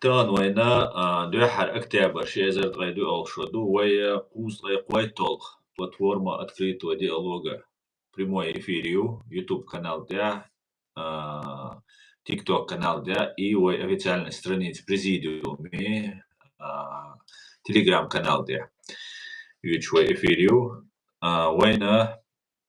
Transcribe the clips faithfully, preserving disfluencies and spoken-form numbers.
Тахан вайна, а, дуьххьара октябрь ши эзар ткъе доьалгӀа шо ду, вай, а, кхузткъе кхойтталгӀа платформа открытого диалога прямой эфир ю, YouTube канал тӀа, а, TikTok канал тӀа и вай официальный страница президиуме, а, Telegram канал тӀа. Юч вай эфир ю, а, вайна,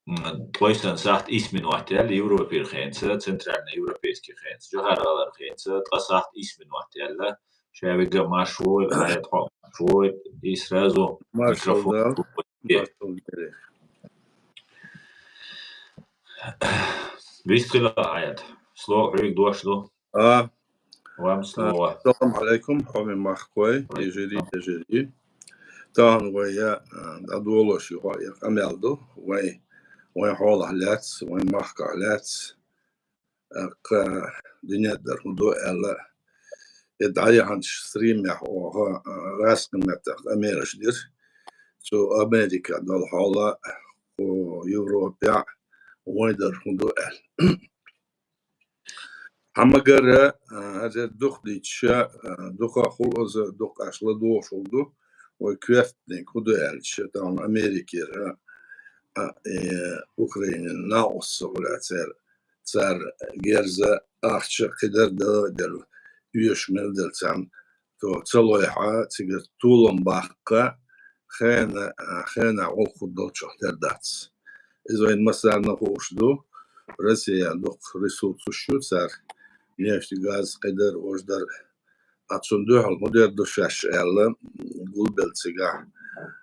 м, ткъой сан сахьт исс минот яьлла Европера хенца, центральноевропейский хенца, жохар гӀалар хенца, ткъа сахьт исс минот яьлла. Ша вега марш вой, Аят хьо марш вой, и сразу Маршал микрофон да. Маршал да. Вистхила, Аят. Слово хьоьга дош ду. А. Вам А, слово. Салам алейкум, хьоме махкой, Алейкум. Ежери, ежери. Тахан вай я, а, дӀадолош ю хьо, я къамел ду. Вай, вай хьолах лаьц, вай махках лаьц. А, кха дуьнен тӀара хӀун ду аьлла. Э, дӀаяханчу стримехь оха, а, гӀаскхи меттах къамелаш дира. Цу Америка долу хьола, кху Европехь вайн дар хӀун ду аьлла. Хьан магара, а, хӀара дукха дийцича, а, дукха хула аза, дукха аш ладугӀуш хӀума ду, вай коьртаниг хӀун ду аьлча, тахана Америкера, а, э, Украинан накъост ца хуьлу церан, цара герза ахча кхидӀа а дала а делла, оьшуш мел делла царна, то ца лойхьа, цигара толам баккха, хена, а, хенахь гӀуллакх хир долчух тера дац. Иза вайн массарна хууш ду. Россия дукха ресурсаш ю цара, нефть, газ, кхидӀа а, важа дара. А цунна дуьхьал хӀун дер ду шаьш аьлла, гулбелла цигахь,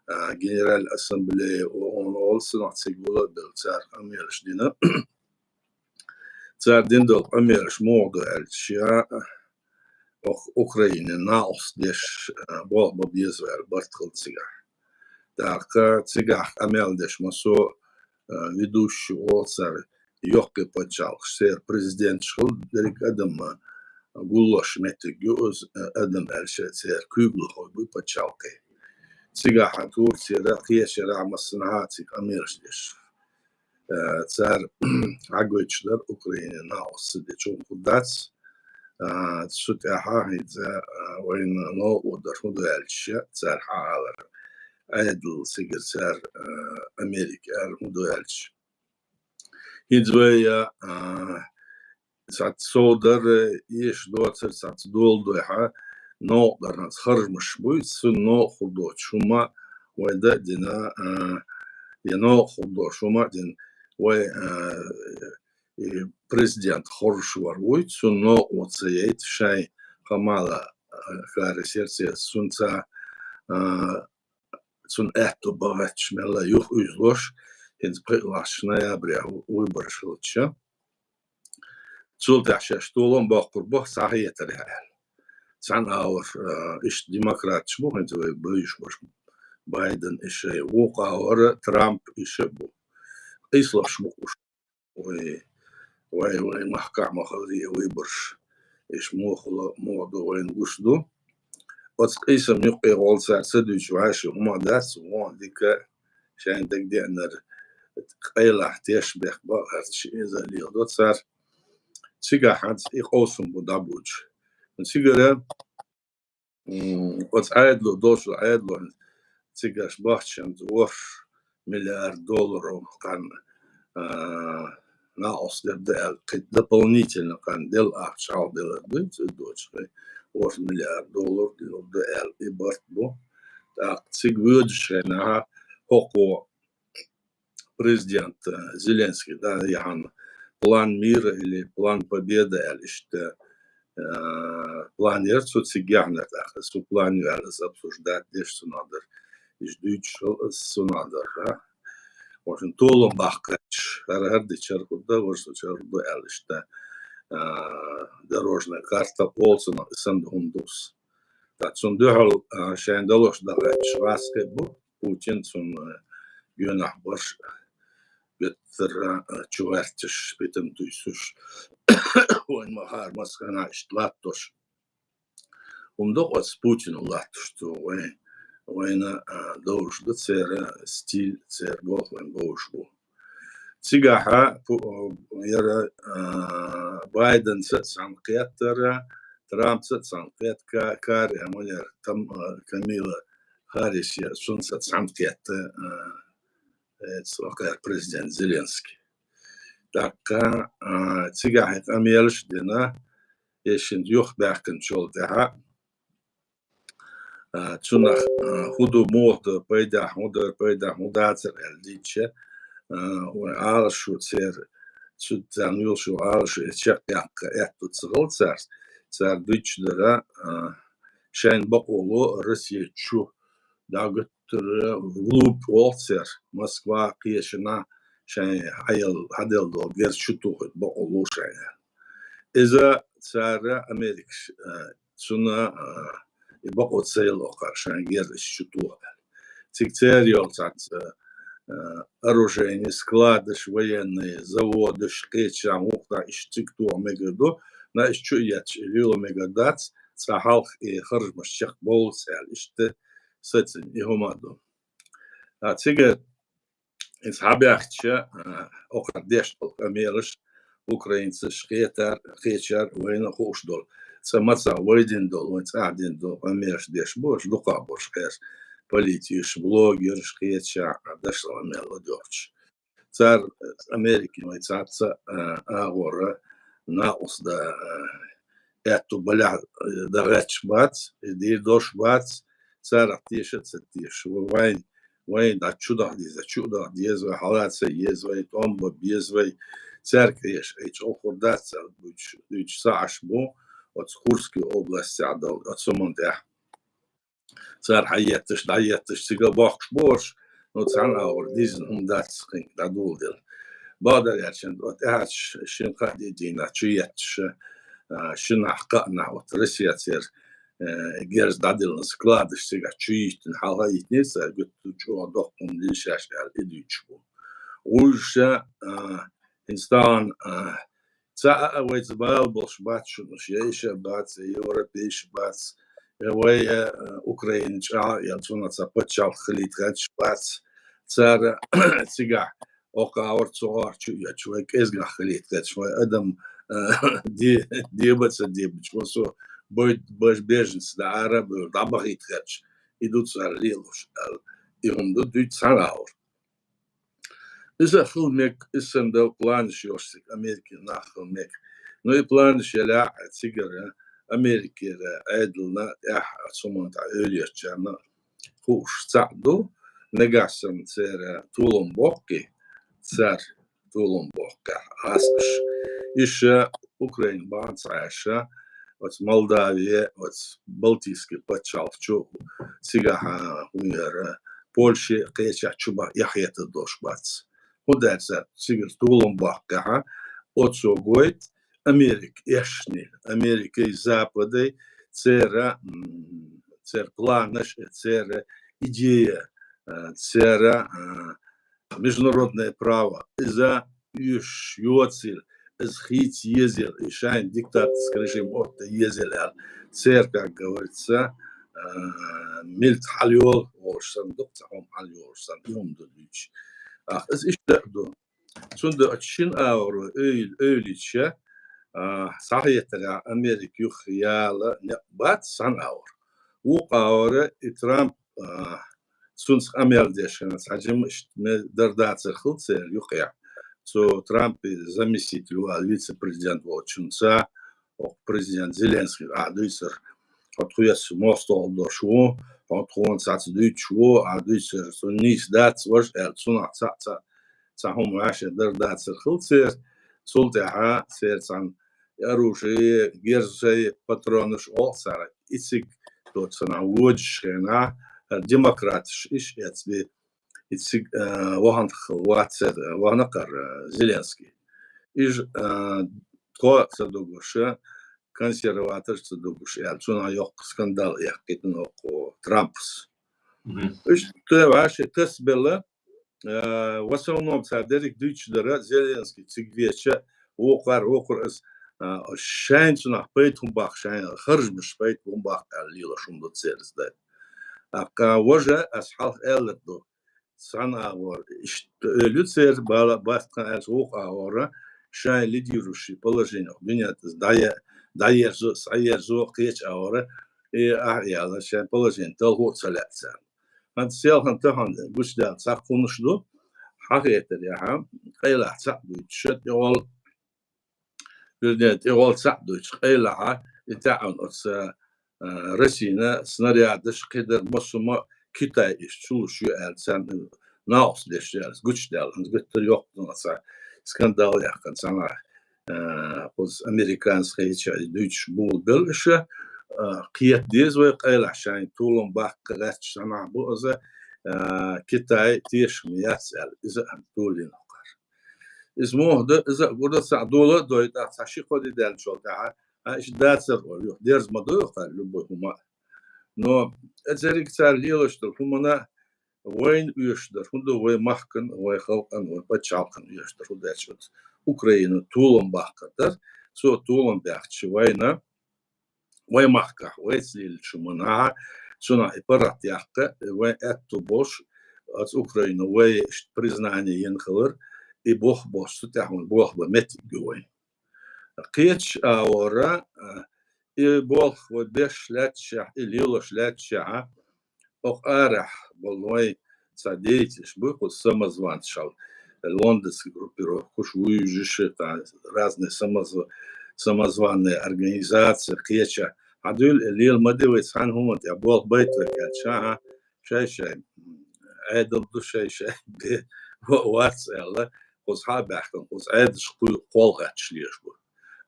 а, Генеральная ассамблея ООН олу санна цига гулбелла цара къамелаш дина. Цара дина долу къамелаш муха ду аьлча, ох-, Украинан накъост деш, а, болх бан беза аьлла барт хилла цигахь. ТӀаккха цигахь къамел деш массо а, а, ведущий олу цара йоккхий пачхьалкхаш, церан президенташ хилла дерриг адам, а, гуллуш меттиг ю иза, а, адам аьлча церан куьйгалхой бу пачхьалкхе. Цигахь Турцера, кхечара массанхьа а цига къамелаш деш. Э, цара хьагойтуш дара Украинан накъост ца дечу хӀума дац. А, цу тӀаьхьа хӀинца, а, вайна новкъа дар хӀун ду аьлча, цара хьаалар. Ӏедал цигара цара, а, Америка аьлла хӀун ду аьлча. ХӀинца вай, а, цхьацца сов дар, э, эша доцург цхьацца дола дойхьа, новкъа дар хӀинца харжамаш буй, цунна новкъа хир доцуш хӀума вай дан а дина, а, я новкъа хир доцуш хӀума а дина, вай, а, и президент хоржуш вар вуй, цунна новкъа ца яйта, шайн Камала, а, Харрис яра церан, цунна ца, а, цунна аьтто бан гӀерташ мелла юха уьйзалуш, хӀинца пхиъ лахча ноябрехь выбораш хилча. Цул тӀаьхьа шаьш толам боккхур бу, схьахетарехь аьлла. Цхьана агӀор, а, иштта демократаш бу, хӀинца вай бевзаш берш, Байден и шай, вукху агӀор Трамп и шай бу. Къийсалаш бу уьш. Вай, вай, вай махкахь ма хиларе выбораш. Иштта муха хила, муха ду вайна гуш ду. Оцу къийсам юккъе гӀолла цара ца дуьйцуш ваьши хӀума дац, вон дика шайн дагадеаннар къайлахь тешнабехк бан гӀерташ иза леладо цара. Цигахь хӀинца и къовсам бу дӀабуьйцуш. Цигара, м, оцу Ӏедало, долчу Ӏедало, цигахь бахчанца ворхӀ миллиард долларов кхарна, а, накъост дер ду аьлла, кхин дополнительно кхарна делла ахча хьалха делар ду, цу доцуш кхин ворхӀ миллиард доллар делар ду аьлла, и барт бу. ТӀаккха цига воьдучу хенахь хӀокхо президент, э, Зеленский, да, яхьан план мира или план победы аьлла иштта, э, план яра цу цига яхьанар тӀаккха. Цу план ю аьлла, иза обсуждать деш цунах дара. Иштта дуьйцуш хилла иза цунах дара. В общем, толам баккхача, хӀара, хӀара ди чархур ду, важа ди чархур ду аьлла иштта, э, дорожная карта олу цунах, и санна хӀума ду иза. Ткъа цунна дуьхьал, а, шайн далош дахьаьчча гӀаскхи бу, Путин цунна, а, гонахь барш, беттара, а, чу гӀерташ, питана туьйсуш, вайн ма-, хӀара массанхьа иштта латтош. ХӀума ду оцу Путина латтош цо вайн, вайна, а, довш ду церан стиль, церан болх вайн бовш бу. Цигахьа пу-, яра, а, Байденца цхьаьна кхеттара, Трампца цхьана кхетта, Ка-, Карри Амалер, там, а, Камила Харрис я, цунца цхьана кхетта, а, э, цо кхер президент Зеленский. ТӀаккха, а, цигахь къамелаш дина, эшин юхабаьхкинчул тӀаьхьа, а, цунах, а, хӀун ду, муха ду пайда, хӀун ду пайда, хӀун дацар аьлла дийцча, а, вайн Ӏалашо церан, цу царна йолуш йолу Ӏалашо, и чекхъяккха аьтту ца хилла цаьрца, цара дуьйцуш дара, а, шайна бакъо ло Россия чу дӀагуьттура, вглубь олу церан, Москва кхечанхьа шайн хьаелла, хьаделла долу герз чу тухуьйту бакъо ло шайна. Иза цара Америкаш, а, цунна, а, и бакъо ца елла окхара шайн герз иштта чу тоха аьлла. Цига церан йолу цхьацца, а, оружейный складаш, военный заводаш, кхечанхьа вукхунахь иштта цига тоха мегар ду, на иштта чу а етташ, и лело мегар дац, цкъа хьалха и харжамаш чекхбовлуц аьлла, иштта сацийна и хӀума а ду. А цига иза хьабаьхча, а, окхара деш долу къамелаш украинцаша кхетар, кхечар вайна а хууш долу. Цкъа мацах вай дина долу, вайн цӀахь дина долу къамелаш деш бу, аша дукха а болуш кхераш, политикаш, блогераш кхеча, а, дашла къамел ладоьгӀча. Цара Америкин вай цхьацца, а, агӀора накъост дан, а, аьтту балехь, а, дан гӀерташ бац, и дийр долуш бац, царах теша а ца теша. Вайн, вайн дӀа чу даха деза, чу а даха деза вай, хьала а ца еза вай, тӀом бан беза вай, цаьрга кхеша, и чӀогӀа хир дац цара дуьйцуш, дуьйцуш ца Ӏаш бу, оцу Курский областехь долу, оцу хӀуманна тӀехь. Цара хьаетташ, дӀаетташ, цига а бохкуш бу уьш, ну, цхьана агӀор диззина хӀума дац кхин дӀадоладелла. Бакъдар аьлча, тӀаьхьарчу шина-кхаа дийнахь чу етташ, а, шинахь, кхаанахь, вот Россия церан, э, герз дӀадиллина складаш цигахь чу йиттина, хьалха а йиттинера цара, гуьтту чӀогӀа доккха хӀума дина шаьш аьлла, и дуьйцуш бу. Вуьйша, а, хӀинца тахана, а, Цхьа а вайца бала болуш бац шуна уьш, я иша а бац, я европейша а бац, я вай, я, э, Украина чӀагӀ а, я цунах цхьа пачхьалкх хилийта гӀерташ бац. Цара цигахь окху агӀор, цу агӀор чу а етташ, вай кӀезгах хилийта гӀерташ, вай адам, э, де-, деба а ца дебача, вай со бой-, баж-, беженцы дан ара а бевлла, дӀабахийта гӀерташ, и ду цара лелош аьлла. И хӀума ду дуьйцу цхьана агӀор. Иза хила мега, иза санна долу планаш йолуш цига Америкин нах хила мега. Ну, и планаш елахь а цигара Америкера Ӏедална тӀехь оцу хӀуманна тӀехь ойла ечарна хууш цхьаъ ду, нагахь санна церан толам боккхий, цара толам боккхехь гӀазкхаша. Иша Украина бахьана ца Ӏаьша, оцу Молдавия, оцу Балтийский пачхьалкх чу, цигахь, а, хӀун яра, Польше кхечахь чу бан эхь хетар долуш бац. ХӀунда аьлча цара цигара толам боккхехь, оцо гойту Америка эшни, Америкай, Западай, церан, м, церан планаш, церан идея, а, церан, а, международное право, иза оьшуш йоцийла, иза хийца езийла, и шайна диктаторский режим отта езийла аьлла. Церан, как говорится, а, милица хьалайолу волуш санна, дукха цхьа хӀума хьалайолуш санна, и хӀума ду дуьйцуш. Ах, иза иштта а ду. Цундела оцу шина агӀор ойла-, ойла йича, а, схьахетарехь Америка юххе яла некъ бац цхьана агӀор. Вукху агӀора и Трамп, а, цунца къамел деш хилла цхьа жимма иштта ме-, дар дацар хила церан юкъехь. Цу Трампан заместитель ву аьлла вице-президент волчунца, оха президент Зеленский ахь дуьйцура, хьо тхоьца мостагӀа долуш ву, хьо тхуна цхьацца дуьйцуш ву, ахь дуьйцура, цунна нийса дац важа аьлла, цунах цхьаъ, цхьаъ, цхьа хӀума ваьшша дар дацар хила церан, цул тӀаьхьа церан цхьана оружие, герзий, патронаш олу цара, и цига доцу санна вожаш хенахь, демократаш иш эцбе, и цига, а, вахана хила вацара, вахана кхара Зеленский. Иж, а, тхо ца дугуша, консерваторш ца дугуш аьлла, цунах йоккха скандал яьккхийтина окху Трампас. Мгм. Уьш тхе ваьши тасбелла, а, в основном цара дерриг дуьйцуш дара, Зеленский цига веча, вокхар, вокхар ас, а, шайн цунах пайда хӀун баккха, шайн харжамаш пайда хӀун баккха аьлла лелаш хӀума ду церан дай. Аккха важа ас хьалха аьллар ду. Цхьана агӀор иштта ойла ю церан, бала, бац тхан аьлча, вукху агӀора шайн лидирующий положение дуьнен тӀе дӀая-, дӀаерзо, схьаерзо, кхеча агӀора, и ахьа яла шайн положение талхо а ца лаьа царна. ХӀанз селхан тахана гучадаьлла цхьа хӀуманаш ду, хьахетарехьа, къайлахь цхьаъ дуйцуш, тӀегӀол, вернее, тӀегӀол цхьаъ дуйцуш, къайлахьа, и тӀаьхьана оцу, а, Россина снарядаш, кхидар массо а Китай иштта чулуш ю аьлла, царна накъост деш ю аьлла, гучадаьлла, хӀанз гуттар а йоккха цхьа скандал яьккхина цхьанхьа, а, кхуза американцаш хилча, и дуйцуш бугӀу белла иша, а, кхета деза вай къайлахь шайн толам баккха гӀерташ цхьанхьа бу иза, а, Китай тешам яц аьлла, иза а толийна кхара. Иза муха ду, иза а гур ду, цхьа дола а дой, тӀаккха цхьа ши-кхо ди даьллачул тӀехьа, а, иштта дацар вай, юха дерза ма ду, кхара, любой хӀума. Но эцариг цара лелаш долу хӀумана вайна оьшуш дара, хӀун ду вай махкана, вай халкъана, вай пачхьалкхана оьшуш дара, хӀун даьлча оцу Украина толам баккхар дара, цо толам баьхча вайна, вай махкахь, вайца лелачу хӀуманахьа, цунах и паргӀат яккха, вайн аьтту болуш, оцу Украина вай иштта признание йина хилар, и боху боху цу тӀехь вайн болх бан меттиг ю вайн. Кхечу агӀора, а, и болх вай беш лаьтташехь, и лелош лаьтташехьа, окху арахь болу вай цхьа деятелаш бу, кху самозванцаш, лондонский группировка, кхуш вуьйжуш, тӀа разные самозв-, самозванные организации, кхеча. Хьан дуьйла, лела ма де вай цхьана хӀуманна тӀехь болх байта вай аьлча, ша-, шай-шай, м, Ӏедал ду шай-шай, бе, ва-, вац аьлла, кхуза хьа а баьхкина, кхуза Ӏедалш кху-, кхол гӀатташ леш бу.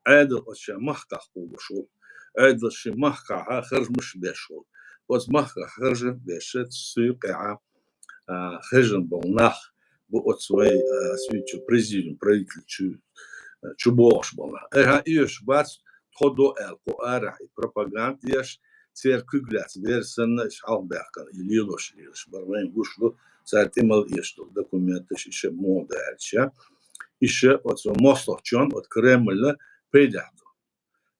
Ӏедал оцу шен махкахь кхулуш ву. Ӏедал шен махкахьа харжамаш беш ву. Оцу махкахь харжам беш, цуьйкъехьа, а, хезна болу нах бу оцу вай, а, суьйчу президиум, правительство чу, а, чу богӀуш болу нах. Айхьа оьшуш бац тхо до аьлла, кху арахь и пропаганда еш, церан куьг лаьцна бер санна, иша хьалха баьхкина, и лелош, лелош бара вайн гуш ду, цара тӀе мел эш долу документаш, иша муха ду аьлча, иша оцу мостагӀчонна, оцу Кремльна пайдехь ду.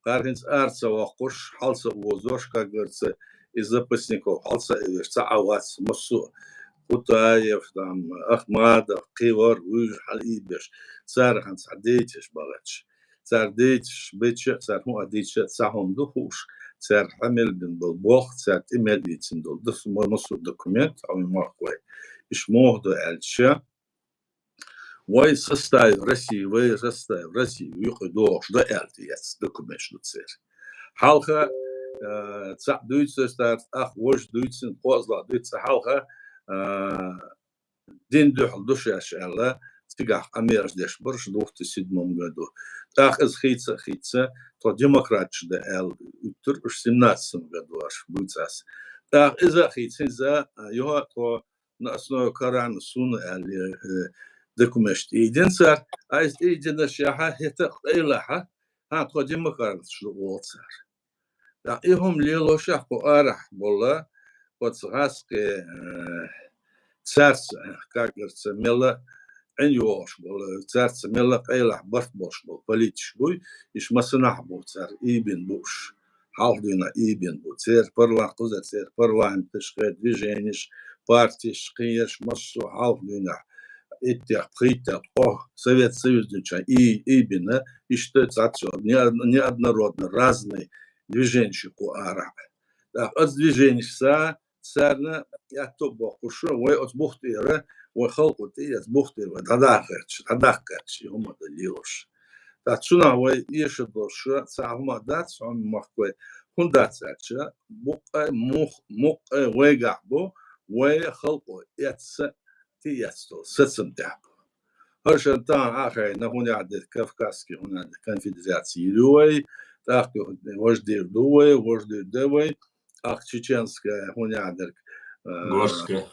Кхара хӀинца ара ца воккхуш, хьал ца озош, как говорится, из запасников хьал ца эвеш, ца Ӏа вац, массо а Кутаев, там, Ахмадов, кхин вара, вуьйжа хьал ийбеш, цара хьан цхьа дейташ багӀаташ. Цара дейташ беча, цара хӀун а дийча, цхьа хӀума ду хууш, цара хьан мел бина болу болх, цара тӀе мел ийцина долу дус-, ма-, массо а документ, хьо мохк вай. Иш мохк ду аьлча, вай составе России, вай составе России юкъа догӀуш дан аьлла тӀеэцна документаш ду церан. Хьалха, э, цхьаъ дуьйцуш дара, ах, важа дуьйцина, кхозлагӀа дуьйцу хьалха, э, дин дуьхьал ду шаьш аьлла, цигахь къамелаш деш бара шу двух тысячи седьмом году. ТӀаккха иза хийца а хийца, тхо демократаш дан аьлла, уьттур уьш семнадцатом году аш буьйцу ас. ТӀаккха иза а хийца, иза, э, юха а тхо на основе Корана, Сунна аьлла, э, документаш тӀеийдина цара, а иза тӀеийдинарш яхьа, хӀета а къайлахьа, хьан тхо демократаш ду олу цара. ТӀаккха и хӀума лелошехь кху арахь болла, оцу гӀаскхи, э, цаьрца, как говорится, мелла Ӏин йогӀуш болу, цаьрца мелла къайлахь барт болуш болу политикаш буй, иш масанахь бу цара ийбина бууш. Хьалха дуьйна ийбина бу. Церан парла-, кхуза церан парламенташ, кхе движенеш, партеш, кхераш, массо а хьалха дуьйнахь иттех, пхийтта, тхо, Совет Союз дуьйча и-, ийбина, иштта цхьацца, не-, неоднородно, разные движенеш кху арахь. ТӀаккха оцу движенешца царна аьтто а боккхуш, вай оцу бух тӀера, вай халкъо тӀеэца бух тӀера вай дӀадахарч, дӀадахкарч, и хӀума дан лелаш. ТӀаккха цунах вай эша долуш, цхьа хӀума дац, хьо махкой, хӀунда дац аьлча, буккъа мух-, муккъа вайгахь бу, вай халкъо эцца, тӀеэцна долу сацам тӀехь бу. ХӀара шен тахана Ӏа а хайна, хӀун яхь дерг Кавказский, хӀун яхь дерг конфедерация йир ю вай, тӀаккха важа дийр ду вай, важа дийр ду вай, тӀаккха чеченская, хӀун яхь дерг, э, Горская.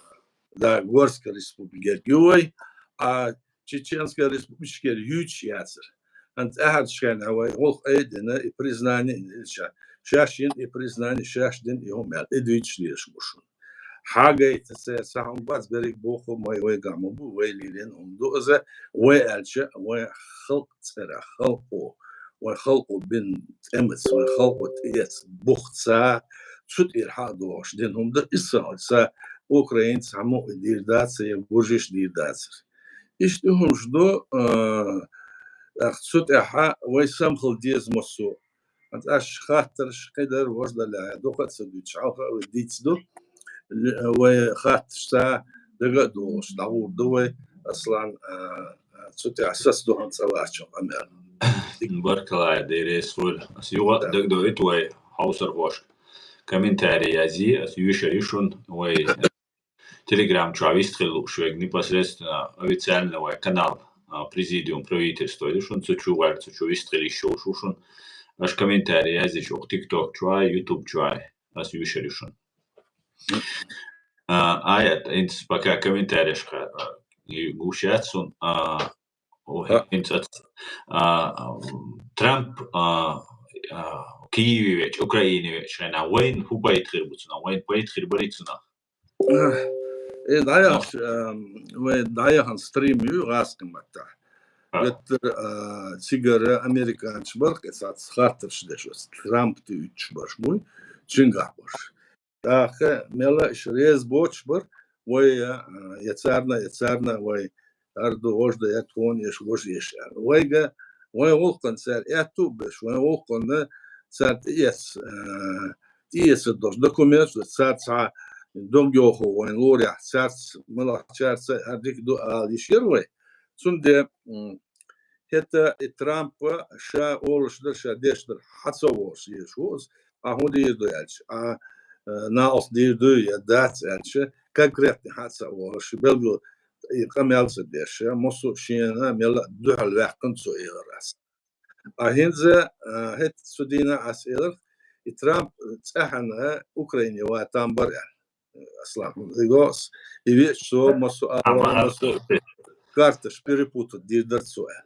Да, Горская республика герга ю вай, а Чеченская республика герга юьйцуш яцара. ХӀанз тӀаьхьарчу хенахь вай гӀуллакх айдина, и признание, ша-, шаьш йина и признание, шаьш дина и хӀума аьлла, и дуьйцуш лелаш бу шуна. Хьагайта церан сахьа хӀума бац, берриг боху, май вайгахь ма бу, вай лелийна хӀума ду иза, вай аьлча, вайн халкъ цӀерах, халкъо, вайн халкъо бина тӀемаца, вайн халкъо тӀеэца бухца, цу тӀера хьа а догӀуш дина хӀума ду, иза сан, сан Украинца хьан мукъа дийр дацар, я гуржиш дийр дацар. Иштта и хӀумаш ду, а, тӀаккха цу тӀехьа вай самхала деза массо а ХӀанз аш хаттарш кхидар вождалаьхьа дукха а ца дуьтуш, хьалха а вай дийца ду. Вай хаттарш ца дага а догӀуш, дӀагӀур ду вай, Аслан, а, а, цу тӀехь саца ду хӀанз цӀа лаьрхӀачун къамел. Баркалла, Дела реза хуьлда. Ас юха а дагадоуьйту вай хьовсархошка. Комментарий язъе, ас юьйшар ю шуна, вай Telegram чу вистхила лууш верг непосредственно официально вай канал, а, Президиум правительства ю шуна, цу чу ваьлла, цу чу вистхила йиш йолуш ву шуна. Аша комментарий язйича, окху TikTok чу а, YouTube чу а, ас юьйшар ю шуна. А, Аят, хӀинца пока комментарийшка, а, гуш яц суна, а, о, хӀинца ац, а, Трамп, а, а, Киеве веача, Украине веача хенахь, вайна хӀун пайда хир бу цунах? Вайна пайда хир барий цунах? Э, дӀаяхаш, эм, вай дӀаяхана стрим ю гӀазкхийн маттахь. А. Геттара, а, цигара американцаш бара кхин цхьацца хаттарш деш, оцу Трамп тӀе уьттуш бараш буй, цуьнгахь бараш. ТӀаккха мелла а иша реза боцуш бара, вай, а, я царна, я царна вай ар ду, вожда, я тхуна еш, вожа еш аьлла. Вайга, вайн гӀуллакхана цара аьтту а беш, вайн гӀуллакхана цара тӀеэц-, а, тӀеэцар долуш документаш, цара цхьа дог йоху вайн лорехь, цаьрца, малахчаьрца а дика ду ала йиш яра вай. Цундела, м, хӀета и Трампа ша олуш дара, ша деш дара, хьан ца волуш езаш ву иза, а хӀун дийр ду аьлча, а, э, накъост дийр дуй я дац аьлча, конкретно хьан ца волуш, белгало и къамел ца деш, массо а шена мелла а дуьхьал ваьккхина цо элира ас. А хӀинца, а, хӀета цу дийнахь ас элира, и Трамп цӀеххьана Украине ван там бара аьлла. Аслан, и гос, и веача цо массо а, массо а карташ перепутать дийр дара цо аьлла.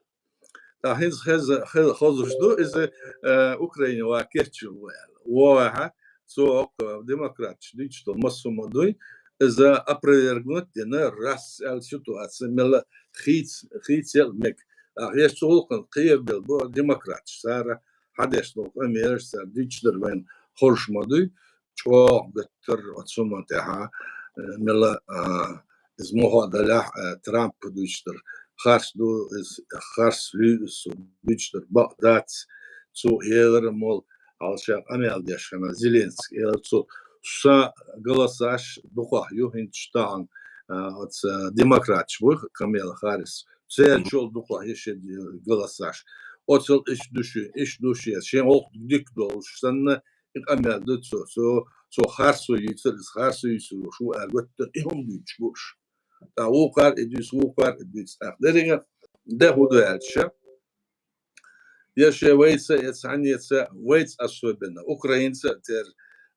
ТӀаккха хӀинца хеза-, хе-, хозуш ду, иза, э, Украине ван кечйина ву аьлла. ВогӀехьа, цо оккха демократаш дуьйцуш долу массо а ма дуй, иза опровергнуть дина, раз аьлла ситуация мелла хийц-, хийцел мега. ТӀаккха еш цу гӀуллакхана кхерабелла бу демократаш, цара хьан деш долу къамелаш, цара дуьйцуш дара вайна хоржуш ма дуй, чӀогӀа гуттар а оцу хӀуманна тӀехь, э, мелла, а, иза муха а далахь, а, Трампа дуьйцуш дара. Харц ду иза, харц луьйш иза, цо дуьйцуш дара. Бакъ дац, цо элира, мол, хьалха ша къамел деш хилла Зеленский элира цо, сан голосаш дукхах ю хӀинца тахана, а, оцу демократаш буй, Камала Харрис. Церан чул дукхах ю шен голосаш. Оцул иштта ду шен, иштта ду шен, шен гӀуллакх дика долуш санна, и къамел ду цо, цо, цо харцо йийцира, иза харцо йийцур ву аьлла, гуттар а и хӀума дуьйцуш бу уьш. ТӀаккха вукхара и дуьйцу, вукхара и дуьйцу. ТӀаккха дерриге а де хӀун ду аьлча, я шен вайца, я цхьаннеца, вайца особенно, украинца а тера,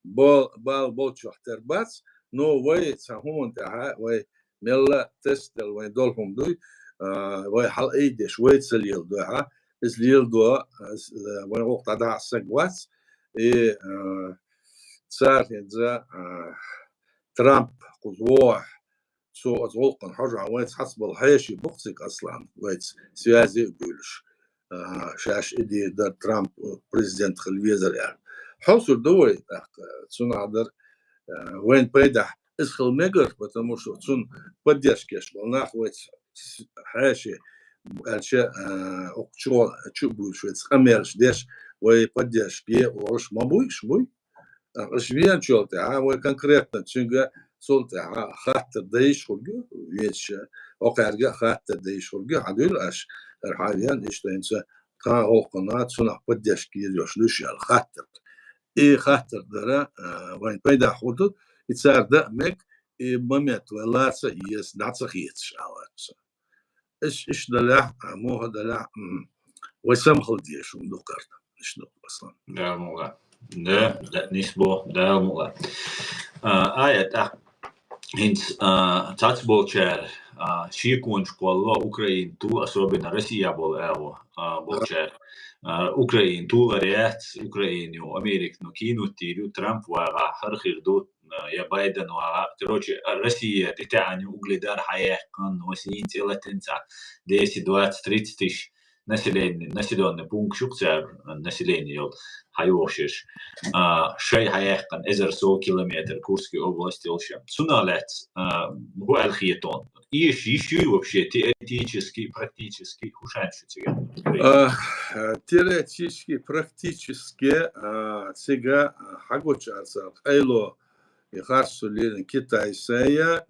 бал-, бала болчохь тера бац, но вай цхьа хӀуманна тӀехь, вай мелла а тестделла вайн долу хӀума дуй, а, вай хьалаайдеш, вай ца леладо хьа, иза леладо, а, с-, а, вайн гӀуллакх дӀадахьа стаг вац, и, а, цара хӀинца, а, Трамп кхуза вогӀахь, цо оцу гӀуллакхана хьожахь вайца хьаца болу хьеший бу-кх цига, Аслан, вайца связи а буьйлуш, а, шаьш и дийр дара Трамп президент хила везара аьлла. Хьовсур ду вай, тӀаккха, цунах дара, а, вайн пайдехь иза хила мегар, потому что цунна поддержка еш болу нах вайца с-, хьеший аьлча, а, окху чу, чу а буьйлуш вайца къамелаш деш, вай поддержка е олуш ма буй уьш, буй? ТӀаккха аша веанчул тӀаьхьа вай конкретно цуьнга цул тӀаьхьа хаттар дайш хург ю, везача, окхаьрга а хаттар дайш хург ю, хьан дуьйла аша, хӀара хьан веана, иштта хӀинца кхана гӀуллакхана цунах поддержка йир йолуш дуьш аьлла хаттар. И хаттар дара, а, вайн пайдахь хӀун ду, и цара дан а мега, и момент вай лаца а еза, дӀа ца хецаш, а, вац. Иштта, иштта далахь, а, муха далахь, м, вай самхала дезаш хӀума ду кхарна. Иштта ду, Аслан. Дала мукъ лахь. Да, да, нисбо, Дала мукъ лахь. А, Аят, а, хӀинца, а, цхьацца болчара, а, шеконаш кхолло Украина ту, особенно Россия болу агӀо, а, болчара. А, Украина тулар яц, Украина ю, Америка, ну, кинуттийр ю, Трамп вагӀахь, хӀара хир ду, а, я Байден вагӀахь. Короче, Россия тӀетаьӀна ю, Угледар хьаяьккхина, васийна цӀе латина цхьа десять, двадцать, тридцать тысяч население, населённый пункт ю-кх цара, население йолу, хьайогӀуш ерш. А, шай хьаяьккхина эзар сов километр Курский область йолуш. Цунах лаьцна, а, хӀун аьлла хетон? эш йиш юй вообще, теоретически, практически, хӀушан шу цига? А, а, теоретически, практически, а, цига, а, хьагуча арца къайло, и харцо лелийна Китай сая,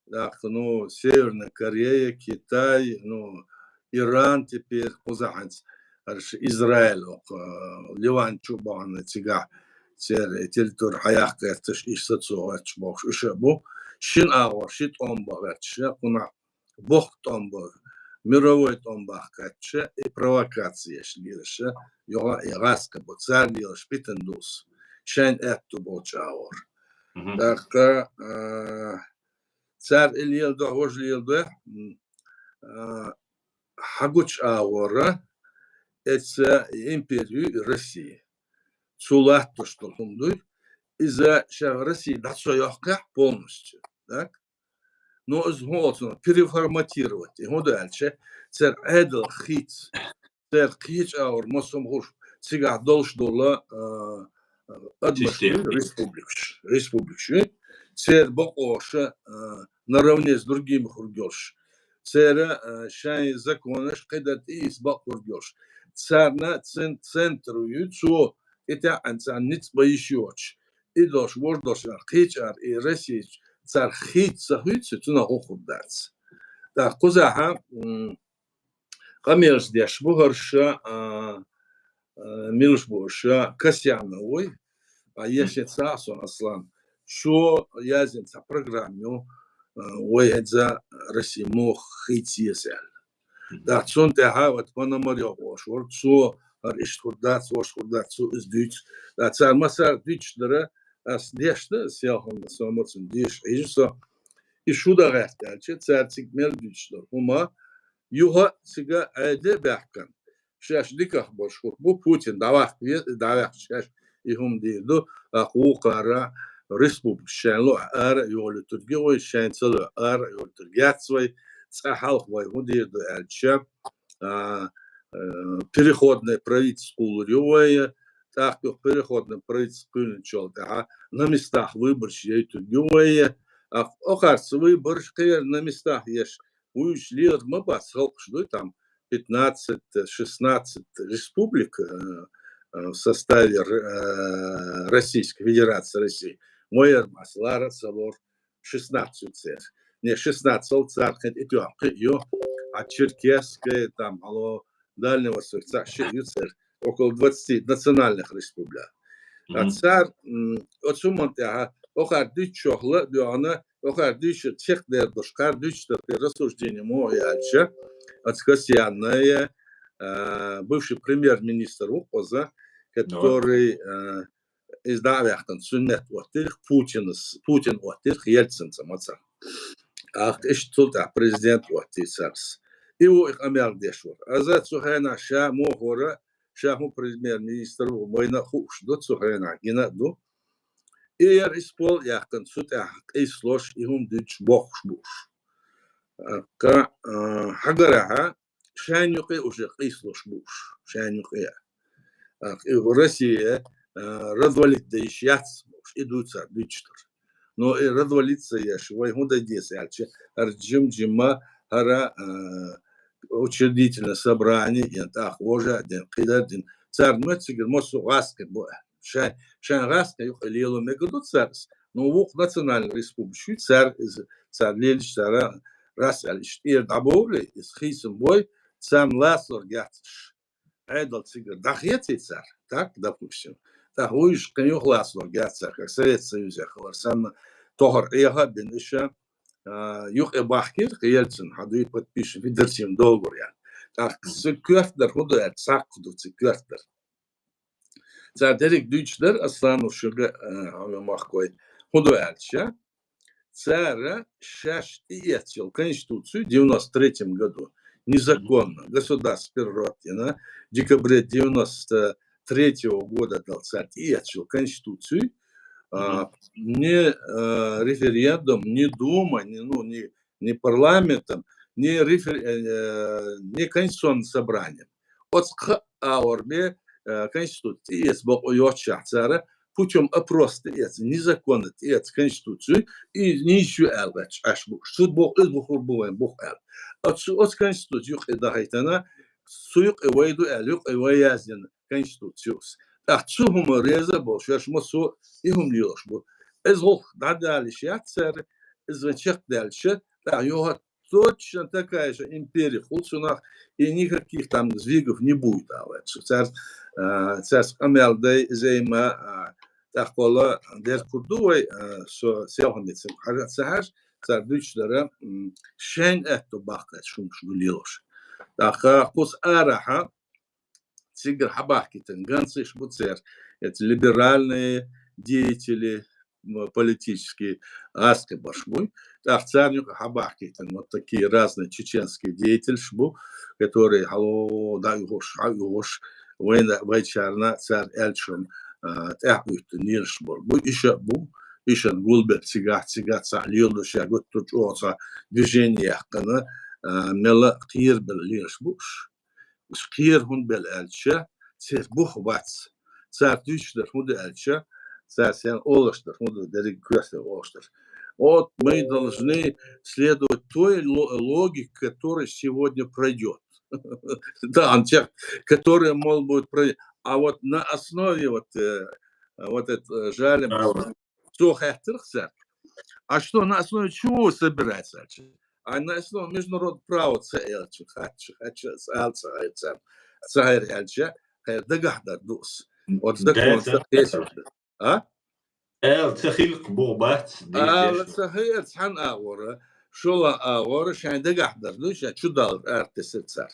так, ну, Северная Корея, Китай, ну, Иран теперь, кхузахьанца, арш Израиль, ок, а, Ливан чу бахана цига, цер территори хьаяккха гӀерташ, иш сацо гӀерташ бохуш, иша бу. Шин агӀор, ши тӀом баха гӀерташ, кхунах боху тӀом бу, мировой тӀом баха гӀерташ, и провокацияш лелаш, йоха и гӀаска бу, цар лелаш питан дус. Шайн аьтту болчу агӀор. Мгм. ТӀаккха, а, цар и леладо, важа леладо, м, а, хьагучу агӀора, эца импери ю Россия. Цу латтош долу хӀума дуй. Иза ша Россия дӀа ца йоккхехь полностью, так? Но иза хӀун оцу переформатировать, и хӀун ду аьлча, церан Ӏедал хийца, церан кхечу агӀор массо а хуш, цигахь долуш долу, а, а, адамаш Система. Республикаш, республикаш ю, церан бакъоша, а, наравне с другими хург йолуш, церан, а, шайн законаш кхидӀа тӀеийца бакъ хург йолуш, царна цен-, центр ю, цо и тӀаьхьана царна ницкъ бан йиш йоцуш, и долуш, вож долуш, кхечу ара, и Россия царах хийца ца хуьйцу, цунах хӀун хург дац. ТӀаккха кхузахьа, м, къамелаш деш бу хӀорш, а, а, милаш бу уьш, Касьянов вуй, а, ешна ца а сон Аслан. Цо яздина цхьа программа ю, а, вай хӀинца Россия муха хийца еза аьлла. Мгм. Да, цунна тӀаьхьа вот Пономарёв ош вара, цо хӀара иштта хург дац, ош хург дац, цо иза дуьйцу. Да, цара массара дуьйцуш дара, ас дешна, селхана со мацун деша хьийжа со. И шу дан гӀерта аьлча, цара цига мел дуьйцуш дара хӀума, юха цига Ӏеда а баьхкина. Шаьш диках болуш хӀума бу, Путин дӀаваккха ве-, дӀаваьккхича шаьш и хӀума дийр ду, а кху вукхара республика шайн ло ара а йолуьйтург ю вай, шайн ца ло ара а йолуьйтург яц вай, цкъа хьалха вай хӀун дийр ду аьлча, а, а, переходное правительство кхуллур ю вай, тӀаккха юха переходное правительство кхуьйлинчул тӀаьхьа на местах выбораш яйтург ю вай, а, окхарца выбораш кхеран на местах еш, вуьйш лелар ма бац, халкъаш дуй там, пятнадцать, шестнадцать республик, э, э, в составе Р-, э, Российской Федерации России. Вайер мас лара а ца лор, шестнадцать церан. Не, шестнадцать царах кхин тӀе тоьхна кхин а ю, а Черкесская, там, алло, Дальний Восток, цхьа шиъ ю церан, около двадцати национальных республик. А Мгм. цар, м, оцу хӀуманна тӀехьа, охар дуьйцучохь ла а доьгӀна, охар дуьйцуш чекхдер долуш, кхар дуьйцуш дара те рассуждение мо яьлча, оцу Касьянов, а, бывший премьер-министр ву кхуза, Ну. который, а, иза дӀа а ваьккхина, цуьнан метта оттира Путинас, Путин оттира Ельцинца мацах. Ахка иштта цул тӀаьхьа президент оттийцарас. И ву и къамел деш вара. Аза цу хенахь ша мохора, ша хӀун премьер-министр ву, вайна а хууш ду, цу хенахь гина а ду. И яра исбол а яьккхина, цу тӀехь къийсалош, и хӀума дуьйцуш бохуш бу уьш. Аккха, а, хьагарахьа, шайна юкъе уже къийсалош бу уьш, шайна юкъе. А, и Россия, а, развалить дан йиш яц бохуш, и ду цара дуьйцуш дара. Но и развалиться еш, вай хӀун дан деза аьлча, хӀара жим-жимма, хӀара, а, учредительное собрание, я тӀаккха вожа а дина, кхидӀа а дина. Царна моьтту цигара массо а гӀаскхи бу аьлла. Шайн, шайн гӀаскхи юкъе лело мегар ду цара иза. Но вукху национальный республикаш ю, цара иза, цара лелаш цара рас аьлла, иштта тӀера дӀабовлий, иза хийцам бой, царна лацалур гецаш. Ӏедал цигара дӀахеций цара, так, допустим. ТӀаккха вуьйш кхин юха лацалур гецар, как Совет Союзехь хилар санна, тохар Ӏеха а бина иша, а, юкъе бахкийра, кхин Ельцин хьан дуй подписан федеративный договор ян. ТӀаккха цига коьртанара хӀун ду аьлла, цхьаккха ду цига коьртанара. Цара дерриг дуьйцуш дара, Аслан, шуьга, а, хьо махкой. ХӀун ду аьлча, цара шаьш тӀеэцна йолу конституцию девяносто третьем году незаконно, государство переворот дина, декабре девяносто третьего года дала цара тӀеэцна йолу конституцию, а, Мгм. ни, а, референдум, ни дума, ни, ну, ни ни парламентом, ни рефер-, э, ни конституционным собранием. Оцу кхаа агӀор бен, э, конституци тӀеэца бакъо йоццушехь цара путём опроса тӀаэца, незаконно тӀаэца Конституцию, и нийса ю аьлла гӀерташ Ӏаш бу. Цу боху, из бухур бу вайн буху аьлла. Оцу, оцу Конституцию юкъе дахийтана, цу юкъе вай ду аьлла, юкъе вай яздина Конституциус. ТӀаккха цу хӀума реза а болуш, шаьш массо а и хӀума лелаш бу. Иза гӀуллакх дӀадалийта яц цара, иза вайн чекхдаьлча, тӀаккха юха точно такая же империя хуьлу цунах, и никаких там сдвигов не будет, а вот цаьрца, а, цаьрца къамел дай, займа, а, тӀаккха вала дерг хӀун ду вай, а, со селханца хьажа ца хьажа, цара дуьйцуш дара, м, шайн аьтто баккхийта шумаш ду лелаш. ТӀаккха кхуза арахьа, цигара хьабахкийтина гонцаш бу церан, эти либеральные деятели, м, политические, гӀазкхи барш буй. ТӀаккха царна юкъа хьабахкийтина вот такие разные чеченские деятельш бу, которые хьало дӀаюхуш, хьаюхуш, вайна, вайчарна цара аьллачун, а, тӀаьхьа уьтту нераш бар бу. Иша бу, ишан гулбелла цигахь, цигахь цхьа лело ша гуттар чӀогӀа цхьа движение яьккхина, а, мела кхерабелла лелаш бу уш. Уж кхера хӀунда белла аьлча, церан бух бац. Цара дуьйцуш дар хӀун ду аьлча, цара сен олуш дар хӀун ду, дерриг коьрте олуш дар. Вот мы должны следовать той ло-, логике, которая сегодня пройдет. Да, он человек, который, мол, будет пройдет. А вот на основе вот, э, вот это, э, жалим, цо хаьттира цаьрга: «А что, на основе чего собирается?» аьлча. А на основе международного права ца аьлча, хатча, хатча, ца аьлла ца хайра царна. Ца хайра аьлча, хайра дагахь дар ду ас. Вот закон ца хесаш дар. А? Аьлла ца хилкх бу бац, ала ца хайра цхьана агӀора, шула агӀора, шайн дагахь дар ду, шайн чу далла ара тесира цара.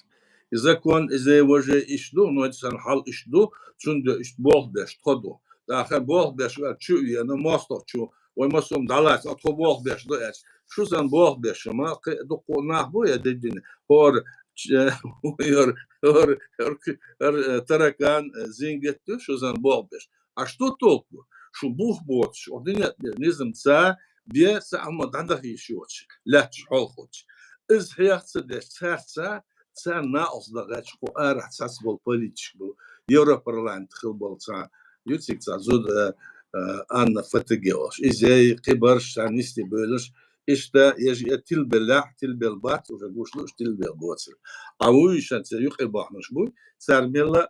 И закон, иза важе иш ду, но сан хьал иш ду, цунда иш болх беш тхо ду. ТӀаккха болх беш ваьлла чу вена, мостагӀчо, вай массо а дӀалаца, а тхо болх беш ду аьлча. Шу сан болх беш, ма кхе дуккха нах бу я деддина. ХӀора, ч-, хӀора, хӀора, хӀора, хӀора, э, таракан, э, зингат ду, шу сан болх беш. А что толку? Шу бух боцуш, о, дуьнен тӀера низам ца бе, ца хӀума дӀадахийша йоцуш, лаьтташ хьолхочу. Иза хьех ца деш, цаьрца, царна накъост дан гӀерташ кху арахь цхьацца болу политикаш бу, Европарламент хила болу цхьа, ю цига цхьа зуда, э, э, Анна Фатиге олуш. Иза и кхибарш царна нисде бевлаш, иштта, ежа э тилбеллехь, тилбелла бац, уже гуш лууш тилбелла боцург. А вуйшан церан юкъе бахнарш буй, цара мелла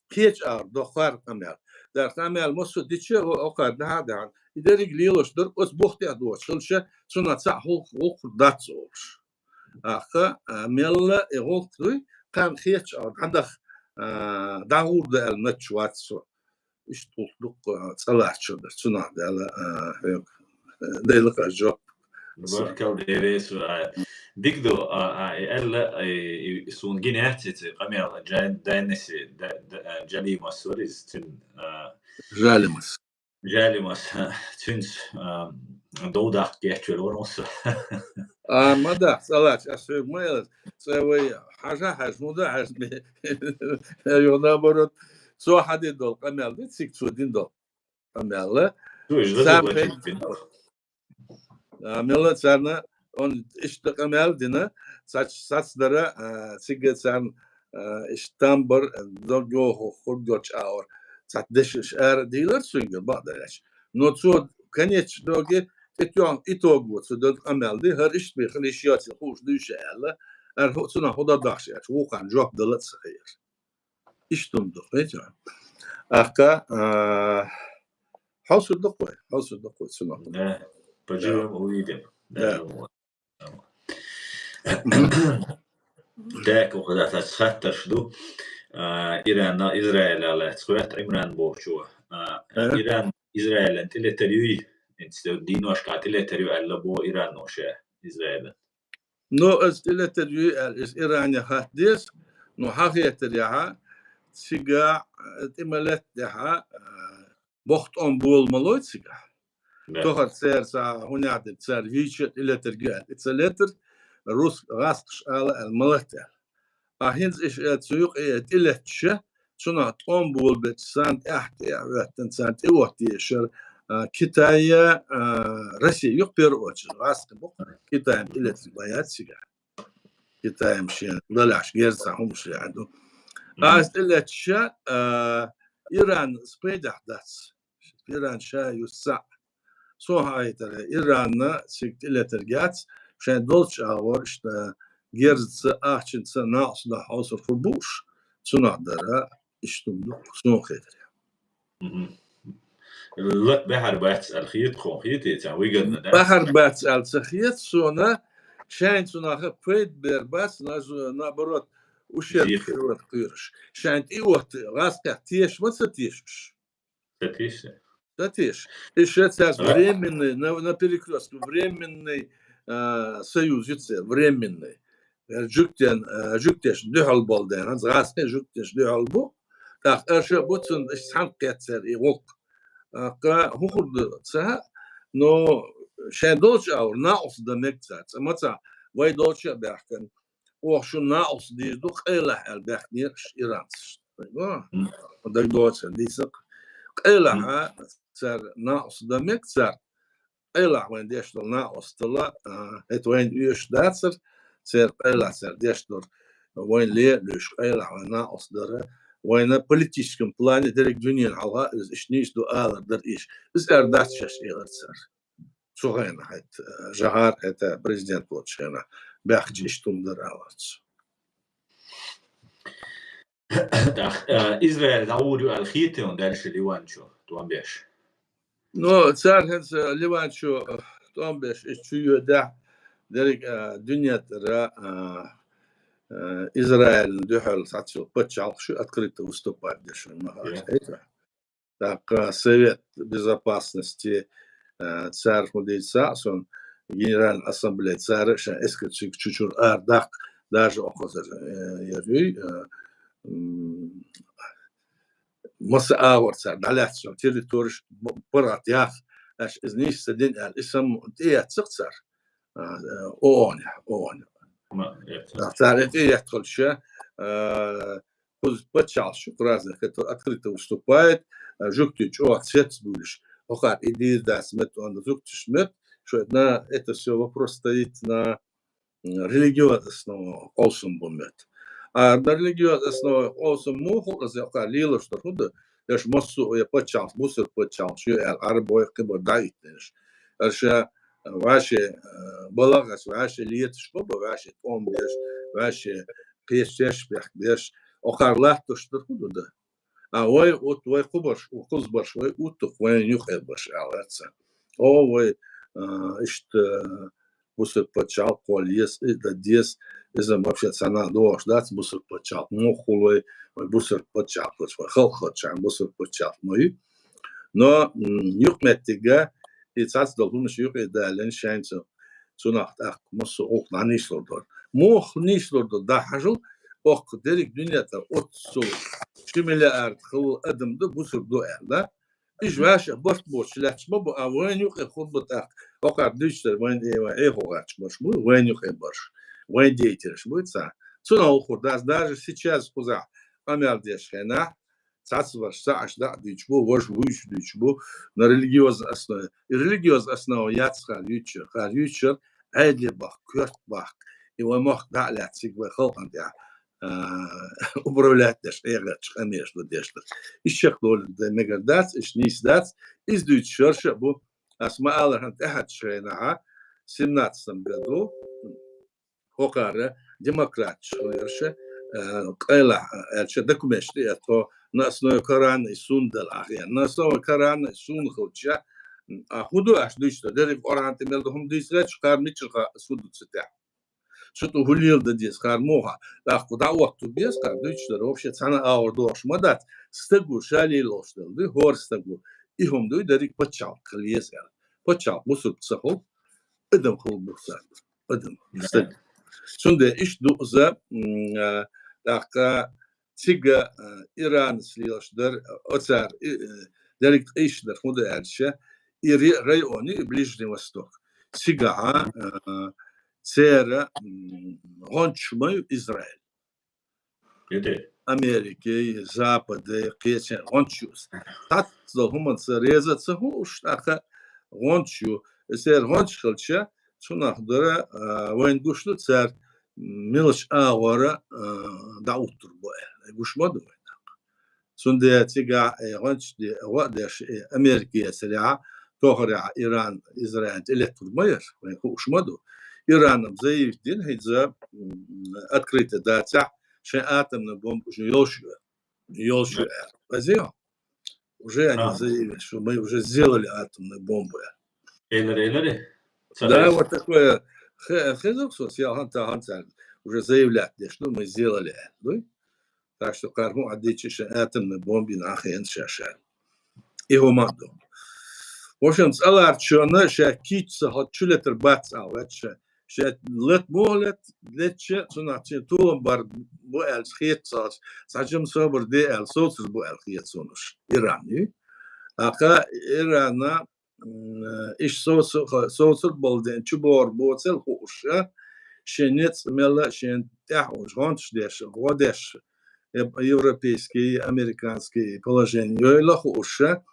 кхечу агӀор дохар къамел. Дара къамел массо а дича, о-, окхар дахьа а дахьана. И дерриг лелош дара, оцу бух тӀе а доцуш хилча, цунах цхьаъ гӀуллакх, гӀуллакх дац олуш. ТӀаккха, а, мелла и гӀуллакх дуй, кхарна хетачу агӀор дӀадах, а, дӀагӀур ду аьлла начча вац со. Иштта гӀуллакх дуккха, а, цӀа латтачо дара, цунах даьлла, а, хьоьга, а, дайла кхаж жоп. Баркалла, Дела реза хуьлда. Дика ду, а, а, и аьлла, а, и, и суна гина яц и къамел, Джан-, Джаниси, Да-, Да-, а, Джалимас вара иза, цуьнан, а, Жалимас. Жалимас, цуьнца, а, дов даккха гечвелла вара массо. А, ма дахьа, цӀа лаьцна, ас хьоьга ма элира. Цкъа вай хьажа, хьажа, хӀунда хьажа, ме-, ю, наоборот, цо хьадина долу къамел ди, цига цо дина долу къамел. Цо иза царна гӀазот хӀинца, а, мелла царна, он иштта къамел дина, цач-, сацдара, а, цига царна, а, иштта там бар, а, дог йоху, хургдолчу агӀор. Цхьа дешаш ара дийлар цуьнга, бакъдерг аьлча. Но цо, конечно, доге, тӀетоьхна итого цо дала къамел ди, хӀара иштта бен хила йиш йоций хууш дуьйша аьлла, ара хӀу-, цунах хӀу дан дахьаш аьлча, вукхарна жоп дала а ца хиира. Иштта хӀума ду, хетий хьуна? ТӀаккха, а, хьовсур ду-кх вай, хьовсур ду-кх вай цунах. Да, поживем, увидим. Да. Да. Так, вот, да, так, хаттарш ду. А, Иран, Израиль, а, лаьцна гӀоьтту Ӏимран бохучо. А, Иран Израилан тӀелетар юй, дийношкахь тӀелетар ю аьлла бо Ирано ша Израилан. Но аса тӀелетар юй аьлла, иза Иране хатта деза, но хьан хетарехьа, цигахь, э, тӀе ма летта тӀехьа, э, боху тӀом бола ма лой цигахь. Да. Тохара церан схьа хӀунех дерг цара вийча тӀелетар ю аьлла. И ца летар, рус гӀаскхаш ала аьлла, ма латта аьлла. А хӀинца иша, э, цу юкъе тӀелетташа, цунах тӀом болабелча, царна тӀаьхьа-тӀаьхьа хӀоьттина, царна тӀеотта ешар, а, Китая, а, Россия, юха первую очередь, гӀаскхи бу-кх, Китайна тӀелетта бан яц цигахь. Китайм шен лалахьаш герза хӀумаш яьхьа ду. Мгм. Аса тӀелетташа, а, Иран пайдехь дац. Иран ша юссаӀ. Сона хьаайтара, Иранна цига тӀелетаргьяц, шайн долча агӀор иштта герзаца, ахчанца, накъостаца хьовсур фу бууш, цунах дара, иштта ду, сона хетарехь. Мгм. Лат бахьар бац аьлла хета, хьона хетий, цхьа выгодно, да? Бахьар бац аьлла ца хета сона, шайн цунах пайда бер бац, наж-, наоборот, ущерб хилар кхоьруш. Шайн тӀе отта, гӀазкхех теша ма ца тешаш. Ца теша. Ца теша. И ша цаьрца временный, на, на перекрёстке временный, а, союз ю церан, временный. Э, жугтен, э, жугтешна дуьхьал бола ден, хӀанз гӀазкхий жугтешна дуьхьал бу. ТӀаккха аша бу цунна, иштта цхьаьна кхет церан и гӀуллакх. ТӀаккха хӀун хир ду ца хаьа, но шайн долча агӀор накъост дан мег цар. Цкъа ма ца, вай долча а баьхкина, оха шуна накъост дийр ду, къайлахь аьлла баьхкинера уж иранцаш. Мгм. ДагадоагӀа царна дийцар. Къайлахь цар накъост дан мег цар, къайлахь вайна деш дола накъостал, а, хӀета вайна оьшуш дацар, церан къайлахь цар деш долу, вайна лелош къайлахь вайна накъост дара, вайна политическом плане дерриг дуьненна хьалха иза иштта нийса ду алар дара уьш. Иза аьлла дац шаьш, элира цара. Цу хенахь хӀета, э, Жохар хӀета президент волчу хенахь баьхкича иштта хӀума дара, элира цо. ТӀаккха, э, Израиль дӀагӀур ю аьлла хетий хьуна дальше Ливан чу тӀом беш? Ну, цара хӀинца Ливан чу, э, тӀом беш, иза чу йоьдахь, дерриг, э, дуьнен тӀера, э, э, Израилна дуьхьал схьа ца йолу пачхьалкхаш ю открыто выступать деш, ма хаьа. ТӀаккха Совет Безопасности, э, цара хӀун дийца а, сон Генеральная Ассамблея, цара шайн эскарчиг чу-чура ара даккха, даже окхазар, э, яр юй, э, м, масса агӀор цара дӀалаьцна территориш б-, паргӀат яха, аша иза нийса ца дина аьлла, и сам тӀеэццахь цара, э, ООН-ехь, ООН. Ма, эццахь. Цара и тӀеэцхалча, э, кхуза пачхьалкхаш ю, разных, которые открыто выступают, а, жугтий чӀогӀа цецбуьйлуш, хӀокхара и дийр дац меттан, онда зугташ мет, что на это всё вопрос стоит на, м, религиозной основе къовсам бу мет. А на религиозной основе къовсам муха хул, иза хӀокхара лелош дар хӀун ду, я ш массо а я пачхьалкхаш, бусалба пачхьалкхаш ю аьлла, Ӏарбой, кхибар дӀаиттинарш. Аша вӀаши, э, балагӀаш, вӀаши леташ ма бу, вӀаши тӀом беш, вӀаши кхечеш бехк беш, хӀокхара латтош дар хӀун ду дан? А вай, вот вай кху барш, кхуза барш вай утту, вайна юкъе барш, аьлла цара. О, вай, э, иштта, бусалба пачхьалкх кхолла еза, и дан деза, иза вообще цхьанна а догӀуш дац, бусалба пачхьалкх муха хул вай, вай бусалба пачхьалкх, вай халкъ хилча бусалба пачхьалкх ма ю. Но, м, юкъаметтигга и цхьацца долу хӀуманаш юкъе далийна шайна цу-, цунах тӀаккха массо а гӀуллакх дӀанийслур дара. Муха нийслур ду, дӀахьажал, оккха дерриг дуьнен тӀера оццул ши миллиард хилла адам ду, бусалба ду аьлла, да? Иза вӀаши барт боцуш лаьтташ ма бу, а вайна юкъе хӀун бу тӀаккха? ХӀокхара дуьйцуш дара вайна, э, вайн Ӏехо гӀерташ барш бу, вайна юкъе барш, вайн деятелаш бу цхьа. Цунах хӀун хир дац, даже сейчас кхузахь къамел деш хенахь, цхьацца барш цхьаъ аша дӀа а дуьйцуш бу, важа вуьйцуш дуьйцуш бу, на религиозной основе. И религиозной основа яц хӀара юьйцуш яр, хӀара юьйцуш яр Ӏедале бахка, коьрта бахка. И вайн мохк дӀа а лаьцна цига вай халкъана тӀехь, а, управлять деш, эгӀачу къамелаш ду деш дар. Иштта чекхдолу дан мегар дац, иштта нийса дац. Иза дуьйцуш яр ша а бу, ас ма-аллара, хӀан тӀаьхьарчу хенахьа, семнадцатом году, хӀокхара демократаш хиларша, э, къайлахь, э, аьлча документаш тӀе а тхо, на основе Корана и Сунна дала ахьа, на основе Корана и Сунна хилча, а хӀун ду аша дуьйцуш дар? Дерриг Къуръан тӀе мел ду хӀума дийца гӀерташ, кхара мичара хаа ас хӀун ду цу тӀехь? Цу тӀу хӀун леладан деза кхара муха? ТӀаккха дӀаоттур беза кхара дуьйцуш дар, вообще цхьана а агӀор догӀуш ма дац. Стаг ву ша лелош дала дуй, хӀора стаг ву. И хӀума дуй, дерриг пачхьалкх хила еза аьлла. Пачхьалкх бусалба ца хуьлу, адам хуьлу бусалба. Адам. Да. Стаг. Цундела иштта ду иза, м, а, тӀаккха цига, а, Иранца лелаш дар, оцара, и, э, дерриг къийсаш дар хӀун ду аьлча, и ре-, район ю, и Ближний Восток. Цигахьа, а, церан, м, гӀончаш ма ю Израиль. Америкин, Западин, кхечун гӀончаш ю. Цхьацца долу хӀуманца реза ца хӀу уьш, тӀаккха гӀончаш ю. Церан гӀончаш хилча, цунах дара, а, вайна гуш ду цара мелачу агӀора, а, дӀаоттур бу аьлла. Гуш ма ду вайна тӀаккха. Цундела цигахь, э, гӀончаш де-, гӀо а деш, э, Америка ецарехь, тохарехь Иран, Израиль тӀелеттур ма яра, вайн хууш ма ду. Ирана заявить дина хӀинца, м, открыто дацахь, шайн атомная бомба уже йолуш ю, йолуш ю аьлла. Хезий хьо? Уже они заявили, что мы уже сделали атомную бомбу. Элира, элира. Да, вот такое. Хе-, хеза-кх со, сел хӀан-, та хӀан цара уже заявлять деш ду, мы сделали, аьлла, дуй? Так что кхара хӀун а дийцича, атомная бомба йина хьан хенаш шаьш аьлла. И хӀума а ду. В общем, цӀа ларчонна ша кийча ца хӀотта чу летар бац аьлла ваьчча, ша лет муха лет, летча, цунах цхьа толам бар бу аьлла хета цаьрца, цхьа жима собар де аьлла, совцур бу аьлла хета цунна уьш. Иран ю. ТӀаккха Ирана, м, иштта совцу-, совцур болу ден чу бохур боцел хууш, а? Шен ницкъ мелла, шен тӀаьхьа уьш гӀонташ деш, гӀо деш, э, европейский, американский положение йойла хууш, а?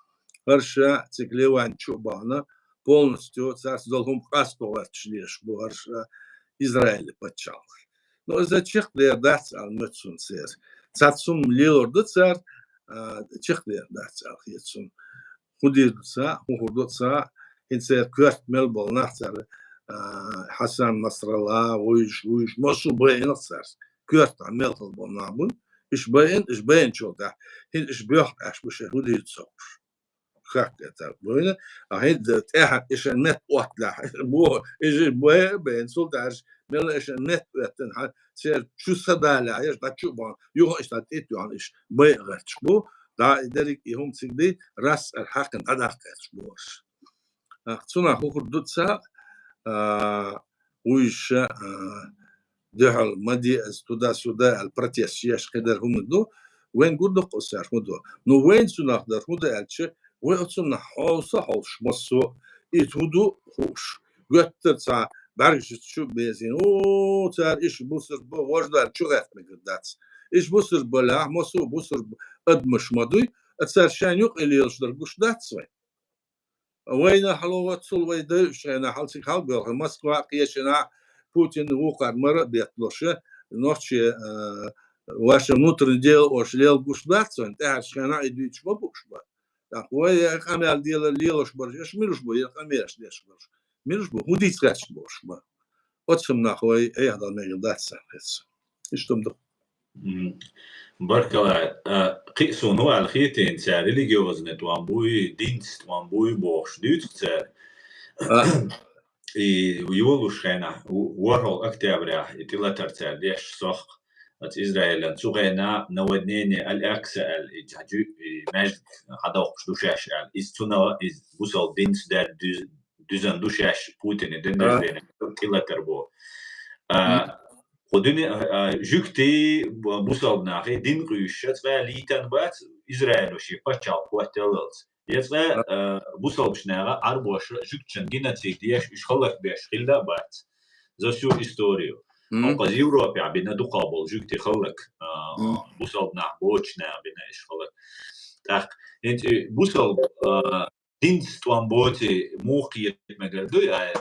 ХӀара ша цига Ливан чу а бахана, полностью цаьрца долу хӀума къасто гӀерташ леш бу хӀара ша Израиль пачхьалкх. Но иза чекхдер дац аьлла моьтту суна церан. Цхьацца хӀума лелор ду цара, а, чекхдер дац аьлла хета суна. ХӀун дийр ду ца, хӀун хӀур ду ца, хӀинца церан коьрта мел болу нах цара, а, Хьасан Насралла, вуьйш, вуьйш, массо а байинах цара. Коьртахь мел хила болу нах бу. Иш байина, иш байинчул тӀаьхьа, хӀинца иш боьхна аьш бу шайн хӀун дийр ца хууш. Хак это война, а хӀинца тӀаьхьа иша метта отталахь. Бо, иша бе, бен, султаш, мела иша метта оттан, хьан, цер чу садалахь, еш, дӀа чу бан, юха иша тӀит юхан иш, бай гӀерташ бу, да, и дерриг и хӀума цига ди, рас ар хьакхан дӀадаккха гӀерташ бу аш. Ах, цунах хӀухур ду ца, а, вуьйша, а, дуьхьал ма де ас туда-сюда аьлла протест еш кхидара хӀума ду, вайн гур дукха оцу цаьрга хӀун ду. Ну, вайн цунах дар хӀун ду аьлча, вай оцунах хьовса хьовсуш массо а, и хӀун ду хууш. Гоьттара цхьа бӀаьргашца чу безина, о, цара иш бусурба, вождар чу гӀертмегар дац. Иш бусурба балахь, массо а бусурба адамаш ма дуй, а цара шайн юкъе лелаш дар гуш дац вайн. Вайна хьалаваццул вай дайшхьайна хьалциг хьалбоьлху Москва кхечина Путин вукхар мара а бетталуша, нохче, а, ваше внутреннее дело ош лел гуш дац вайн, тӀаьхьарчу хенахь и дуьйцуш ма бууш бан. ТӀаккха вай я къамел дела лелош бараш, эш милуш бу, я къамелаш деш бараш. Милуш бу, хӀун дийца гӀерташ болуш бан. Оцу хӀуманах вай айхьа дан мегар дац сан хеза. Иштта ду. М, баркалла. А, кхин а суна ву аьлла хетийна, цара религиозный тӀом буй, динца тӀом буй бохуш дуьйцу цара. А. И йолуш хенахь, в-, ворхӀалгӀа октября, и тӀелатар цара деш сохка, оцу Израилан цу хенахь наводнение Аль-Акса аьлла, и жу-, и маьждиг хьадоккхуш ду шаьш аьлла. Иза цунах, иза бусалба динца даьлла дуьз-, дуьзна ду шаьш Путине ден А. дерзбена тӀелатар бо. А, Мгм. Кху дуьне, а, жуьгтий, бу-, бусалба нахий дин къуьйсуша цкъа лийтан бац Израило шен пачхьалкх хӀотталлалц. Я цкъа, А. а, бусалбачу наха Ӏарбоша жуьгташан геноцид еш, уьш хӀаллакбеш хилла а бац за всю историю. Мгм. Хьо кхаза Европехь бина дукхах болу жуьгтий хӀаллак, а, Мгм. бусалба нах боцучу наха бина уьш хӀаллак. ТӀаккха, хӀинца и бусалба, а, динца тӀом боций муха кхета мегар дуй, ай?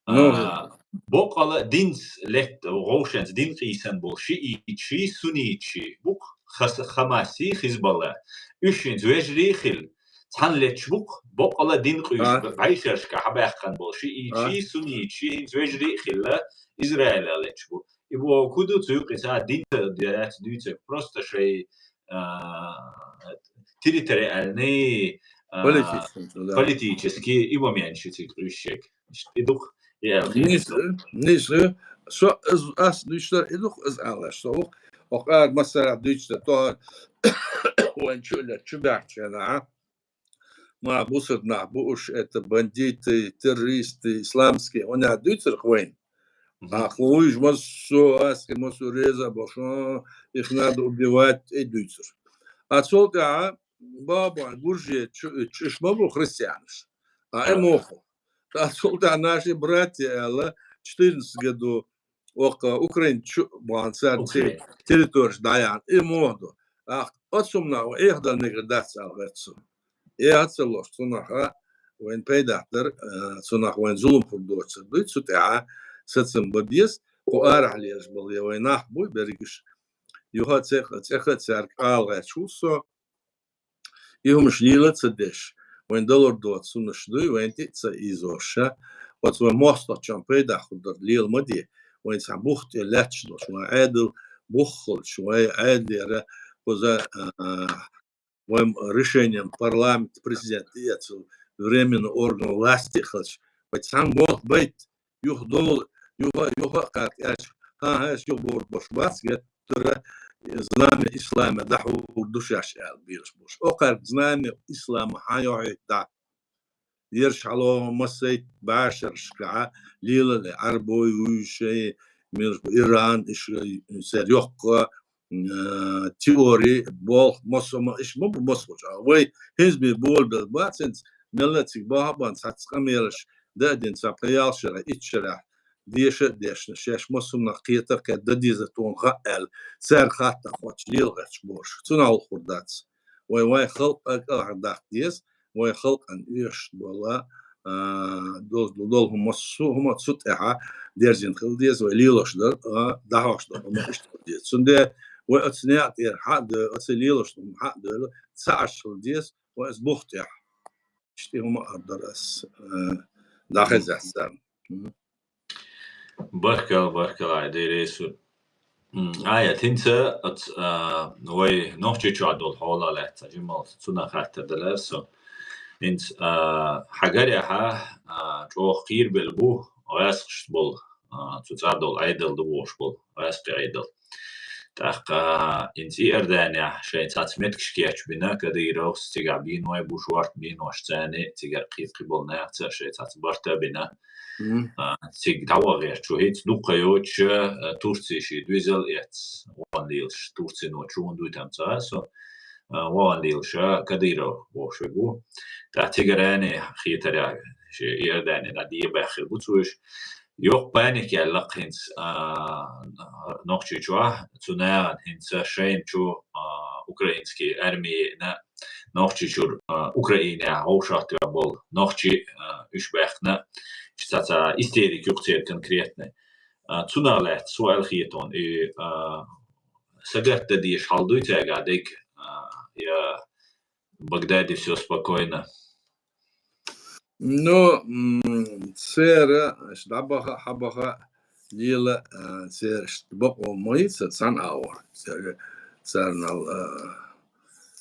Ну. А, боккъала динца летта вовшанца дин къийсан болу шиитчий, суннитчий, бу-кх Хас-, Хамасий, Хизбалла. Уьш хӀинца вежарий а хилла, цхьаьна леташ бу-кх, боккъала дин къуьйсуш А. бӀешерашка хьабаьккхина болу шиитчий, А. суннитчий, хӀинца вежарий а хилла, Израиле леташ бу. И боху хӀун ду цу юкъе цхьа дин ца дерац дуьйцург, просто шайн, а, территориальный, а, Политический, да. политический и момент шу цига къуьйсуш ерг. И ду-кх, и аьлла. Нийса, нийса. Со, из, ас дуьйцуш дар и ду-кх, из аьлла, со ву-кх. Оха ара массара дуьйцуш дар, то вайн чу а летта, чу баьхча хенахь, а? Ма бусург нах бу уьш, это бандиты, террористы, исламские, хӀунда дуьйцурх вайн. Мгм. А хӀуйш массо а аски, массо а реза а болуш, а, их надо убивать, и дуьйцур. А цул тӀаьхьа баба гуржи чу-, чуьш ма бу христианаш. А, э, А. моху. А цул тӀаьхьа наши братья аьлла, четырнадцать году оккха Украин чу бахана цара Украин. Те-, территориш дӀаяхьна. И моху ду. А оцу хӀуманах вай эхадала мегар дац аьлла гӀерта со. Э, а ца лош, цунах а вайн пайдах дар, э, цунах вайн зулам хӀур доцург дуй, цу тӀехьа сацам бан беза, кху арахь лелаш бале вайн нах буй берригаш. Юха цӀе-, цӀеха а цаьрга ала гӀерташ ву со, И хӀумаш лела ца деш, вайн далур доцу хӀумаш дуй, вайн тӀе а ца ийзош, оцу вайн мостагӀчун пайда хурдар лела ма де, вайн цхьа бух тӀе лаьтташ долуш, вайн Ӏедал бух хилча, вайн Ӏедалера кхуза, а, вайн решением парламент, президент тӀеэцу временный орган власти а хилча, вай цхьана болх байт, юха долу, юха, юха а кхаьрга аьлча, хӀан-хӀа, аш юха бохург баш бац, геттара знамя ислама дӀахьур ду шаьш аьлла белаш болуш. О кхаьрга знамя ислама хьан йохьуьйту дӀа? Ерш хьалха массайт башаршкахьа лелале, Ӏарбой, вуьйшай, милаш бу, Иран, иш, церан йоккха, а, теори, болх, массо-, ма-, иш ма бу массо а. Вай хӀинца бен болабелла бац хӀинца, мелла а цига бахьа а бан, цхьацца къамелаш да а дина, цхьа пхи-ялх шарахь, итт шарахь, деша а дешна, шаьш массо а нах кхета а кхетта, дан деза тхуна хаьа аьлла, цаьрга хатта а хоттуш, лела гӀерташ болуш. Цунах хӀума хир дац. Вай, вай халкъ а кӀелхьардаккха деза, вай халкъана оьшуш бола, а, дол-, долу хӀума, массо а хӀума цу тӀехьа дерзина хила деза, вай лелош дар, а, дӀахьош дар хӀума иштта хила деза. Цундела вай оцу некъа тӀера хьа а девлла, оцу лелош хӀума хьа а девлла, ца Ӏаш хила деза, вай оцу бух тӀехь. Иштта хӀума а дар ас, а, дӀахеза царна. Мгм. Баркалла, баркалла, Ӏай, Дела реза хуьлда. М, Ӏай, хӀинца ац-, а, вай Нохчийчохь долу хьолах лаьцна жимма цунах хаттар далара со. ХӀинца, а, хьан гарехь, а, чӀогӀа кхерабелла бу гӀаскхашца болу, а, цу цӀа долу Ӏедал ду бохуш болу, гӀаскхийн Ӏедал. ТӀаккха, а, хӀинца Иорданехь шайн цхьацца меттигаш кечбина Кадыровс, цигахь бийной бу, шорта бийнош царна, цигара кхин-кхин болу нахаца шайн цхьацца барт а бина. Мгм. А, цига дӀавахарчу хӀинца дукха йоцуш, а, Турция шен доьзал эцна, вахана лелаш, Турцино чу хӀунда вуьту ам ца хаьа со, а, вахана лелаш, а, Кадыров бохуш верг ву. ТӀаккха цигара а хетарехь, шен Иордане дӀа дӀабаьхна хир бу цо уьш. Йоккха паника яьлла хӀинца, а, Нохчийчохь, цу нахана хӀинца шайна чу, а, украинский армина Нохчийчуьра, а, Украинехь вовшахтоьхна болу нохчий, а, уьш баьхкина, иштта цхьа истерика ю-кх церан конкретно. А, цунах лаьцна со аьлла хетон, и, а, сагатдан дезаш хьал дуй цаьргахь дерг, а, я Багдаде всё спокойно? Ну, м, церан, аша дӀабаха а, хьабаха а, лела, а, церан бакъо ма йицара цхьана агӀор. Церан, царнал, а,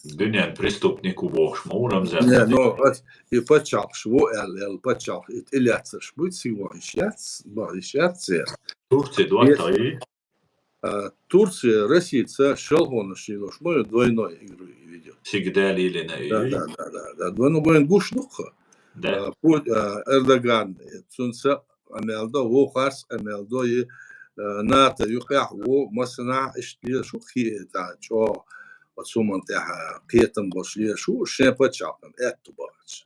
Дуьненан преступник ву бохуш ма ву, Рамзан? Не, ну, ас-, и пачхьалкхаш ву аьлла, аьлла пачхьалкх, и тӀелаьцнарш буй, цига вахийташ яц, вахийташ яц церан. Турция дуьтта и? А, Турция Россица шалхонаш йилош ма ю, двойной игру видел. Цига далилина и? Да, да, да, да, да. Двойной вайн гуш дукха. Да. А, Пут-, а, Эрдоган, цунца къамел до, вукхарца къамел до, и, а, НАТО юкъехь ву, массанхьа иштта лелаш ву, кхи-, та, чӀогӀа оцу хӀуманна тӀехь кхетам болуш лелаш ву, шен пачхьалкхана аьтту бахарца.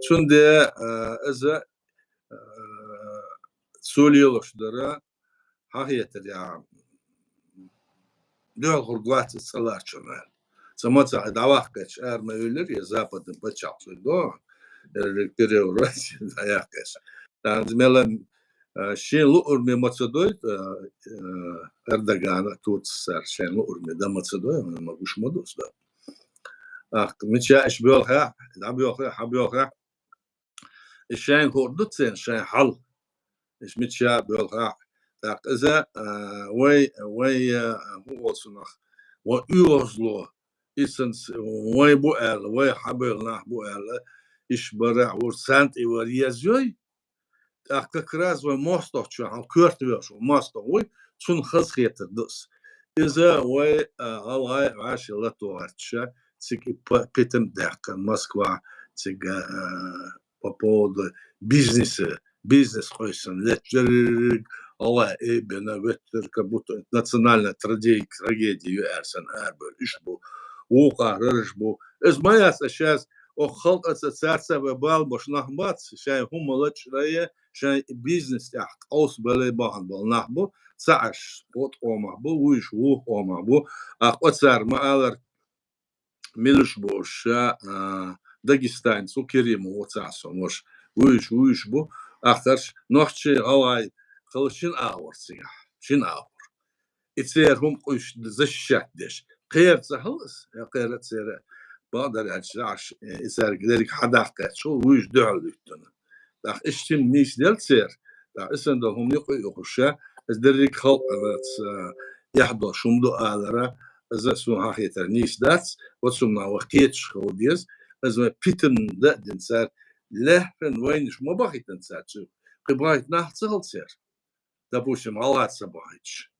Цундела, а, иза, а, цо лелаш дара, хьан хетарехь, дуьхьал хӀур гуац иза цӀа ларчунна аьлла. Ца маца дӀаваккхача ара ма вуьйлира, я западный пачхьалкх до, я переворот дӀаяьккхича. Тахана мела, а, шен луурме ма ца дой, а, а, Эрдогана, Турцияра шен луурме дан ма ца дой, ма гуш ма ду аса. Ах, мича иш боьлхехь, дӀабоьлхехь, хьан боьлхехь, и шайна хуур ду церан шайн хьал. Иш мича боьлхехь. ТӀаккха иза, а, вай, вай, а, хӀун олу цунах, вай оьгӀазло, и санна с-, вай бу аьлла, вай хьабевлла нах бу аьлла, иш бара, гӀур царна тӀе вара еза йой. ТӀаккха как раз вай мостагӀчу хьал коьрта веш ву, мостагӀа вуй, цунна хаза хетар ду ас. Иза вай, а, гӀалгӀай вӀаши латохарча, цига и п-, питам даьккхина Москва, цига, а, по поводу бизнеса, бизнес къойсана леччерг, гӀалгӀай э бина, веттар, как будто национальная тради-, трагедия ю аьлла санна арабевлла. Иш бу, вукхарарш бу. Иза ма яц, аш яц, оха халкъаца цаьрца вай бала бош нах бац, шайн хӀума лачкъарае, шайн бизнес тӀехь къовсабале бахана болу нах бу, ца Ӏаш, воту къомах бу, вуьйш вух къомах бу. Ахкъа цара ма алар, милуш бу уьш, а, дагестанец ву, Керимов ву цхьа сон ваша. Вуьйш, вуьйш бу, ахтарш нохчий, гӀалгӀай, хала шина агӀор цигахь, шина агӀор. И церан хӀума къуьйсуш защищать деш. Кхера ца хьалас, я кхера церан бакъдар аьлча, Ӏаш, э, и цаьрга дерриг хьадаккха гӀерташ хул, вуьйш дуьхьал луьттана. ТӀаккха иштта хӀума нийсделла церан, тӀаккха и санна долу хӀума юкъа а юхуш, иза дерриг халкъаца, э, эхь долуш хӀума ду алара, иза суна хьахетар нийса дац, оцу хӀуманах вай кхеташ хила деза, иза вай питана дан а дина цара, лаьттан вайнаш ма бахийтина цара цуьнга, кхин бахийта нах ца хилла церан. Допустим, гӀалгӀаца ца бахийташ.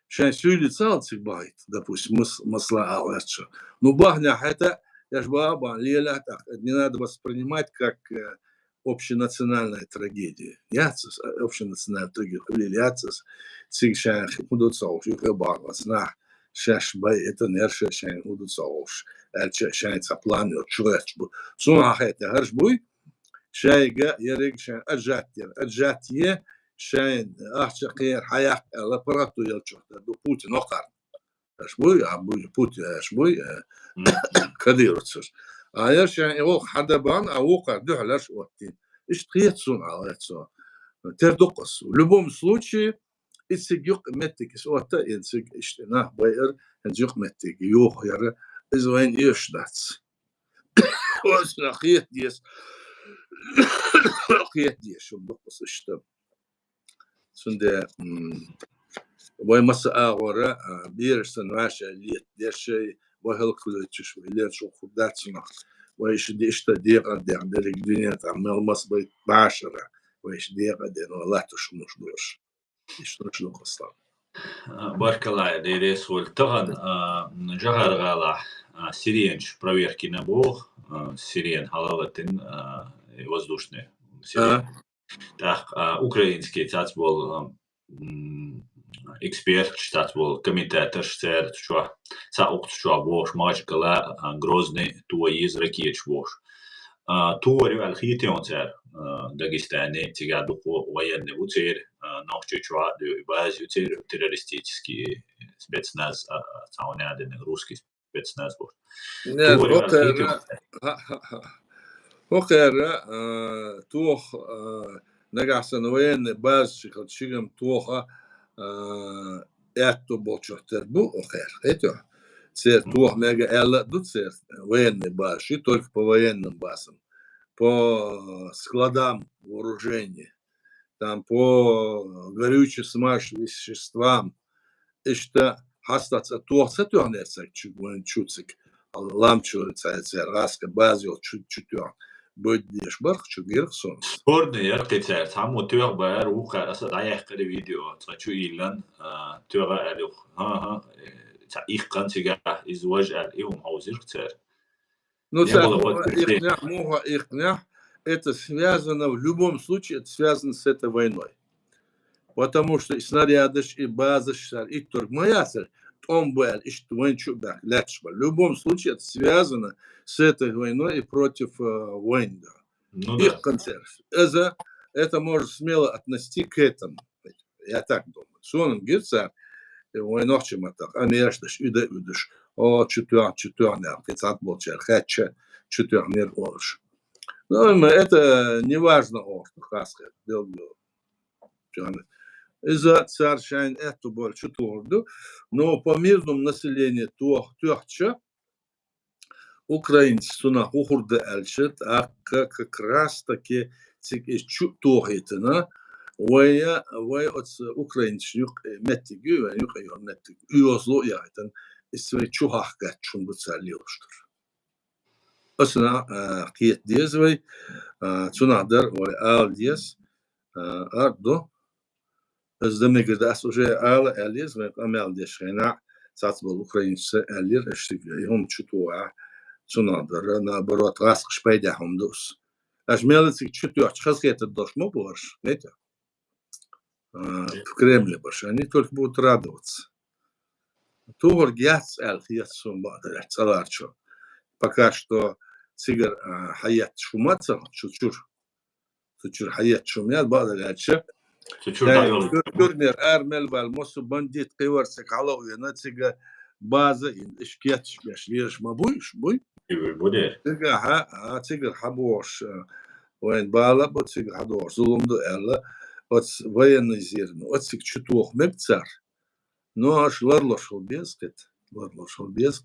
Шайн суьйлица ца хилла цига бахийта, допустим, мас-, масала ала гӀерташ. Ну, бахнехь хӀета, еш баха а бахна, лелахь тӀаккха. Это не надо воспринимать как, э, общенациональная трагедия. Яц иза, э, общенациональная трагедия, хуьлийла яц иза. Цига шайн хӀун ду ца хууш, юххе бахалц нах, шаьш бай, это нерша шайн хӀун ду ца хууш, аьлча шайн цхьа план йоцуш гӀерташ бу. Суна хьахетта хӀорш буй, шайга, ерриг шайн отжать яр, отжать е, шайн ахча кхера хьаяккха аьлла, паргӀато елчух тера ду Путин вакхарна. Аш буй, а буй, Путин аш буй, а, Кадыровцаш. А ер шайн и вокху хьада бан, а вукхар дуьхьал аш оттийна. Иштта хета суна, а, цо. Тера дукха ас. В любом случае, и цига юкъа меттиг ас отта, и цига иштта нах байар, хӀинца юкъа меттиг юха яра, иза вайн эш дац. Оцунах хета деза. Хета деза, шун дукха ас иштта. Цундела, м, вай маса агӀора, а, бераш санна ваьшша летадеш, вай хӀаллакхуьлуьйтуш, вай лерчу хӀума дац цунах. Вай иштта де-, иштта декъа а дехна, дерриг дуьне тӀехь мел маса бай башара, вай иштта декъа а дена, вай латтош хӀумнаш долуш. Иштта долуш ду, Аслан. А, баркалла, Дела реза хуьлда. Тахана, а, м, ЖахӀар-гӀалахь, а, сиренаш проверка йина боху, а, сирена хьалалатина, а, и воздушная сирена. А? ТӀаккха, а, украинский цац болу, а, м, эксперташ, цац болу комментаторш церан чохь, цхьа укх чохь бохуш, Махачкала, а, Грозный тоха еза ракеташ бохуш. А, тохар ю аьлла хетий хьуна цара, а, Дагестане, цигахь дукха военный ву церан, а, Нохчийчохь а ду, база ю церан террористический спецназ, а, а, цхьа ванадина русский спецназ бохуш. Не, тохар ю аьлла хетий хьуна цара? ХӀокхара, а, тох, а, нагахь санна военный база ши хилча шигам тоха, а, аьтто болчух тера бу хӀокхара, хетий хьуна? Церан тоха мега аьлла а ду церан военный база ши, только по военным базам, по складам вооружения, там, по горюче-смазочным веществам. Иштта хьастаца тоха ца тоьхнера цаьрга чу, вайн чу цига. Лам чу цаьрга, цаьрга гӀаскар база йолчу чу, чу тоьхна. Бойда деш барх чу гирх суна. Спорный яра кхин цаьрца. Цхьаммо тоьхна бара, вукхара аса дӀаяьккхира видео. Цкъа чу йиллина, а, тоьхна аьлла юха. ХӀан-хӀа, э, цхьа иккхина цигахь, иза важа аьлла, и хӀума хьовзира цара. Ну, цара муха иккхинехь, муха иккхинехь, это связано, в любом случае, это связано с этой войной. Потому что и снарядаш, и базаш цара итторг ма яцара, тӀом бу аьлла, иштта вайн чу а баьхка лаьтташ бара. В любом случае, это связано с этой войной и против, э, войн, да. Ну да. Иккхина цара. Иза, это можно смело отнести к этому. Я так думаю. Суна гира цара, э, вайн нохчийн маттахь, къамелаш деш, уьда а уьдуш, о, чу тоьхна, чу тоьхна аьлла, кхин цхьаъ болчара хаьттича, чу тоьхнера олуш. Ну, м, это не важно, олуш ду хасхет, билггал. Иза цара шайна аьтту болчу тохур ду, но по мирному населению тох-, тоьхча, украинцаш цунах вухур ду аьлча, тӀаккха как раз таки цига иза чу а тохийтина, вай, вай оцу украинцашна юкъа меттиг ю, вайн юкъа йолу меттиг, оьзло а яхийтина, иза вай чу хьахкхаьчча хӀума ду цара лелош дара. Оцунах, а, кхета деза вай, а, цунах дара вай ала деза, а, ард ду. Иза дан мегар ду, ас уже ала аьлла иза, вайн къамел деш хенахь, цац болу украинцаша аьллера, аша цига и хӀума чу тухахь, цунах дара, наоборот, гӀаскхаш пайда хӀума ду ас. Аша мел цига чу тоьхча, хазахетар долуш ма бу аша, хета? А, в Кремле баша, они только будут радоваться. Тухург яц аьлла хета суна бакъдерг цӀаларчо. Пока что цигара, а, хьаетташ хӀума а ца хилла, чу чура. Цу чуьра хьаетташ хӀума яц, бакъдерг аьлча. Цу чуьра дӀайолу. Туьр-, туьрмера ара мел ваьлла, массо а бандит кхин вара цига хьала а вена, цига база а йина, иштта кетташ беш лелаш ма буй уьш, буй? Буй, буй дера. Цигахь, а, цигара хьабогӀуш, а, вайн бала а бу, цигара хьадогӀуш зулам ду аьлла, оцу военизированный, оцу цига чу тоха мега цара. Но аша ларлуш хила беза кхета, ларлуш хила беза.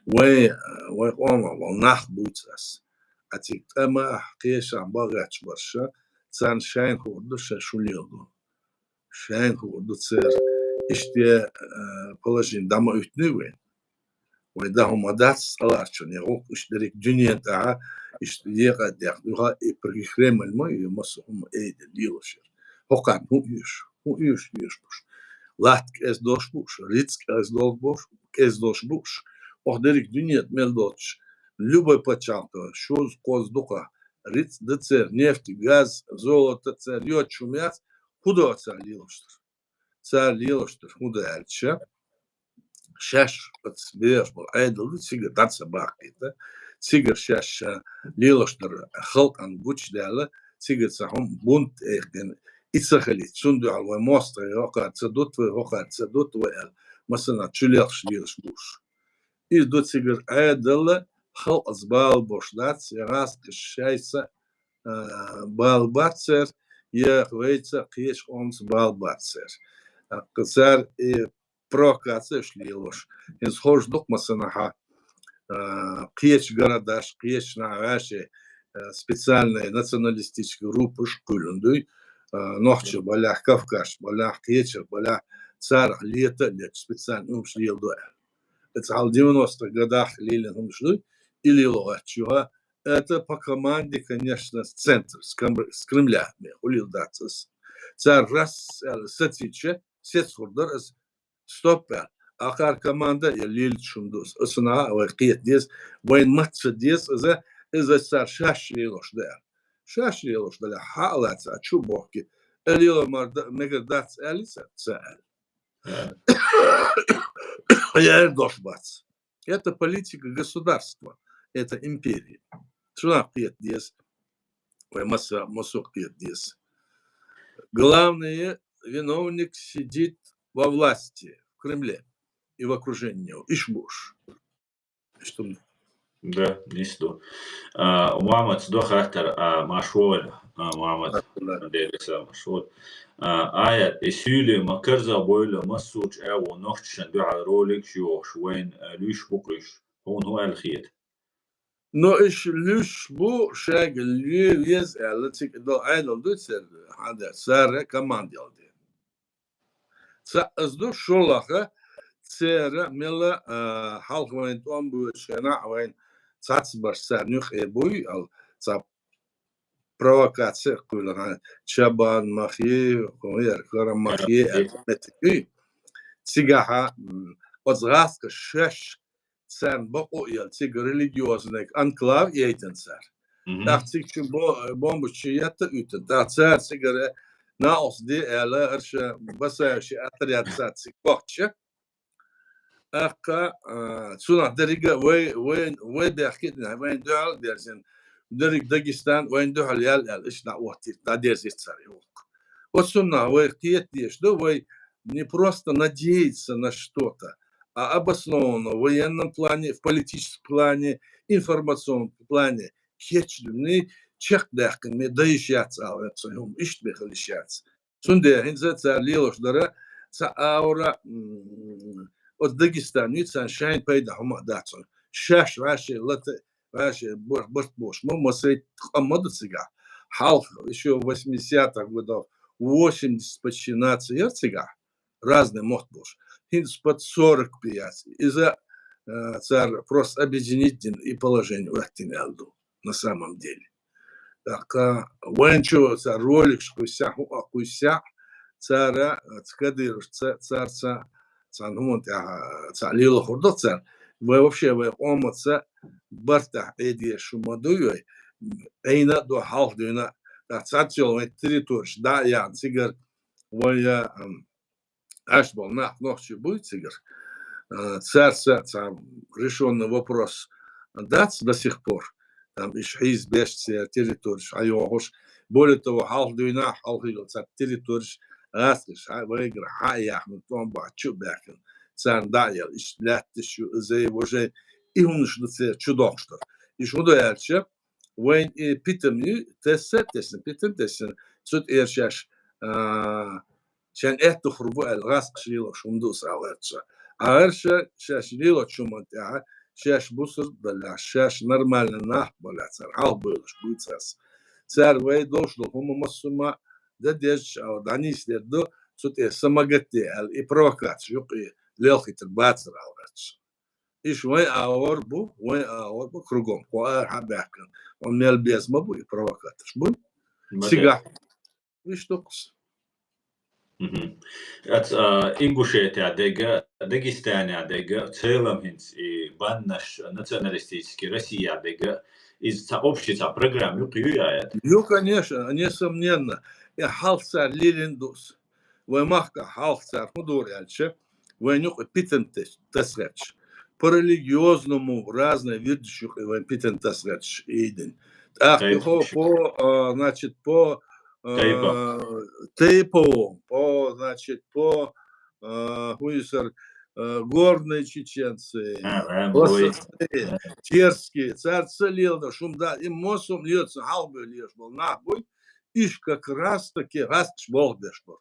Вай, вай къомах бола нах буц ас. А цига тӀама а кхешах багӀача барша, царна шайна хуур ду, ша шу леладу. Шайна хуур ду церан. Иштта, э, положение дӀа ма уьттуьй вай. Вай дӀа хӀума дац цӀаларчун, я гӀуллакх иштта дерриг дуьнен тӀехьа, иштта екъа дехна, юха и Кремль ма ю, масса хӀума айда лелаш яр. ХӀокхарна хӀун оьшу, хӀун оьшу, оьшу буш. Латта кӀеза долуш бууш, рицкъ кӀеза долуш бууш, кӀеза долуш бууш. Ох, дерриг дуьнен тӀа мел долчу, любой пачхьалкхо, шозза, кхозза дукха, рицкъ ду церан, нефть, газ, золото церан, йоцуш хӀума яц, хӀун до цара лелаш дара? Цара лелаш дара хӀун ду аьлча, шаьш оцу бераш болу Ӏедал ду, цигара дӀа ца баккхийта, цигара шаьш, а, лелаш дара халкъана гучудаьлла, цигара цхьа хӀума бунт айккхина, и ца хилийта, цунна дуьхьал вай мостагӀий хӀокхара ца дута вай, хӀокхара ца дута вай аьлла, массанхьа чулелхаш лелаш бууш. Иза ду цигара Ӏедал, халкъаца бала бош дац, я гӀазкхаша шайца, а, бала бац церан, я вайца кхечу къомца бала бац церан. ТӀаккха цара и провокацеш лелош, хӀинца ховш ду-кх массанхьа, а, кхечу городаш, кхечу наха ваьши, а, специальный националистический группаш кхоьллина дуй, а, нохчий балахь, кавказций балахь, кхечий балахь, царах лета а леташ специальный хӀумаш леладо аьлла. Оцу хьалха девяностых годах лелийна хӀумаш дуй, и лело гӀаттачу юха. Это по команде, конечно, с центра, с Кам-, с Кремля, ме хуьлийла дац ас. Цара раз аьлла сацийча, сецхур дара ас, стоп аьлла. Акхар команда я лелачун ду ас. Аса наха а вай кхета деза, вайн маца деза, иза, иза цара шаьш лелош да аьлла. Шаьш лелош дале, хьа а лаца, а чу а бохки. Э, лело мар да, мегар дац аьлли ца, ца аьлла. Яр дош бац. Это политика государства, это империя. Цунах кхета деза. Вай масса, массо а кхета деза. Главное, виновник сидит во власти, в Кремле и в окружении него. Иш буш. Иш тум. Да, нис ду. А, Мухаммад, ду хаттар, а, Машвар, а, Мухаммад, Машвар. Дерриса Машвар. А, аят, и суьйле ма карза бойла массучу агӀо нохчашан дуьхьал ролик йохуш вайн, а, луьйш бу-кх уьш. Хьуна хӀун аьлла хета? Но иш луьйш бу, шайга луьй веза аьлла, цига до Ӏедал дуьйцур, хьан дац, цара команда ял де. Цхьаъ ас ду, шолгӀа, церан мела, а, хьалха вайн тӀом буьйцу хенахь вайн цхьацца барш царна юкъе буй, ал цхьа провокаци а кхуьйлу, хьан, Чабан махе, хӀун яра, Карамахе, Карамахе. Аьлла, меттиг буй. Цигахьа, м, оцу гӀазкхаша шаьш царна бакъо а елла, цига религиозный анклав яйтина цара. Мгм. ТӀаккха цига чу бо-, бомбаш чу етта а уьттина. ТӀаккха цара цигара накъост де аьлла, аша Басаевши отряд цара цига бохча. ТӀаккха, а, цунах деррига вай, вай, вай бехке а дина, вайн дуьхьал а дерзина. Дерриг Дагестан вайн дуьхьал ял аьлла, иштта дӀаоттийта, дӀадерзийта цара и гӀуллакх. Вот цунах вай кхета дезаш ду, вай не просто надеяться на что-то, а обоснованно в военном плане, в политическом плане, информационном плане кечдуьнний чекхдаьккхина дан йиш яц ала ваьццо хӀума, иштта бен хила йиш яц. Цундела хӀинца цара лелош дара, цхьа аура, м, оцу Дагестан ю, царна шайн пайда хӀума а дац. Шаьш ваьши лата, ваьши бор-, барт бохуш ма, масай къам ма ду цигахь. Хьалха, ещё восьмидесятых годов, восемьдесят почти наций яра цигахь. Разный мотт болуш. ХӀинца под сорок пять. Иза, э, цара просто объединить дина и положение хӀоьттина аьлла ду, на самом деле. ТӀаккха вайн чу цара роликаш кхуьссехь, хӀуъа кхуьссехь, цара, э, ца кадыровца, царца, царна хӀуманна тӀехь, э, цхьа лелахур ду цара. Вай вообще, вай къомаца бартахь Ӏедеш шу ма дуй вай. Ӏийна а ду, хьалха дуьйна а. ТӀаккха цхьацца йолу вайн территориш дӀа а яхна цигара, вай, э, м, Ӏаш болу нах нохчий буй цигара. Э, цаьрца цхьа решённый вопрос дац до сих пор. Там иша хьийза беш церан территориш хьайохуш. Более того, хьалха дуьйна а, хьалха йолу цхьа территориш гӀазкхаша хьа-, вайгара хьа а яьхна, тӀом бахьа чу а баьхкина. Царна дӀа а елла, иштта лаьтташ ю, зай, вожай, и хӀуманаш ду церан чу дохуш дара. Иштта хӀун ду аьлча, вайн и питам ю, тесса а тесна, питам тесна, цу тӀера шаьш, а, шайн аьтту хур бу аьлла, гӀазкхаша лелош хӀума ду аса аьлла цо. Ӏаьрша шаьш лелочу хӀуманна тӀехь, шаьш бусалба даллалц, шаьш нормальни нах баллалц, цар хьалхабевлаш буй царца. Цар вай долуш долу хӀума массо а ма дан дезача, а, дӀанисдер ду, цу тӀе самагатде аьлла, и провокаци юкъе лелхийтар бацар аьлла гӀерташ. Иштта вайн агӀор бу, вайн агӀор бу кругом. Кхо ара хьа а баьхкина, хьуна мел беза ма бу и провокаторш, буй? Ма Цигахь. Иштта ду-кх. Мгм. Ац, а, Ингушетия дега, Дагестания дега, в целом хӀинца и баннаш националистический Россия дега, иза цхьа общий цхьа программа юкъа ю яхад? Ю, конечно, несомненно. И хьалха цара лелийна ду-кх. Вайн махкахь хьалха цара хӀун дора аьлча, вайн юкъа питана тас-, тасгӀерташ. По религиозному разные вирдаш юкъа вайн питана тасгӀерташ ийдина. ТӀаккха Тайп- по, по, а, значит, по, а, Тайпа. Тайповым, по, значит, по, а, хӀун ю сара, а, горные чеченцы, А, а, ой. Лососты, А. Терские, цара ца леладо, шум да, и мосум леца, хьалхабевлла лелаш болу нах буй, иш как раз таки гӀазкхаша болх беш бара.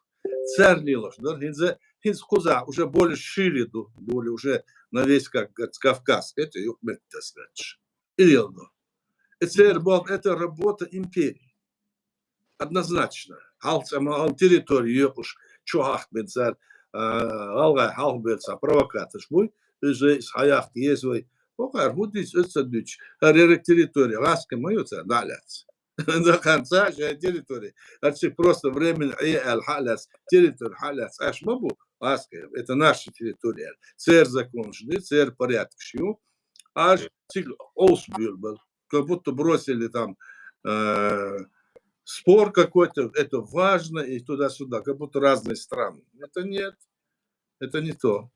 Цара лелош дара, хӀинца, хӀинца кхузахь уже более шире ду, более уже на весь, как говорится, Кавказ, это юкъаметтиг тасгӀерташ. И леладо. И церан болх, это работа империи. Однозначно. Хьалха цӀа ма-, хьалха территори йоькъуш, чу хьахкабина цара, а, гӀалгӀай хьалхабевлла цхьа провокаторш буй, иза, иза хьаяккха еза вай. Вокхара хӀун дийца, оцу ца дуьйцуш, хӀара ерриг территори гӀазкхийн ма ю цара дӀа а лаьцна. Дахана ца шайн территори. Ацциг просто временно Ӏе аьлла хьа а лаьцна, территори хьа а лаьцна, аш ма бу, ас кхера, это наша территория аьлла. Церан законаш ду, церан порядкаш ю. Аш цига къовса буьйлабала. Как будто бросили там, э, спор какой-то, это важно, и туда-сюда, как будто разные страны. Это нет. Это не то.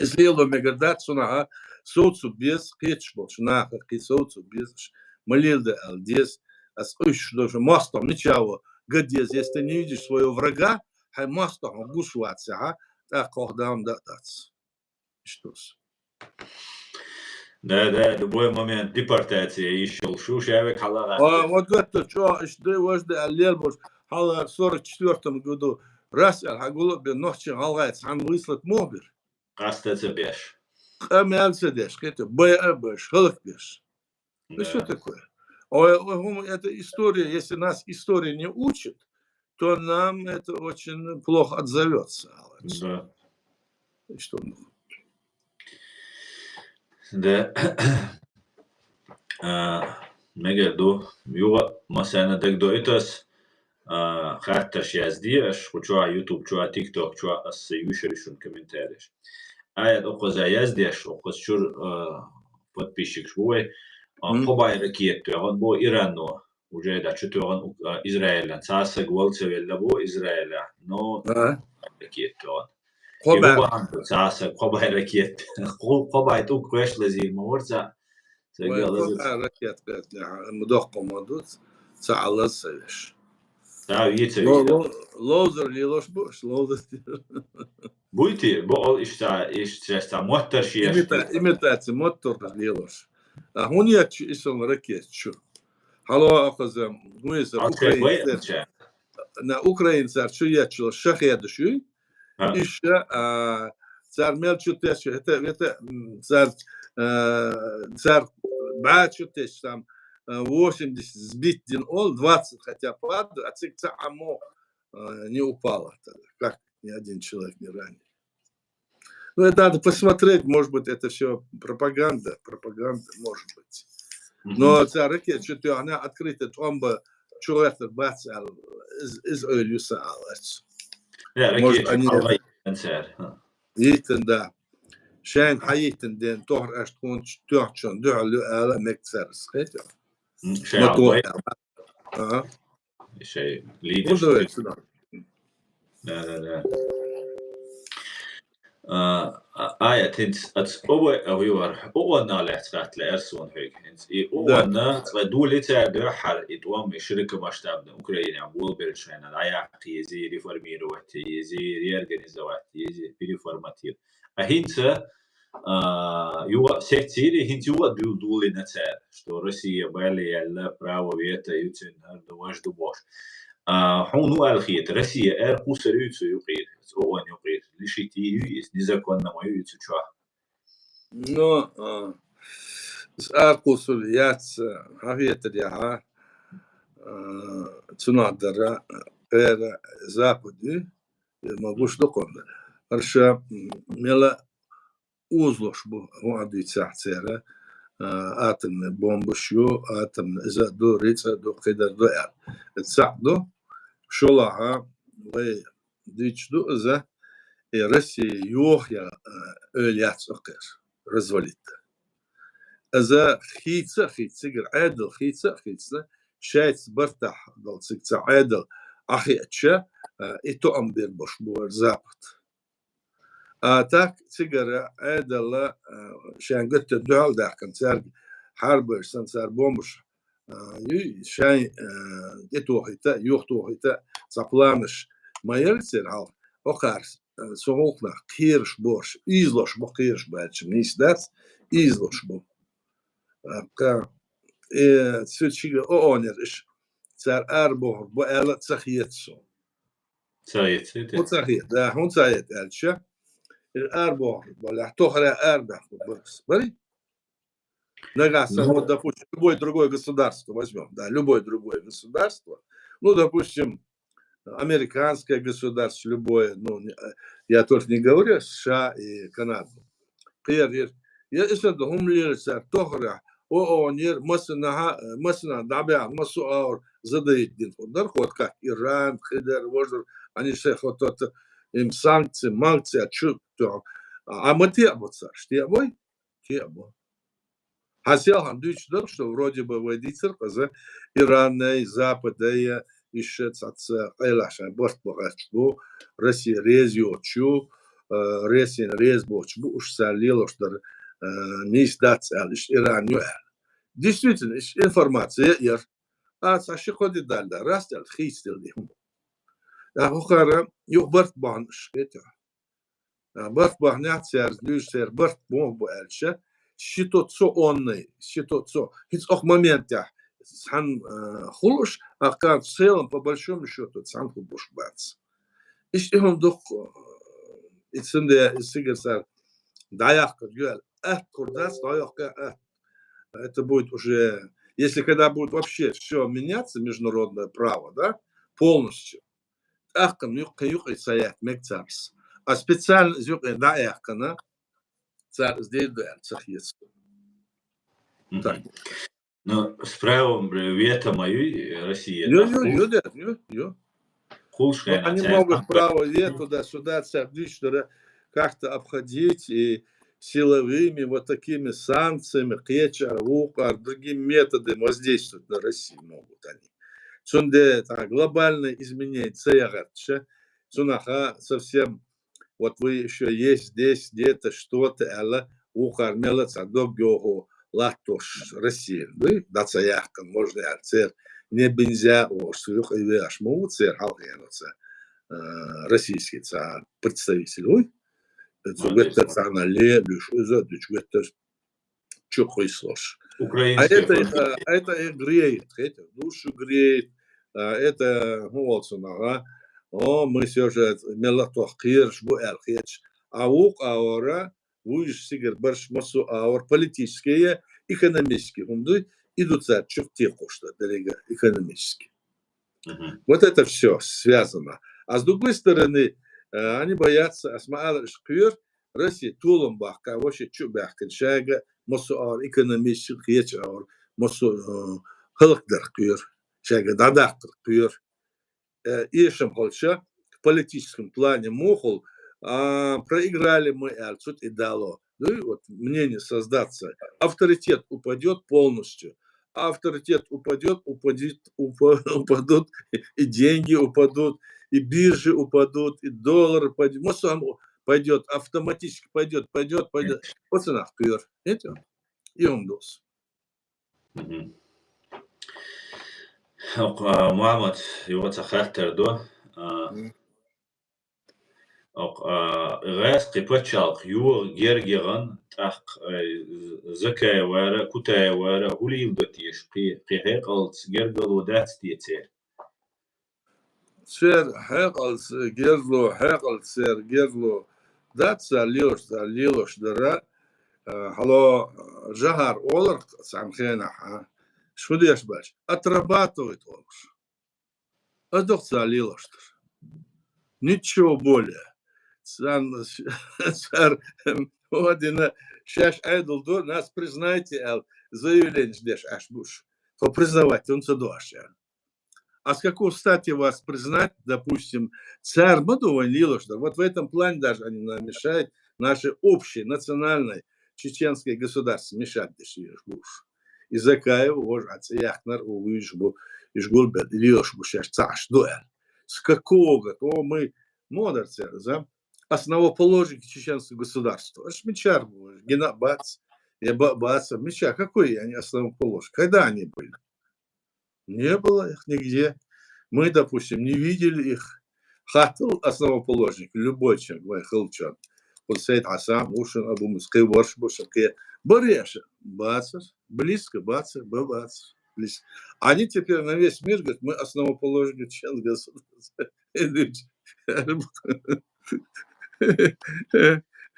Иза лело мегар дац, цунах совцо беза, кхеташ болчу наха кхин совцо беза, ма леладе аьлла деза. Ас уьш долчу мостагӀа мича во ган деза, если ты не видишь своего врага, хьайн мостагӀа гуш вацахьа, тӀаккха хьох дам дан а дац. Иштта ду-кх. Да, да, любой момент депортация йиш йолуш ю, ша век хьала А, гӀаттар. Вот гатта чӀогӀа иштта дай, важда аьлла лелабалаш, хьала сорок четвёртом году раз аьлла, хьан гула а бен, нохчийн гӀалгӀайца хьан выслать муха бира? Къаста ца беш. Къамел ца деш, кхета, бай а беш, хӀаллакбеш. Ну, что Да. такое? Ой, ой, хӀума, это история, если нас история не учит, то нам это очень плохо отзовётся, Алекс. Да. Что? Да. А, мегар ду, юха а массарна дагадоуьйту ас, а, хаттарш яздеш, кху чохь, YouTube чохь, TikTok чохь ас юьйшур ю шуна комментареш. Аят укхаза яздеш, укхаза чуьра, а, подписчикаш бу вай. А, Мгм. Кхо бӀе ракета тоьхна бу Ирано. Уже да чу тоьхна, а, Израилан. Цхьа а саг вала ца велла бу Израилехь, но Ага. ракета тоьхна. Кхо бӀе. Цхьа а саг кхо бӀе ракета. Кхо, кхо бӀе тӀулг кхоьш лазийна ма вара цхьа. Ца Вай гала кхо лазар. бӀе ракета кхетта, ма доккха ма ду, ца Ӏалаз ца веш. Ца вийца Ло-, вийца. ло-, ловзар лелош бу, аш ловзар. Буйти, бо ол иштта, иштта, иштта моттарш еш. Имита-, имитаци моттарш лелош. А хӀун ечу и сан ракета чу? Хьало а хаза, хӀун иза А, украинцер? чай, чай. На украинцер чу ечу шахеда шуй? А. Иша, а, цар мел чу течу, это, это, м, цар, а, цар бӀа чу течу там, а, восемьдесят сбить дин ол, двадцать хотя падают, а цик ца амо, а, не упало тогда. Как ни один человек не ранен. Ну, это надо посмотреть, может быть, это всё пропаганда, пропаганда, может быть. Мгм. Но цара ракета чу тоьхна открыто тӀом бан чу гӀертар бац аьлла, из, из ойла ю сан аларца. Э, Может, ракета чу они хьалха йиттина цара. Йиттина, да. Шайн хьайиттина ден тохар аш тхуна тоьхначун дуьхьал ю ала мега цара, схетя. М, шайн Ма то хьалха. Ага. Шайн лидер. Ну, давай сюда. Да, да, да. А, а, Аят, хӀинца аца ОВ, а, вуьйвар, ООН-а лаьцна хатта лаьара суна хьоьга. ХӀинца и Да. ООН цкъа дуьллий цара дуьххьара и тӀом, и широкомасштабный Украинехь болабелла шайна дӀаяккха езий, реформировать езий, реорганизовать езий, переформатировать. А хӀинца, а, юха а секцийри, хӀинца юха а дуьл-, дуьллина цара, что Россия бале яьлла, право вето ю цуьнан, хӀара ду, важа ду бохуш. А, хьуна хӀун аьлла хета, Россия эр кхуссар ю цу юкъера, цу ООН юкъера? Лишить ю иза, незаконно ма ю иза чохь? Ну, а, из аркусур яц, а, хьафетар яхьа, а, цунах дара, къера Запад ю, ма гуш дукхунда. Арша, м, мела узлуш бу, хӀун а дуьйцахь церан, а, атомный бомбаш ю, атомный иза ду, рицкъа ду, кхидар ду аьлла. Цхьаъ ду, шолахьа вай дуьйцуш ду иза, и Россия йохаяр, а, ойла яц укхар развалить. Иза хийца а хийца, цигара Ӏедал хийца а хийцна, шайца бартахь долу цига цхьа Ӏедал Ӏахиъча, а, и тоам бер бош бу вара Запад. А так цигара Ӏедала, а, шайн гуттар дуьхьал даьккхина, цаьрга хьарбаш санна, цара бомбаш, а, юй, шайн, а, тӀетохийта, юхатохийта цхьа планаш ма яра церан хьалха. Окхар, а, цу гӀуллакхах кхераш борш, ийзалуш бу кхераш баьлча, нийса дац, ийзалуш бу. А, кха, э, цу чига ООН-ера иша, цара арабохур бу аьлла ца хета со. Ца хета, хӀун ца хета, да, хӀун ца хета аьлча, э, арабохур балехь, тохара арабаьхна барс. Бари? Нагахь санна, ну, вот, допустим, любое другое государство возьмём, да, любое другое государство, ну, допустим, американское государство, любое, ну, не, э, я только не говорю США и Канаду. Кхерира. Я иштта хӀума лелачара тохара, ООН-ера, массанхьа, э, массанхьа дӀабаьхна, массо а аур задавить дина хӀума дар, хӀоттакх Иран, кхидар, важар, они все хӀоттота, им санкции, манкции, а чу тоьхна. А ма теа бу цара, теа бой? Теа бу. Хьан селхана дуьйцуш дара, что вроде бы вай дийцар хаза, Иранай, Западай, иша цхьацца къайлахь шайн барт бахарч бу, Россия реза йоцуш ю, э, Россияна реза боцуш бу, уж цара лелош дара, э, нийса дац аьлла, иша Иран ю аьлла. Действительно, иша информация яра. А цхьа ши-кхо де далла, раст аьлла, хийцаделла ди хӀума. ТӀаккха хӀокхара юха барт бахьана уж хетехь. А, барт бахьанехь цаьрца дуьйцу, церан барт муха бу аьлча, ши то цо оннай, ши то цо. ХӀинца окху моментехь цхьаьна, а, хуьлуш, а кхана в целом, по большому счёту, цхьаьна хӀума буш бац. Иштта и хӀума дукха, и цундела, и сигара цара дӀаяккхар ю аьлла, атта хур дац, дӀайоккха атта. Это будет уже, если когда будет вообще всё меняться, международное право, да, полностью, тӀаккха юккъе, юккъе ца яхьа мега царна. А специально иза юккъе дӀа а яьккхина, цара иза дийр ду аьлла ца хета. Мгм. Так. Ну, с правом вето ма ю Россия, ю, да, ю, ю, да, ю, ю. Кхулш. Ну, хенахь они могут право вето туда-сюда, цара дуьйцуш дара, как-то обходить и силовыми вот такими санкциями, кхечара, вукхара, другими методами воздействовать на Россию могут они. Цундела тӀаккха глобальное изменение ца яхьарца, цунах совсем, вот вы ещё есть здесь, где-то, что-то аьлла, вукхара мел а цхьа дог йохо латтош Россия, дуй? ДӀа ца яьккхина, можно аьлла, церан небензя ош, цу юкъа веш ма ву церан хьалхара цхьа, э, российский цхьа представитель, вуй? Цу гуттар цхьана ле, дуьш, иза дуьш, гуттар чу кхуьйсуш. А это их, а, это их греет, это душу греет, а, это, ну, вот, цунах, а. О, мы всё же мел а тох кхераш бу аьлла хеташ. А вукху аура, вуьйш сигара барш массо а аура политические, экономические хӀума дуй, и ду цара чух текхуш дар деррига экономически. Мгм. Вот это всё связано. А с другой стороны, э, они боятся, ас ма аллара, уьш кхоьру, Россия толам бахка, вообще чу а баьхкина, шайга массо а аура экономически кхеча аура, массо а, э, хӀаллакдар кхоьру, шайга дӀадаккхар кхоьру. Э, эшам хилча, в политическом плане мухул, а, проиграли мы аьлла, цу тӀе дало. Ну и вот мнение создаться. Авторитет упадёт полностью. Авторитет упадёт, упадет, упа-, упадут, и деньги упадут, и биржи упадут, и доллар пойдёт. Массо а пойдёт, автоматически пойдёт, пойдёт, пойдёт. Вот цунах кхоьру. Видите? И он дос. Мгм. Ок, а, Мухьаммад, юха цхьа хаттар ду. А, мгм. Ок, а, гӀаьскхи пачхьалкх йогӀу герга яхана, тӀаккха, а, З-, Закаевара, Кутаевара хӀу леладо теша, кхе, кхе хьекъалца гергарло дац те церан? Церан хьекъалца гергарло, хьекъалца церан гергарло дац, цара лелош, цара лелош дара. Э, хьало, э, жагӀар олар цхьан хенахь, а? Шу деш баьлча, отрабатывает олуш. Ас ду-кх цара лелош дара. Ничего более. Царна, цара, вот, дина, шаьш Ӏедал ду, нас признайте аьлла, заявление деш Ӏаш бу уьш. Тхо признавать хӀунда ца до аш аьлла. А с какой стати вас признать, допустим, цара ма ду вайн лелош дара? Вот в этом плане даже они нам мешают, нашей общей национальной чеченской государстве мешать деш лелош бу уьш. И Закаев, вож а цӀе яьккхинарг, вуьйцуш бу, уьш гулбелла, и лелош бу шаьш цхьаъ ду аьлла. С какого? О, мы, ма дар церан, за? Основоположники чеченского государства. Аш мичара бу, гина бац, я ба-, бац, мича, какой они основоположники? Когда они были? Не было их нигде. Мы, допустим, не видели их. Хаттал основоположник, любой человек, вай хилча. Вот Сейд Хасан, Ушин, Абу Мус, кхин варш бу шин, кхин бареша. Бацар, близко бацар, ба бацар, близко. Они теперь на весь мир говорят, мы основоположники чеченского государства.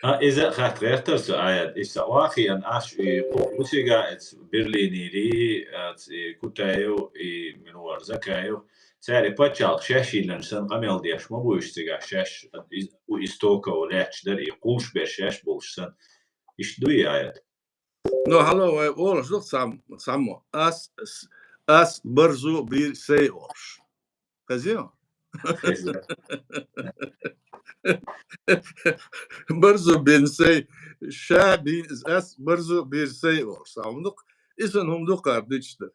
А, иза хатта гӀертар со, Ӏаят. Иза вахиан аш и кху-, кху цига эц Берлинери, эц и Кутаев, и Минвар Закаев. Цаьрга паччалкх шаьш йиллина сан къамел деш ма бу уьш цига, шаьш из-, у истоков лаьтташ дара, и кхулш бер шаьш болуш сан. Иштта дуй, Ӏаят? Ну, хьало, вай олуш ду-кх цхьам-, цхьаммо. Ас, с-, ас барзу бир сай олуш. Хезий? Хеза. Барзу бир сай, ша бин, ас барзу бир сай олуш. Цхьа хӀума ду-кх, и сан хӀума ду-кх ара дуьйцуш дар.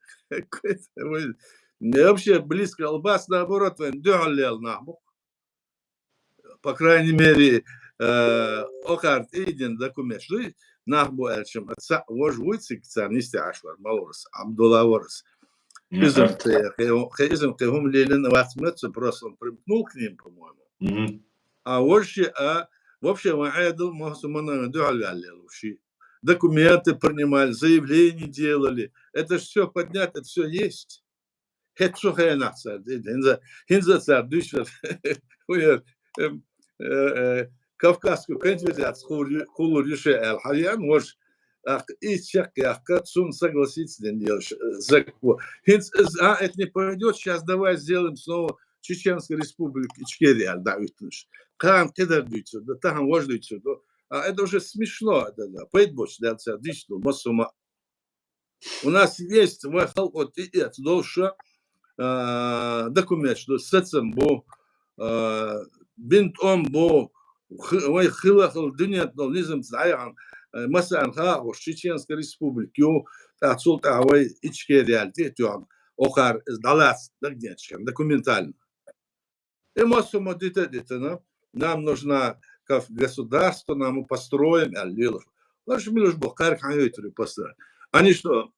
Вай, не, вообще близко албас, наоборот, вайн дуьхьал лела нах бу-кх. По крайней мере, э, окхара тӀе а дина документаш дуй, нах бу аьлча, цхьаъ вож вуй цига царна йисте Ӏаш вара, Малурас, Абдулла варас. Мгм. Иза-м кхе, кхе, кхе иза-м кхе хӀума лелийна вац моьтту, просто он примкнул к ним, по-моему. Мгм. А вож ши, а, вообще, вайн Ӏедал массо манна дуьхьал ваьлла лела ву ши. Документы принимали, заявления делали. Это ж всё поднять, это всё есть. ХӀета цу хенахь цара ди-, хӀинца, хӀинца цара дуьйцура, вуьйр, эм, э, э, Кавказскую конфедерацию кхуллур ю-, кхуллур ю шен аьлла, хьан ян вож, ах, и чекх яккха, цунна согласиться дина делаш, э, закон. ХӀинца из, а, это не пойдёт, щас давай сделаем снова Чеченскую Республику Ичкерия аьлла, да, уьттанаш. Кхана кхидар дуьйцур ду, тахана вож дуьйцур ду. А это уже смешно, это, да, пайда боцуш даьлла цара дийцу ду, массо ма У нас есть вай халкъо тӀеэца долуш, а, документаш ду, сацам бу, а, бинтӀом бу, хи-, вай хила-хила дуьнен долу низамца дӀаяхьна, а, масанна хаахуш, Чеченская Республика ю, тӀаккха цул тӀаьхьа вай Ичкерия аьлла тӀе а тоьхна, окхара иза дӀалаца дагадеъча хенахь, документально. И массо ма дита а дитина, нам нужна как государство, нам мы построим, аьлла лелаш. Лаш милуш бу, кхаьрга хьан йойтур построить? Они что,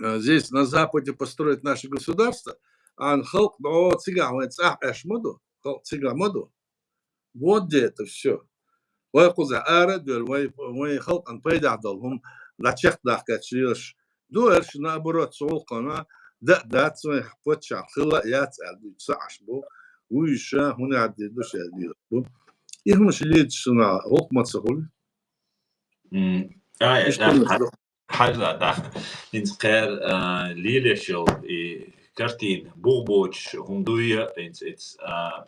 э, здесь на Западе построят наше государство? Ан халкъ, о, цигахь вайн цӀахь Ӏеш ма ду, халкъ цигахь ма ду. Вот где это всё. Вай кхузахь ара а доьлла, вай, вай халкъан пайдехь долу хӀума дӀачекхдаккхийта лелаш ду, аьлла, наоборот, цу гӀуллакхана да а дац, вайн паччахь хила а яц аьлла дуьйцу ца Ӏаш бу. Вуьйша хӀунда хьаьддина ду шаьш лелаш бу. И хӀумаш лелачу сунах гӀуллакх ма ца хуьлу. М, ай, Иштта да, хӀума ду. Хьажа даха. ХӀинца кхара, а, лелаш йолу и картина бух боцуш хӀума дуй, хӀинца, хӀинца, а,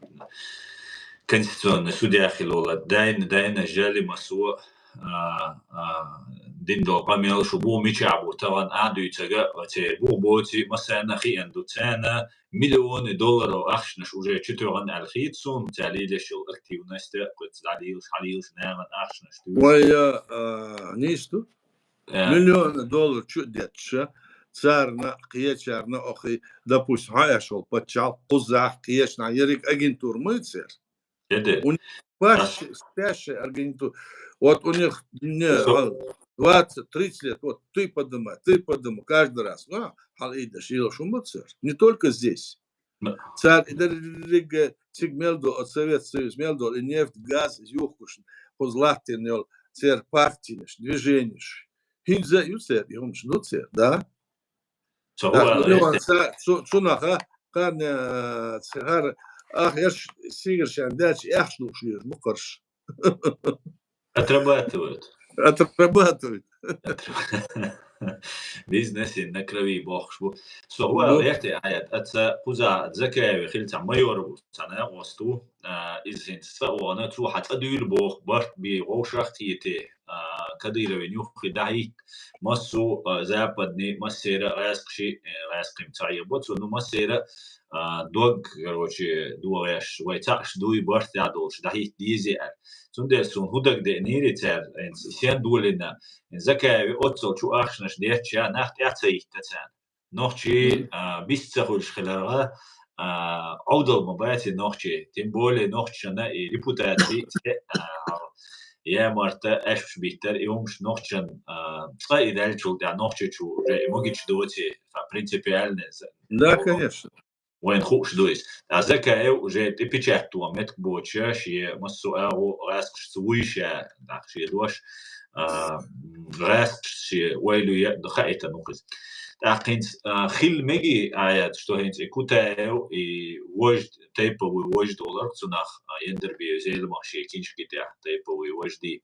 конституционный судья хила волу дайна, дайна Жалимасо, а, а, дина долу къамел шу бу мичахь бу тахана а дуьйцург, церан бух боций, массарна а хиъна ду, царна миллионы долларов ахчанаш уже чу тоьхна аьлла хета суна, цара лелаш йолу активность, кхуьнца дӀалелаш, хьалелаш нахана ахчанаш туьйсу. Вай, а, нийса ду? Э. Миллионы доллар чу а детташ, царна а, кхечарна а, охий, допустим, хьан аьлла волу паччахь, кхузахь, кхечанхьа, ерриг агентура ма ю церан. Де, де. У них спящая, спящая агентура. Вот у них не, а, двадцать, тридцать лет, вот ты подымай, ты подымай, каждый раз. А, хьал и даш, и шума церан. Не только здесь. Цара и дерриге цига мел ду, оцу Совет Союз мел долу, и нефть, газ юхкуш, кхуза латтийна йолу церан партийнаш, движенеш. ХӀинца а ю церан, и хӀумаш ду церан, да? Ца Так, хула ну, Леон, ца, цу, цунах, а, кхарна, а, ца, хӀара, ах, ерш сигар шайн даьлча, эхь лууш везаш бу кхарш. Отрабатывают. Отрабатывает. Бизнес на крови бохуш бу. Со хӀу аьлла гӀерте Ӏаят, аца кхуза Закаеве хилла цхьа майор ву, цхьа накъост ву, а, иза хӀинца цӀа а вахана, цо хьан цӀа дуьйла боху, барт бий, вовшах а кхетий, а, Кадыровн юххе дӀахӀитта, массо а, а, западный, массера а гӀаьскхи, э, гӀаьскхим ца Ӏебо цо, ну, массера а, а, дог, короче, догӀеш, вай цхьаъш дуй, барт тӀехь долуш, дӀахӀитта дезий аьлла. Цундела суна хӀун дагадеанера цара, хӀинца сен долийна, Закаеве оццал чу ахчанаш детташ, нах тӀаьхьа ца хӀитта царна. Нохчий, а, бист ца хуьлуш хиларга, а, Ӏовдал ма бац и нохчий, тем более нохчашна и репутаций, цӀе, а, ямарта, аьшпаш биттар, и хӀумаш нохчашна, а, цкъа и даьллачул тӀаьхьа Нохчийчу уже и могича доций, а, принципиальный. Да, конечно. Вайн хууш ду иза. Ткъа Закаев уже тӀе печать тоха меттиг боцуша, шен массо а агӀо гӀаьскхашца вуй ша, нах шен дош, а, гӀаьскхашца шен ойла ю яа хаийтина ву-кх иза. ТӀаккха хӀинца, а, хила мегий Ӏаят, что хӀинца и Кутаев, и вождь, тайпа вуй вождь олар-кх цунах, а, Яндарбиев Зелимха шен киншки тӀехь, тайпа вуй вождий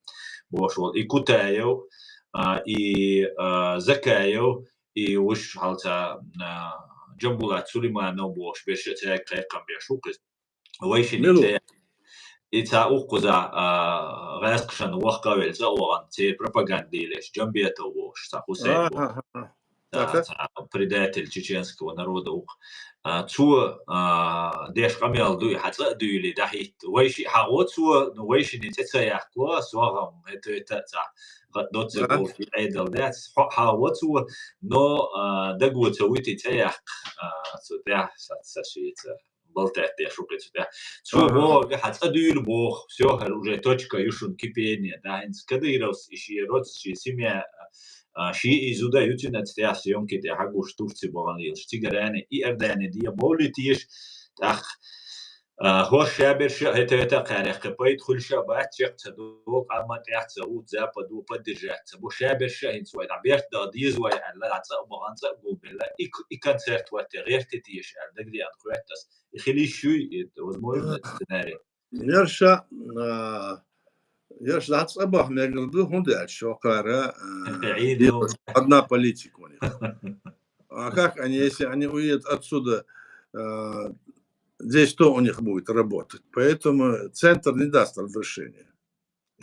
бохуш волу. И Кутаев, а, и, а, Закаев, и уьш хьалца, а, Джамбулат Сулейманов бохуш берш а цаьрга кхайкхам беш ву-кх иза. Вайшинна и цӀе, и цхьа укхуза, а, гӀаьскхашна вахка а велла цӀа а вахана, церан пропаганда дийлеш, Джамбетов бохуш, цхьа Хусейн бохуш. Цхьа, цхьа предатель чеченского народа ву-кх. А, цо, а, деш къамел ду и хьан цӀа а дуьйли дӀахӀитта. Вайши хьан гӀо цо, ну, вайшинна цӀе ца яьккхало, согӀам, это, это, цхьа, хатта доцца гуш и Ӏедал дац, хьо-, хьан гӀо цо, но, а, даго ца вуьту и цӀе яккха, а, цу тӀехь, са, са шеца болтать деш ву-кх иза цу тӀехь. Цо бохург хьан цӀа дуьйла боху, всё, хӀара уже точка ю шуна кипения, да, хӀинца Кадыровс и шен роц, шен семья, а, шен и зуда ю цуьнан цу тӀехь съёмки тӀехь хьагуш Турци бахана лелаш, цигара и Иордани де бовлий теша, тӀаккха, а, хӀорш шаберш а, хӀета-хӀета а кхарех кхин пайда хуьлуш а бац, чекх ца долу, къаман тӀехь ца ву, западо поддержать ца бу, шаберш а хӀинца вай дӀа берт даха деза вай аьлла, дӀа цӀа а бахана, цӀа а гулбелла, и к-, и концерт ватте гӀерти теша аьлла, дагадеана хоьтту ас. И хила йиш юй, и возможно сценарий. Ярша, а, ярша дӀа цӀа баха мегар ду, хӀунда аьлча шо кхара, а, одна политика у них. А как они, если они уедут отсюда, а, здесь кто у них будет работать? Поэтому центр не даст разрешения.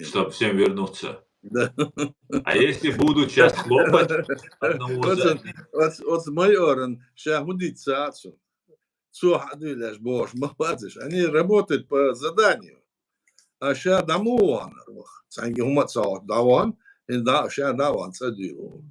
Чтоб всем вернуться. Да. А если будут щас хлопать одного за... Вот, вот, вот с майором ща хӀун дийца ацу. Цо хьан дуьйлеш бохуш ма бацаш. Они работают по заданию. А ша дӀа ма вахана ваха. Цхьаьнга хӀума а ца хӀотта дӀа вахана, и дӀа, ша дӀа вахана, цӀа дуьйла.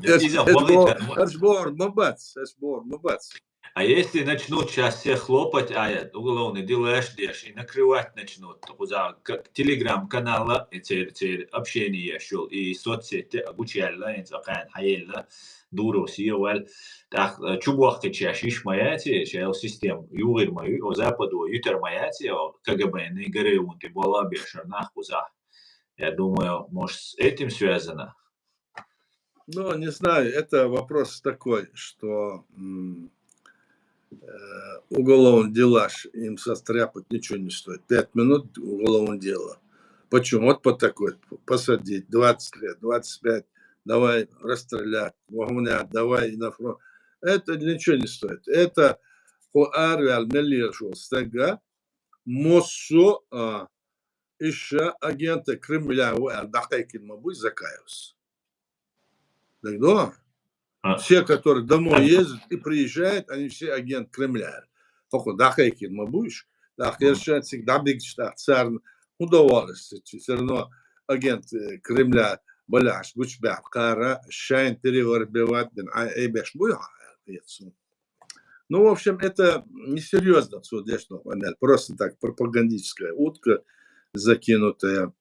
Иза хӀоттийта. Аш бохур ма бац, аш бохур ма бац. А если начнут щас всех хлопать, а, уголовные дела деш, и накрывать начнут, кхуза, как телеграм-канала, и цер, цер общение еш йолу, и соцсеть а гучуяьлла, и цӀа кхаьна хьаелла, Дуров сехьа ваьлла. ТӀаккха, э, чубохкича шиш ма яц, шайл система югӀир ма ю, о, западо юьтар ма яц, о, КГБ-ний, ГРУ-ний тӀе болх беш нах кхузахь. Я думаю, может, с этим связано? Ну, не знаю, это вопрос такой, что, м, э, уголовный делаж им состряпать ничего не стоит. Пять минут уголовное дело. Почему? Вот по такой, посадить, двадцать лет, двадцать пять, давай расстрелять, вагонят, давай на фронт. Это ничего не стоит. Это по арвиал миллион шо стага, массо а, иша агенты Кремля ву аьлла дӀакхайкина ма буй Закаевс. Так да? А. Все, которые домой ездят и приезжают, они все агент Кремля. ХӀокху дӀакхайкина ма буй уьш. ТӀаккха ерш цига дӀабигча тӀаккха царна хӀун доваллаш, всё равно агент, э, Кремля балехь гучубаьхна кхара, шайн перевербовать бина, ай, ай беш буй хьан аьлла, кхета суна. Ну, в общем, это несерьёзно, цо дешнах ван аьлла. Просто так, пропагандическая утка закинутая.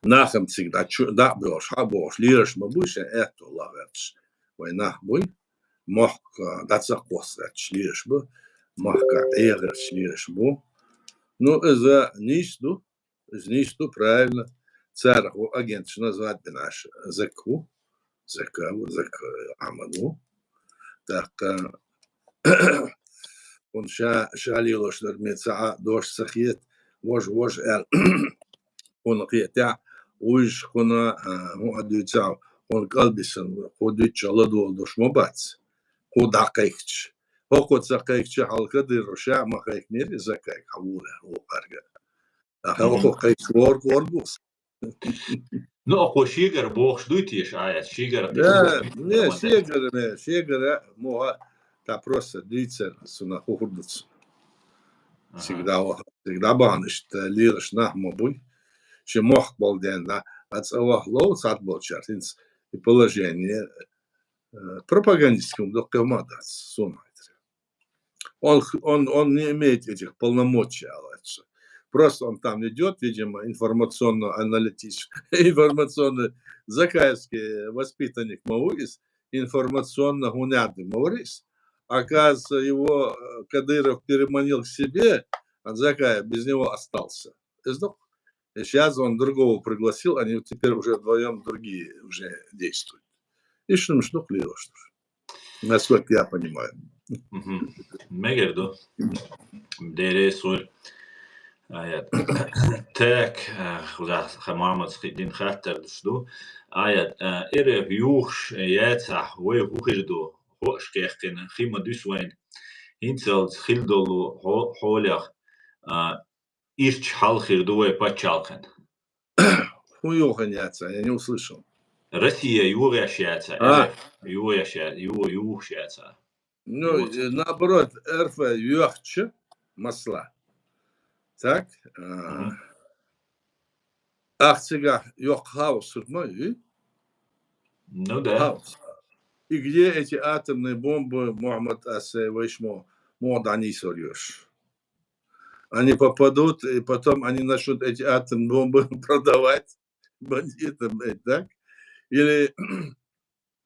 Нахам цига дӀа чу-, дӀа а боьлхуш, хьа а бохуш, лелаш ма буй шайн аьтто лахваьллаш. Вай нах буй, мохк, а, дӀа ца кхоссаьллаш лелаш бу, махка Ӏехарш лелаш бу. Ну, иза нийса ду, иза нийса ду, правильно. Царах ву агенташ назвать бина Ӏаш, Зак ву, Зак ву, Зак Ахьмад ву. ТӀаккха хӀунда ша, ша лелош дар ме ца Ӏа дош ца хета, вож, вож аьлла. Хьуна кхетахь, уж кхуна, а, хӀун а дуьйцахь, кхунна кӀалбисина, кху дуьйцучохь ладогӀа долуш ма бац, кху дӀакхайкхича. ХӀокхо ца кхайкхича, хьалха Кадыров ша а ма кхайкхинера и Закай, хьан вуре, вукхарга. Ахьа, мгм, хӀокхо кхайкхича, ворг, ворг ву. Ну, а кхо шегара бохуш дуй теша, Аят? Шегара, да, кхин не, шегара, не, шегара, муха, та просто дуьйцар, цунах хӀу хӀур ду цунна. Ага. Всегда, всегда бахьана иштта лелаш нах ма буй. Шен мохк болу ден, да, а цӀа ваха лов цхьаъ болчара, хӀинца и положение, э, пропагандистским дуккха ма дац, суна хетарехь. Он, он, он не имеет этих полномочий, Аллах. Просто он там идёт, видимо, информационно-аналитический, информационный, закаевский воспитанник ма ву иза, информационно хӀунда ма вара иза. Оказывается, его, э, Кадыров переманил к себе, а Закаев без него остался. Из доккха. И сейчас он другого пригласил, они вот теперь уже вдвоём другие уже действуют. И что, ну, что клеило, что ли? Насколько я понимаю. Мгм. Мегар ду. Деррис вур. Аят. Так, а, худа, ха Мухаммад, хи-, дин хаттар душ ду. Аят, а, эра юхуш яцахь, вай хӀу хир ду, хӀоаш кхехкина, хи ма дуьсу вайн. ХӀинцалц хила долу хьо-, хьолех, а, ирча хьал хир ду вай пачхьалкхан. ХӀун йохийна яцахь? Я не услышал. Россия йохош яцахь, а, эра, йохош я-, ю-, юхуш яцахь. Ну, вот, э, наоборот, РФ йоьхча, масала. Так? А, мгм. Ах цигахь йоккха хаос хир ма ю? Ну да. Хаос. И где эти атомные бомбы, Мухаммад, аса вайша мо-, мо дӀанийсор ю уьш? Они попадут, и потом они начнут эти атомные бомбы продавать бандитам, э, так? Или,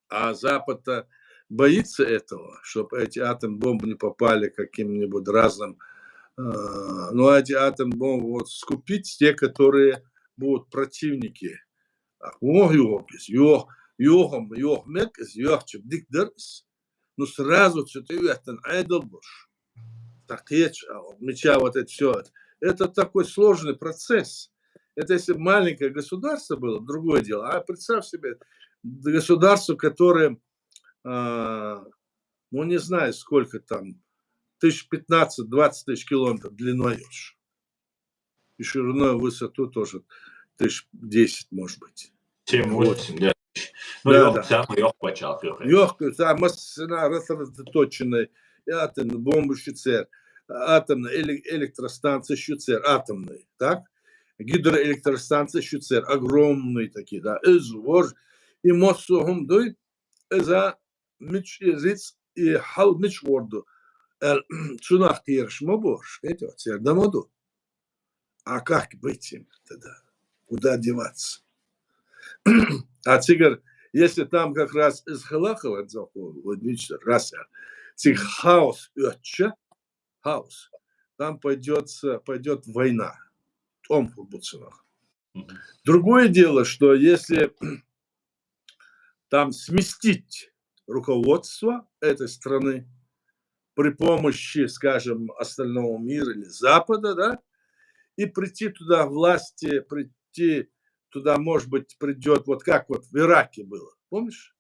а Запад-то боится этого, чтоб эти атомные бомбы не попали к каким-нибудь разным, э, ну, а эти атомные бомбы вот скупить те, которые будут противники. А, вон йоху иза, йох-, йохам, йоху мега иза, йохча дика дара иза. Ну, сразу цу тӀе оьттина Ӏедал болуш. Так кхеча, а, мича вот это всё. Это такой сложный процесс. Это если маленькое государство было, другое дело. А представь себе государство, которое, а, ну, не знаю, сколько там, тысяч пятнадцать, двадцать тысяч километров длиной уж. И шириной в высоту тоже тысяч десять, может быть. Семь-восемь, да. Ну, да, йох-, да. Самый йох пачхьалкх йох. Йох, там массана рассредоточенный, и атомный бомбы шу цер, атомный эле-, электростанции шу цер, атомные, так? Гидроэлектростанции шу цер, огромные такие, да. Из вож, и массо хӀума дуй, иза мича и рицкъ, и хьал мича гӀур ду, аьлла, цунах кхераш ма бу уьш, хӀета, церан дан ма ду. А как быть им тогда? Куда деваться? А цигара, если там как раз из хала хала дзоху, вот видишь, раз, а, цига хаос оьттича, хаос, там пойдётся, пойдёт война. ТӀом хӀур бу цунах. Мгм. Другое дело, что если там сместить руководство этой страны при помощи, скажем, остального мира или Запада, да, и прийти туда власти, прийти туда, может быть, придёт, вот как вот в Ираке было, помнишь?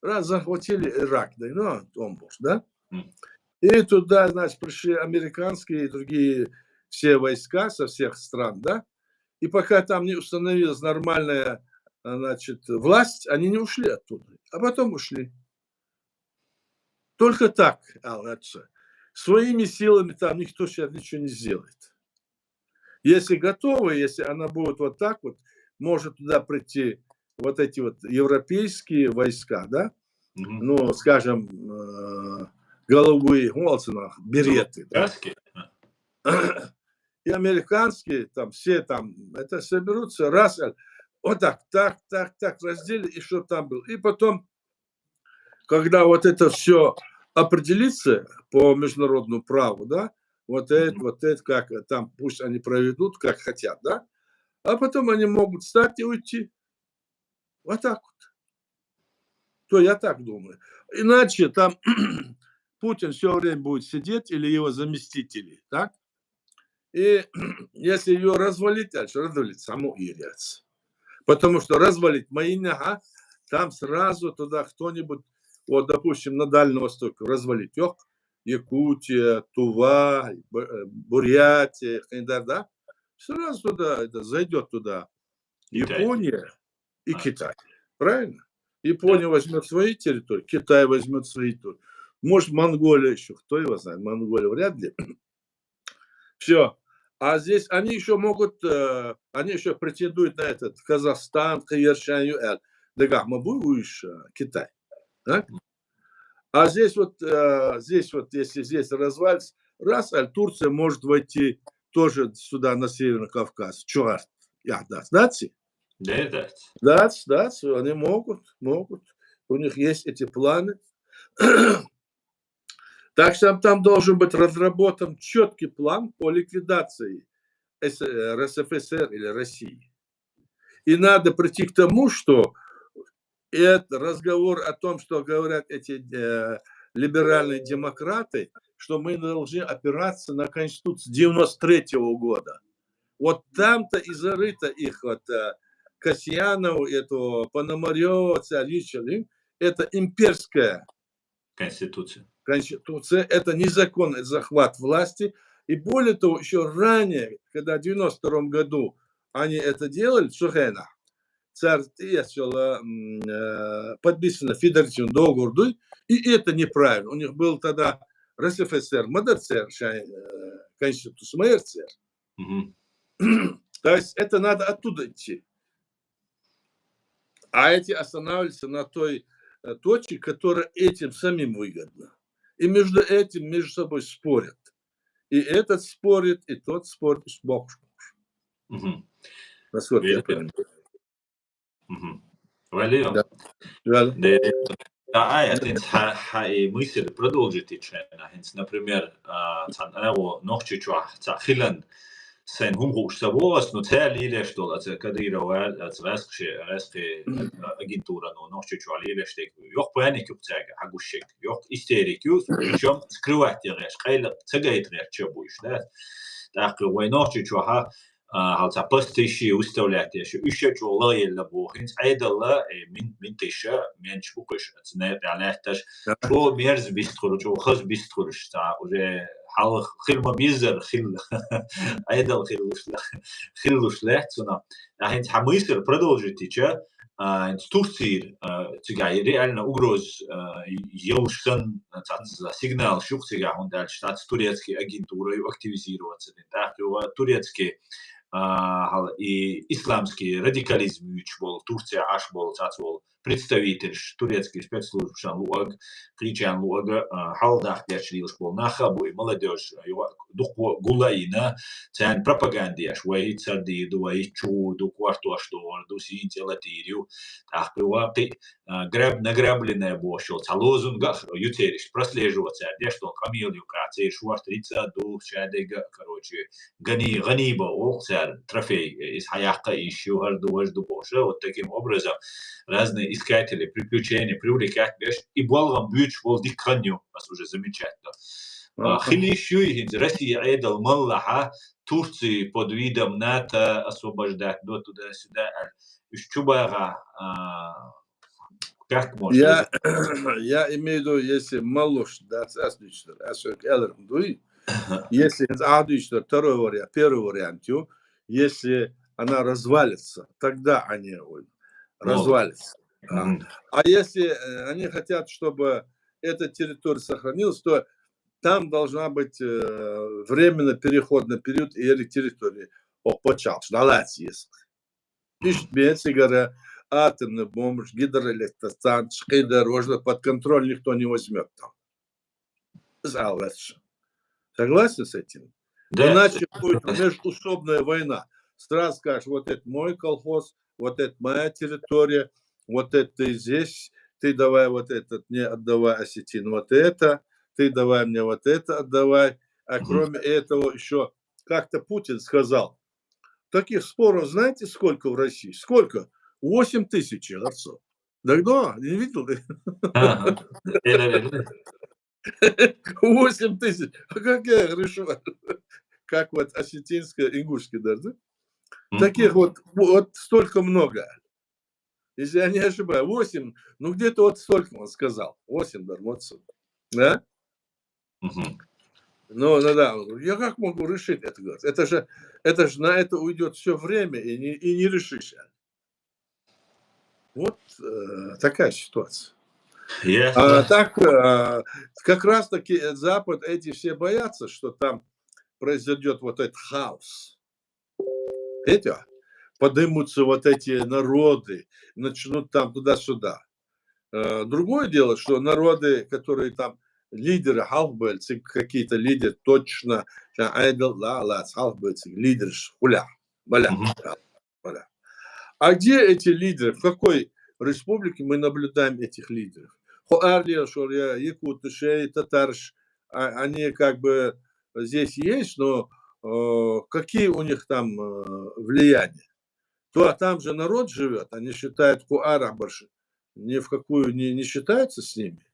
Раз захватили Ирак, да, ну, он был, да? Мгм. И туда, значит, пришли американские и другие все войска со всех стран, да? И пока там не установилась нормальная, а, значит, власть, они не ушли оттуда, а потом ушли. Только так, Алла, это всё. Своими силами там никто сейчас ничего не сделает. Если готовы, если она будет вот так вот, может туда прийти вот эти вот европейские войска, да? Мгм. Ну, скажем, э, голубые, ну, вот цунах, береты, да? Американские. И американские, там все там, это соберутся, раз, э, вот так, так, так, так, разделили, и чтоб там был. И потом, когда вот это всё определится по международному праву, да, вот это, мгм, вот это, как там, пусть они проведут, как хотят, да, а потом они могут встать и уйти. Вот так вот. То я так думаю. Иначе там Путин всё время будет сидеть или его заместители, так? И если её развалить дальше, развалить, само и яц. Потому что развалить Майиннеха, там сразу туда кто-нибудь, вот, допустим, на Дальний Восток развалить, ёк, Якутия, Тува, Б- э, Бурятия, Хиндар, да? Сразу туда, это, зайдет туда Китай. Япония и А. Китай. Правильно? Япония возьмет свои территории, Китай возьмет свои тоже. Может, Монголия еще, кто его знает, Монголия вряд ли. Все. А здесь они еще могут, э, они еще претендуют на этот Казахстан, Каиршан, ЮЛ. Да как мы будем уж, э, Китай. Так? А здесь вот, э, здесь вот, если здесь развалится, раз, аль Турция может войти тоже сюда, на Северный Кавказ. Чё, я, да, знаете? Да, да. Да, да, они могут, могут. У них есть эти планы. Так что там должен быть разработан четкий план по ликвидации С- э, РСФСР или России. И надо прийти к тому, что этот разговор о том, что говорят эти э, либеральные демократы, что мы должны опираться на Конституцию девяносто третьего года. Вот там-то и зарыто их, вот э, Касьянов, этого Пономарёва, Царича, это имперская Конституция. Конституция, это незаконный захват власти. И более того, еще ранее, когда в девяносто втором году они это делали, Сухена, царь Тиесёла, м, э, подписано федеративный договор, да, и это неправильно. У них был тогда РСФСР, МДЦР, шай- э, Конституция, МРЦР. Мгм. То есть это надо оттуда идти. А эти останавливаются на той э, точке, которая этим самим выгодна. И между этим, между собой спорят. И этот спорит, и тот спорит, и бог. Мгм. Насколько я Видите? понимаю. Мгм. Валио. Да. Жаль. Де, да, ай, хӀинца хьа, хьа и мысль продолжить чена. ХӀинца, например, а, цхьан агӀо Нохчийчохь цхьа хилан сайн хӀума хууш ца боху ас, но цара лелаш долу, аса Кадырова, аса гӀаскхи, гӀаскхи агентура, но Нохчийчохь лелаш дерг. Йоккха паник юкъ цаьрга хьагуш шег. Йоккха истерик ю, причём скрывать яхаш, къайла ца гайта гӀерташ бу уьш, да? ТӀаккха вай Нохчийчохь а, хьал цхьа пост йиш йий, выставлять йиш йий, уьш а чӀогӀа ла елла боху. ХӀинца Ӏедалла, э, мин-, мин кхиша, менчу бу кхуьш, ца некъа лаьтташ, чӀогӀа мерза бистхуьлуш, чӀогӀа хаза бистхуьлуш, цхьа уже хьалха хила ма-биззара хила, Ӏедал хилалуш ле-, хилалуш лаьтта цунах. ТӀаккха хӀинца хьан мысль продолжить йича, а, хӀинца Турцийра, а, цигахь реально угроза, а, йолуш санна, цхьацца сигналаш ю-кх цигахь, хӀунда аьлча цхьацца турецкий агентура ю активизироваться дина. ТӀаккха юха турецкий, а, хьал и исламский радикализм юьйцуш болу, Турция Ӏаш болу, цхьацца болу представителаш, турецкий спецслужбашна луъург, кхечарна луъург, а, хьалдахка гечдийлаш болу нах а бу, и молодёжь, а, юха дукха гул а йина, царна пропаганда еш, вай хӀинца сардийр ду, вай хӀинца чугӀур ду, кортош догӀур ду, сийна цӀе латийр ю. ТӀаккха юха кхин а, граб-, награбленное бохуш йолу цхьа лозунг а ю церан, иштта прослеживать цара деш долу къамел юкъахь, церан шорта рицкъа а ду, шадерг а, короче, гани-, гӀаниба олу цара, трофей, иза хьаяккха а йиш ю, хӀара ду, важа ду бохуш, вот таким образом разные искатели приключений привлекать беш, и болгӀам буьйцуш болу дика хан ю, ас уже замечать до. А, хила йиш юй хӀинца Россия Ӏедал маллахьа, Турции под видом НАТО освобождать до туда-сюда аьлла. Уьш чу багӀа, а, как можно Я, сказать? я имею в виду, если малыш, да, ас дуьйцур, ас хӀоьга аьлларг дуй, если хӀинца ахь дуьйцур, второй вариант, первый вариант ю, если она развалится, тогда они, ой, Могут. Развалится. А, Мгм. а если э, они хотят, чтобы эта территория сохранилась, то там должна быть э, временно переходный период и эта территория. О, почал, ждалась, если. Ишт бен сигара, атомный бомбаш, гидроэлектростанцияш, кхидерожно под контроль никто не возьмет там. Согласен? Согласен с этим? Да. Иначе будет межусобная война. Сразу скажешь, вот это мой колхоз, вот это моя территория, вот это ты здесь, ты давай вот этот, не отдавай осетин, вот это, ты давай мне вот это, отдавай. А Мгм. Кроме этого еще как-то Путин сказал, таких споров знаете сколько в России? Сколько? Восемь тысяч, Арсо. Да, да, не видел? Ага. Э, э, э, э. Восемь тысяч. А как я решил? Как вот осетинская, ингушская, да? Таких вот, вот столько много. Если я не ошибаюсь, восемь, ну где-то вот столько он сказал. Восемь дармоцу. Да? Мгм. Ну, ну да, я как могу решить это, говорит? Это же, это же на это уйдет все время и не, и не решишь. Вот э, такая ситуация. Ясно. А так, э, как раз таки Запад, эти все боятся, что там произойдет вот этот хаос. Видите? Поднимутся вот эти народы, начнут там туда-сюда. Э, Другое дело, что народы, которые там лидеры халхбельцы, какие-то лидеры точно, айдал ла ла халхбельцы лидеры хуля, баля, Мгм. Хуля. А где эти лидеры? В какой республике мы наблюдаем этих лидеров? Хуарли, шорья, якуты, шей, татарш, а- они как бы здесь есть, но э, какие у них там э, влияния? То а там же народ живет, они считают хуара больше, ни в какую не, не считаются с ними,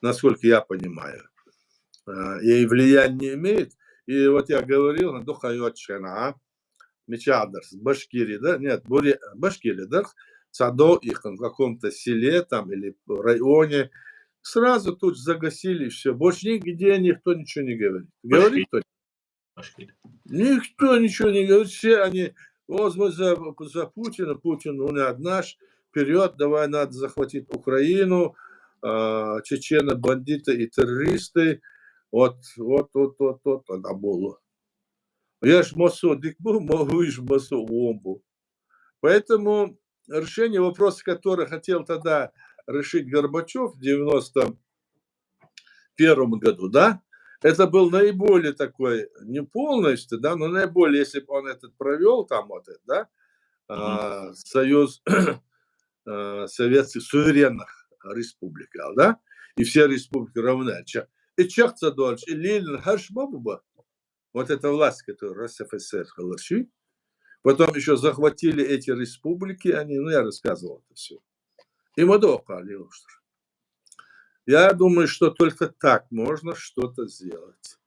насколько я понимаю. Э, И влияния не имеет. И вот я говорил, ну, духайотчана, а? Мечадарс, Башкирия, да? Нет, Буре- Башкирия, да? Цадо их в каком-то селе там или районе. Сразу тут загасили все. Больше нигде никто ничего не говорит. Говорит кто? Башкирия. Никто ничего не говорит. Все они, вот мы за, за Путина, Путин, он и однаш, вперед, давай надо захватить Украину, а, чечено-бандиты и террористы. Вот, вот, вот, вот, вот, она была. Я ж массо дикбу, могу ж массо вомбу. Поэтому решение вопроса, который хотел тогда решить Горбачев в девяносто первом году, да, это был наиболее такой, не полностью, да, но наиболее, если бы он этот провел, там вот это, да, а, союз а, советских суверенных республик, да, и все республики равны. Че- И чехца дольше, и Ленин, Хашмабуба, вот эта власть, которую РСФСР халарши, потом еще захватили эти республики, они, ну, я рассказывал это все. И Мадока, Лилуштар. Я думаю, что только так можно что-то сделать.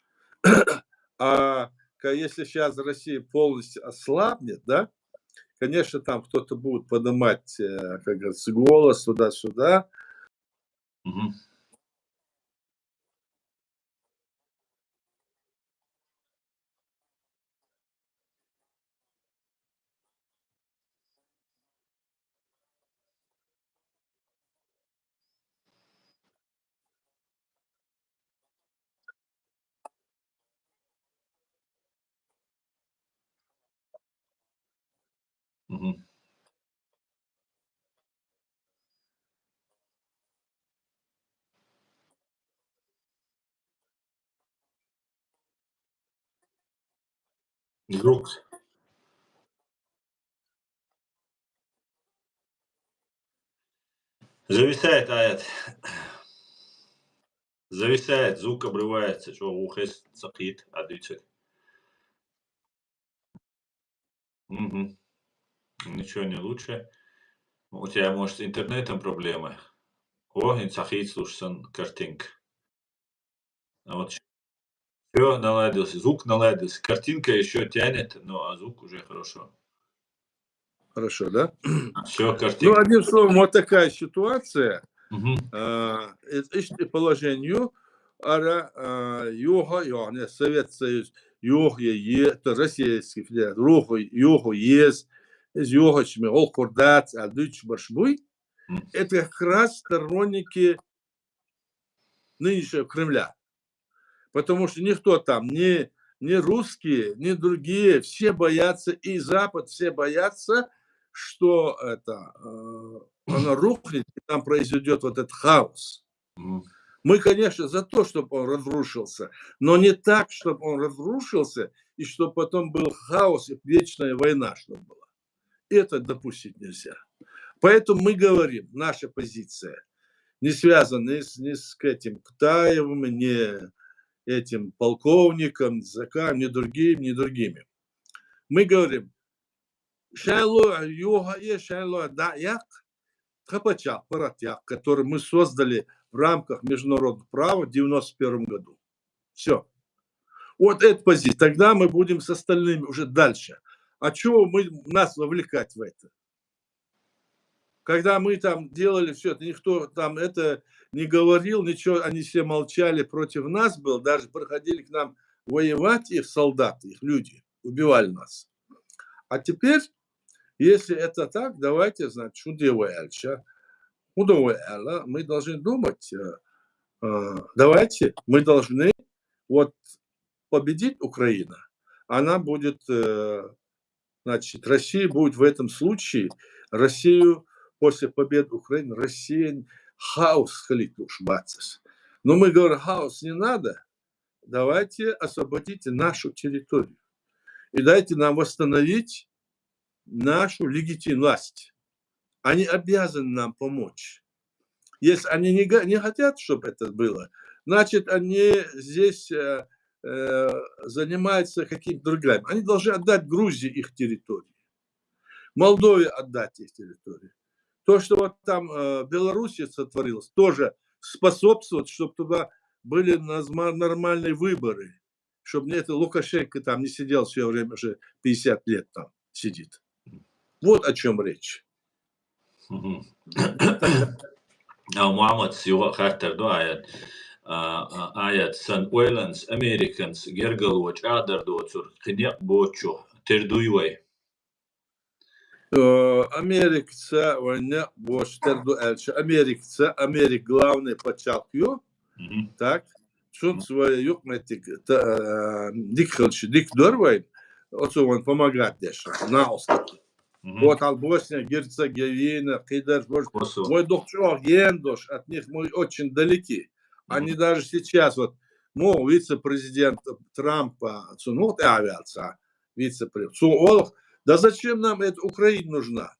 А ка- если сейчас Россия полностью ослабнет, да, конечно, там кто-то будет поднимать, э, как говорится, голос туда-сюда. Мгм. Мгм. Звук. Зависает, аят. Зависает, звук обрывается, что ухес сакит, адвичать. Угу. Ничего не лучше. У тебя, может, с интернетом проблемы. О, и сакит, слушай, картинка. А вот все наладился, звук наладился. Картинка еще тянет, но а звук уже хорошо. Хорошо, да? Все, Ну, картинка. Одним словом, вот такая ситуация. Мгм. А, из- из положению, ара, а, юха, юха, не, Совет Союз, юха, е, е, это Российский Федерация, руха, юха, ез, из юха, чми, ол курдац, а дыч баршбуй. Мгм. Это как раз сторонники нынешнего Кремля. Потому что никто там, ни, ни русские, ни другие, все боятся, и Запад, все боятся, что это, э, она рухнет, и там произойдет вот этот хаос. Мгм. Мы, конечно, за то, чтобы он разрушился, но не так, чтобы он разрушился, и чтобы потом был хаос и вечная война, чтобы была. Это допустить нельзя. Поэтому мы говорим, наша позиция не связана ни с, ни с этим Кутаевым, ни этим полковником, ни Закаевым, ни другим, ни другими. Мы говорим, шайло юха е, шайло да як, тха пачах, паратях, который мы создали в рамках международного права в девяносто первом году. Все. Вот эта позиция. Тогда мы будем с остальными уже дальше. А чего мы, нас вовлекать в это? Когда мы там делали все это, никто там это не говорил, ничего, они все молчали, против нас был, даже приходили к нам воевать их солдаты, их люди, убивали нас. А теперь, если это так, давайте, значит, шуде вояльча, удовояльно, мы должны думать, э, э, давайте, мы должны вот победить Украина, она будет, э, значит, Россия будет в этом случае, Россию после победы Украины, Россия хаос халит уж бацис. Но мы говорим, хаос не надо, давайте освободите нашу территорию. И дайте нам восстановить нашу легитимность. Они обязаны нам помочь. Если они не, не хотят, чтобы это было, значит, они здесь э, э, занимаются какими-то другими. Они должны отдать Грузии их территории, Молдове отдать их территории. То, что вот там э, в Беларуси сотворилось, тоже способствовать, чтобы туда были нормальные выборы, чтобы это Лукашенко там не сидел все время, уже пятьдесят лет там сидит. Вот о чем речь. А Мухаммад, сиуа хаттар ду аят. Аят сан ойланс, Американс гергало чадар доцур кнек бочу. Тир дуй вай? Э, Америкца вайне бош тир ду эльча. Америкца, Америк главный пачалкю. Так, цун своя юкметик дик хилчи, дик дор вай. Оцу вон помогать деш. На остатки. Вот ал Босния, Герцеговина, кидар, мой дохчо гендош, от них мы очень далеки. Они даже сейчас вот, ну, вице-президент Трампа, цу, ну, вот авиация, вице-президент, цу олох, да зачем нам эта Украина нужна?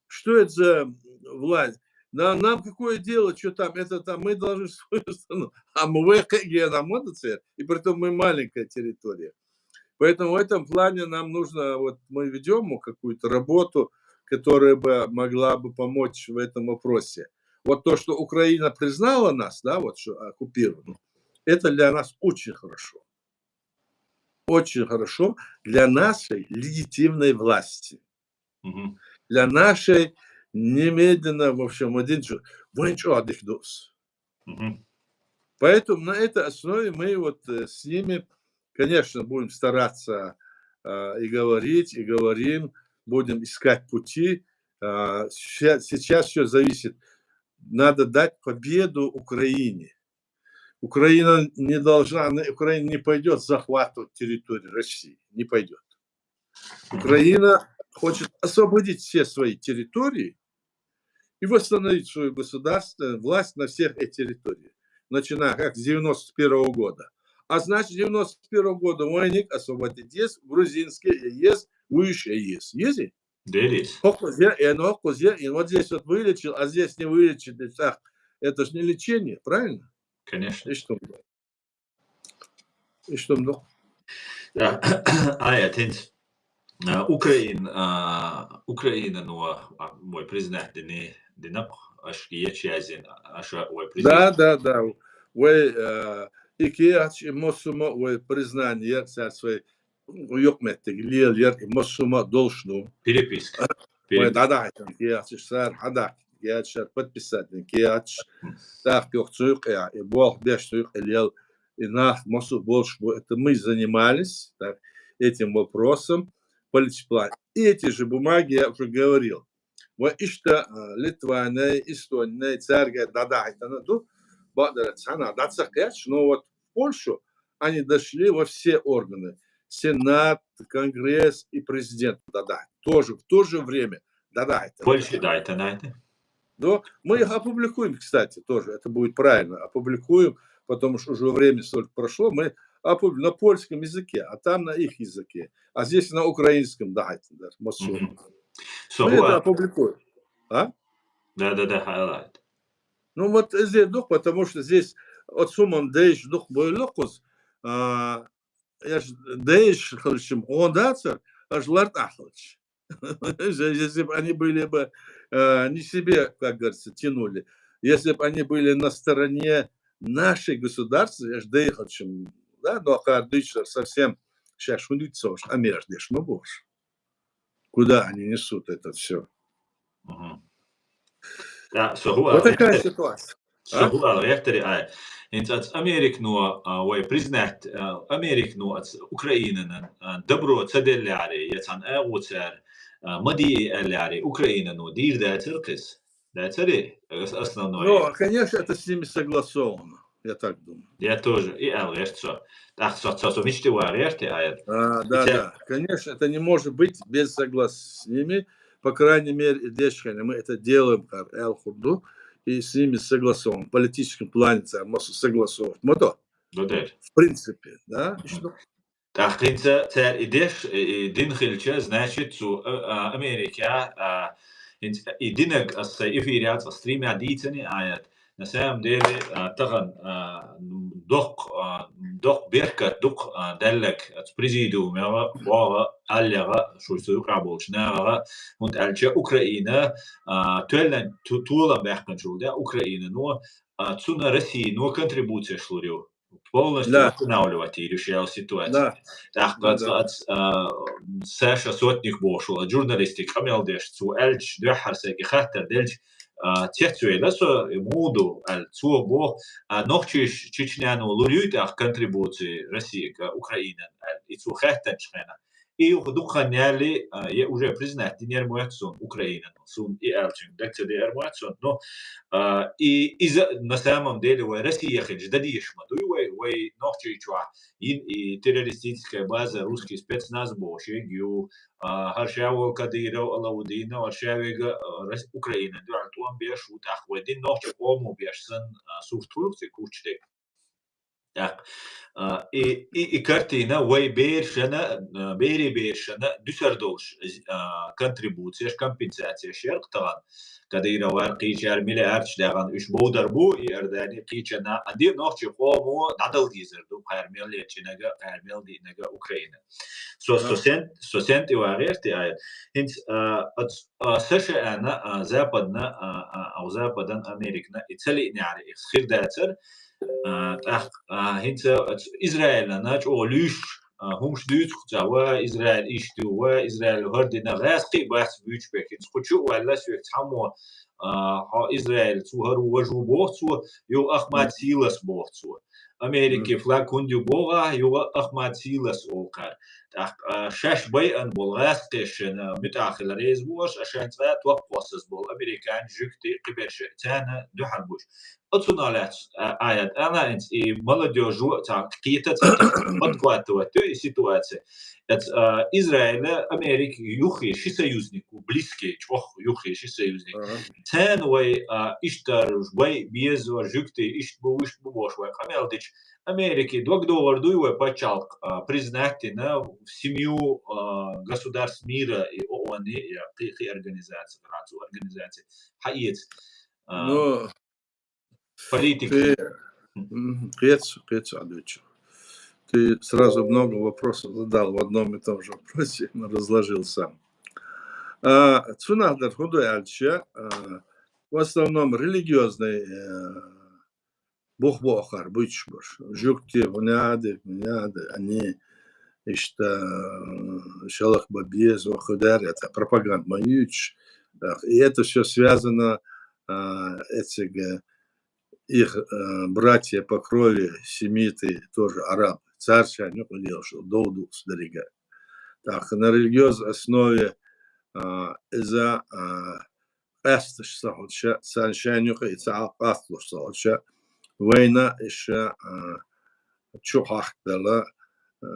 Что это за власть? Нам, нам какое дело, что там, это там, мы должны свою страну. А мы нам и притом мы маленькая территория. Поэтому в этом плане нам нужно, вот мы ведем какую-то работу, которая бы могла бы помочь в этом вопросе. Вот то, что Украина признала нас, да, вот что оккупировано, это для нас очень хорошо. Очень хорошо для нашей легитимной власти. Для нашей немедленно, в общем, один венчу отдыхнуть. Поэтому на этой основе мы вот э, с ними, конечно, будем стараться э, и говорить, и говорим, будем искать пути. Э, сейчас все зависит. Надо дать победу Украине. Украина не должна, Украина не пойдет захватывать территорию России, не пойдет. Украина хочет освободить все свои территории и восстановить свою государственную власть на всех этих территориях, начиная как с девяносто первого года. А значит, с девяносто первого года войник освободить есть, грузинские есть, уйш есть. Есть? Делись. Хоккузья, и оно хоккузья, и вот здесь вот вылечил, а здесь не вылечит. Это же не лечение, правильно? Конечно. И что? И что? Аят хӀинца Украин, Украина но мой признать дини динак, аш киеч язин, аша вай признать. Да, да, да. Вай и киеч, и мосума вай признание, цар свой юкметтиг лел яр, и мосума должну. Переписка. Вай дадайтан киеч, сар хадак киеч, подписать киеч. Так, кёх цуйк, и бог беш цуйк, и лел и нас массу больше, это мы занимались так, этим вопросом политический план. И эти же бумаги я уже говорил. Вот ишта Литваней, Эстоней, царга дадайтана ду, бадара цана дацакъяч, но вот в Польшу они дошли во все органы. Сенат, Конгресс и президент дадать. Тоже в то же время дадайтана. Польша дайтана. Да, мы их опубликуем, кстати, тоже. Это будет правильно. Опубликуем, потому что уже время столько прошло. Мы опубликуем на польском языке, а там на их языке. А здесь на украинском, да, это, да, мы это опубликуем. А? Да, да, да, highlight. Ну вот здесь дух, потому что здесь от сумон дейш дух бойлокус, а, я ж дейш хылчым, он дацар, аж ларт ахылч. Если бы они были бы э, не себе, как говорится, тянули, если бы они были на стороне нашей государства, я же доехал, чем, да, но Кардыч совсем сейчас шундит сош, а междеш мы больше. Куда они несут это все? Мгм. Да, со хӀу Вот такая гӀертари, ситуация. со хӀу гӀертари ай. ХӀинца ац Американо, а, вай признать, а, Американо ац Украинана, а, добро ца деллари, я цхьан агӀо цар, а, ма дий аьллари, Украинано дийр дацар кхес. Дацари? Ас-, основное. Ну, конечно, это с ними согласовано, я так думаю. Я тоже. И аьл гӀерт со. ТӀаккха со, со, со мичти вар гӀерти ай. А, да, да. Конечно, это не может быть без согласия с ними. По крайней мере, и дешхена, мы это делаем, как Эл Хурду, и с ними согласован. В политическом плане цар массу согласовывать. Мы то, Додер. в принципе, да? И что? ТӀаккха хӀинца цар и деш, и, и дин хилча, значит, цу, а, а, Америка, а, хӀинца и динаг ас сай эфире яц, ас стримя дийцани аят. На самом деле, а, тахан, а, докх, а, докх беркат дукх, а, даллаг, ац президиумега, бога, аллега, шу цу юкъа болча нагага, хӀунда аьлча Украина, а, тоьллан ту-, толам баьккханчул да, Украинано, а, цуна Россияно контрибуцеш лур ю. Полностью Да. Восстанавливать йир ю шел ситуация. Да. ТӀаккха Да, ац, да. ац, а, Саша Сотник бохуш вола журналистик къамел деш, цо аьлча, дуьххьара сайга хаттар делча, а, цецвейла со, и муду аьлла, цо боху, а, нохчий Чечняно лур юй тӀаккха контрибуци Россияга, Украинан аьлла, и цо хаьттанчу хенахь. И юха дукха хан ялли, а, я уже признать динера моьтту суна Украинано. Суна и аьлча, даг ца деара моьтту суна. Но, а, и иза на самом деле вай Россия хилча дан дезаш ма дуй вай, вай Нохчийчохь йина и террористическая база русский спецназ бохуш ю, а, хӀара ша волу Кадыров, Алаудинов, хӀара ша вега, а, Рос-, Украина дуьхьал тӀом беш ву, тӀаккха вай дин нохча къомо беш санна, а, сурт хуьлу цигахь кучу дерг. ТӀаккха, а, и, и, и картина вай берашна, а, берийн берашна дуьсар долуш, а, контрибуцеш, компенсацеш яра-кх тахана. Кадыровра кхечара миллиардаш даьхна уьш бовдар бу, и Иордани кхечанна, а де нохчий къомо дӀадала дезар ду, кхара мел лечинага, кхара мел диънага Украина. Со, со Да. сент, со сент и вагӀерти ай. ХӀинца, а, ац-, а, Саша аьнна, а, западна, а, а, а, западан Американа и ца лиънехьара, и хир дацар, а, тӀаккха, а, хӀинца ац-, Израилана чӀогӀа луьйш, а, хӀумаш дуьйцу кхуза, ва Израиль иштта ю, ва Израиль хӀара дина гӀаьскхий бац буьйцу бехк. ХӀинца кху чу а ваьлла, соьга цхьаммо, а, хьо Израиль цу хӀара ву, важа ву боху цо, ю Ахмад Силас боху цо. Америкин флаг хӀунда ю боху, а, ю Ахмад Силас олу кхара. ТӀаккха, а, шаьш байъина болу гӀаьскхий шайна муьтӀахь хила реза бу аша, а шайн цкъа а топ кхоссаза болу американций, жуьгтий, кхиберш царна дуьхьал буш. Оцунах лаьцна, а, аят ала, хӀинца и молодёжь а цхьа кхета цхьа подхватывать ю и ситуация. Эц, а, Израиль, Америка юххе ши союзник ву, близкий, чӀогӀа юххе ши союзник. Ага. Царна вай, а, иштта уж бай безо, жуьгтий, иштта бу, иштта бу бохуш вай къамел дича, Америка дог догӀур дуй вай пачхьалкх, а, признать дина в семью, а, государств мира и ООН, и кхи, кхи организаци, цу организаци хьаэца. А, Ну, политика. Ты, м, кхета, кхета, Адучев. Ты сразу много вопросов задал в одном и том же вопросе, но разложил сам. А, цунах дар хӀун ду аьлча, а, в основном религиозный, э, бух бохар буьйцуш барш. Жуьгти, хӀуняди, хӀуняди, они иштта, э, шалах бан беза, хӀу дара, это пропаганда ма юьйцуш. Так, и это всё связано, а, эциг, э, их, э, братья по крови, семиты, тоже арабы. Царца юкъа лелаш дов ду цу деррига. Так, на религиозной основе, а, иза, а, къаьсташ ца хилча, царна шайна юкъа и ца къасталуш ца хилча, вайна иша, а, чу хьахкадала, а,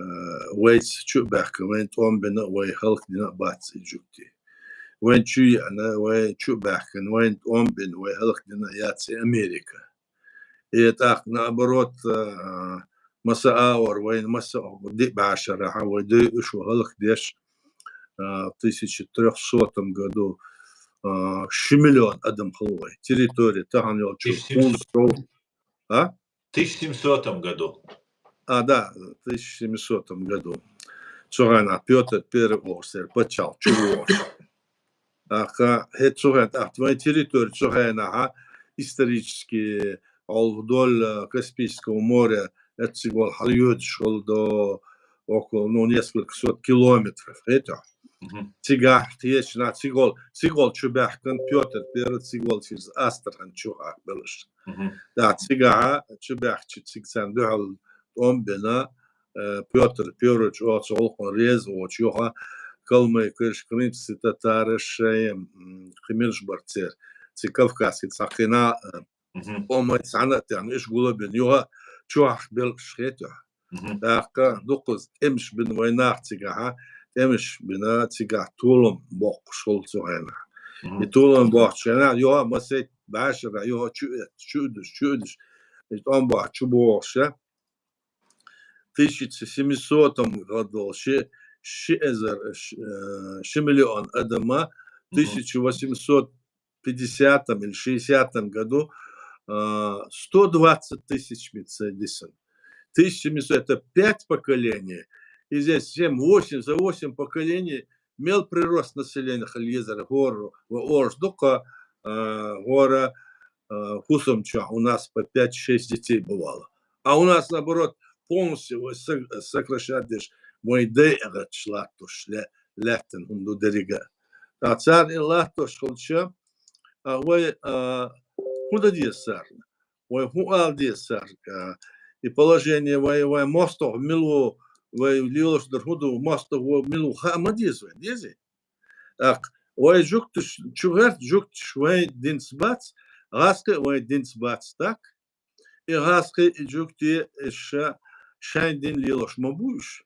вайца чу а баьхкина, вайна тӀом бина, вай хӀаллакдина а бац и жуьгти. Вайна чу а еана, вай чу а баьхкина, вайна тӀом бина, вай хӀаллакдина а яц и Америка. И тӀаккха, наоборот, а, масса а агӀор, вайна масса а диъ бӀешарахьа, вай дойуш, вай хӀаллакдеш, а, в тысяча трёхсотом году, а, ши миллион адам хилла вай. Территория тахана йолчу Тысяча семьсот. Кунцев, а? Тысяча семьсотом году. А, да, в тысяча семисотом году. Цу хенахь Пётр Первый олуш церан пачхьалкх чу вогӀуш. ТӀаккха хӀета цу хенахь, тӀаккха вайн территори цу хенахь исторически, олу вдоль, э, Каспийского моря, эццигол хьалйоьдуш хилла до около, ну, несколько сот километров. ХӀета. Цигахь кхечна, цигол, цигол чу баьхкан Пётр Первый, цигол чиз Астрахань чу хьакбелаш. Да, цигахь чу баьхча, циг царна дуьхьал тӀом бина, э, Пётр Первый чу оцу гӀулакхо реза воцуш, юха калмыкаш, крымские татары, шаем, м, кхин милаш бар церан, ци кавказский цхьаккхина, э, къомай цхьана а тӀехь, иш гулабина, юха чу хьакбелаш хетахь. ТӀаккха дукхаза тӀемаш бина вай нах цигахь, тӀемаш бина цигахь толам боккхуш хул цу хенахь. И толам боккхучу хенахь, юха масейтта бӀешара, юха чу эцча, чу а дуьсуш, чу а дуьсуш, и тӀом бохьа чу богӀуша. Тысяча семисотом году ши, ши эзар, ш-, э, ши миллион адама, тысяча восемьсот пятидесятом или шестидесятом году, а, сто двадцать тысяч мицедисом. Тысяча семьсот — это пять поколений. И здесь семь, восемь, за восемь поколений мел прирост населения хилла езар гӀора, ва орш дукха, а, гӀора, а, хӀусамчохь у нас по пять-шесть детей бывало. А у нас, наоборот, полностью вай со-, сокращать деш, вай дайагӀаташ латтош ле-, лаьттина хӀума ду деррига. Ткъа цара и латтош хилча, а, вай, а, хӀун дан деза царна? Вай хӀун ала деза царга? И положение вай, вай мостагӀа мила ву, вай лелаш дар хӀун ду, мостагӀа ву мила ву хаа ма деза вай, дезий? ТӀаккха вай жуьгташ чу гӀерта, жуьгташ вай динца бац, гӀазкхий а вай динца бац, так? И гӀазкхий, и жуьгти, и ша шайн дин лелош ма бу уьш.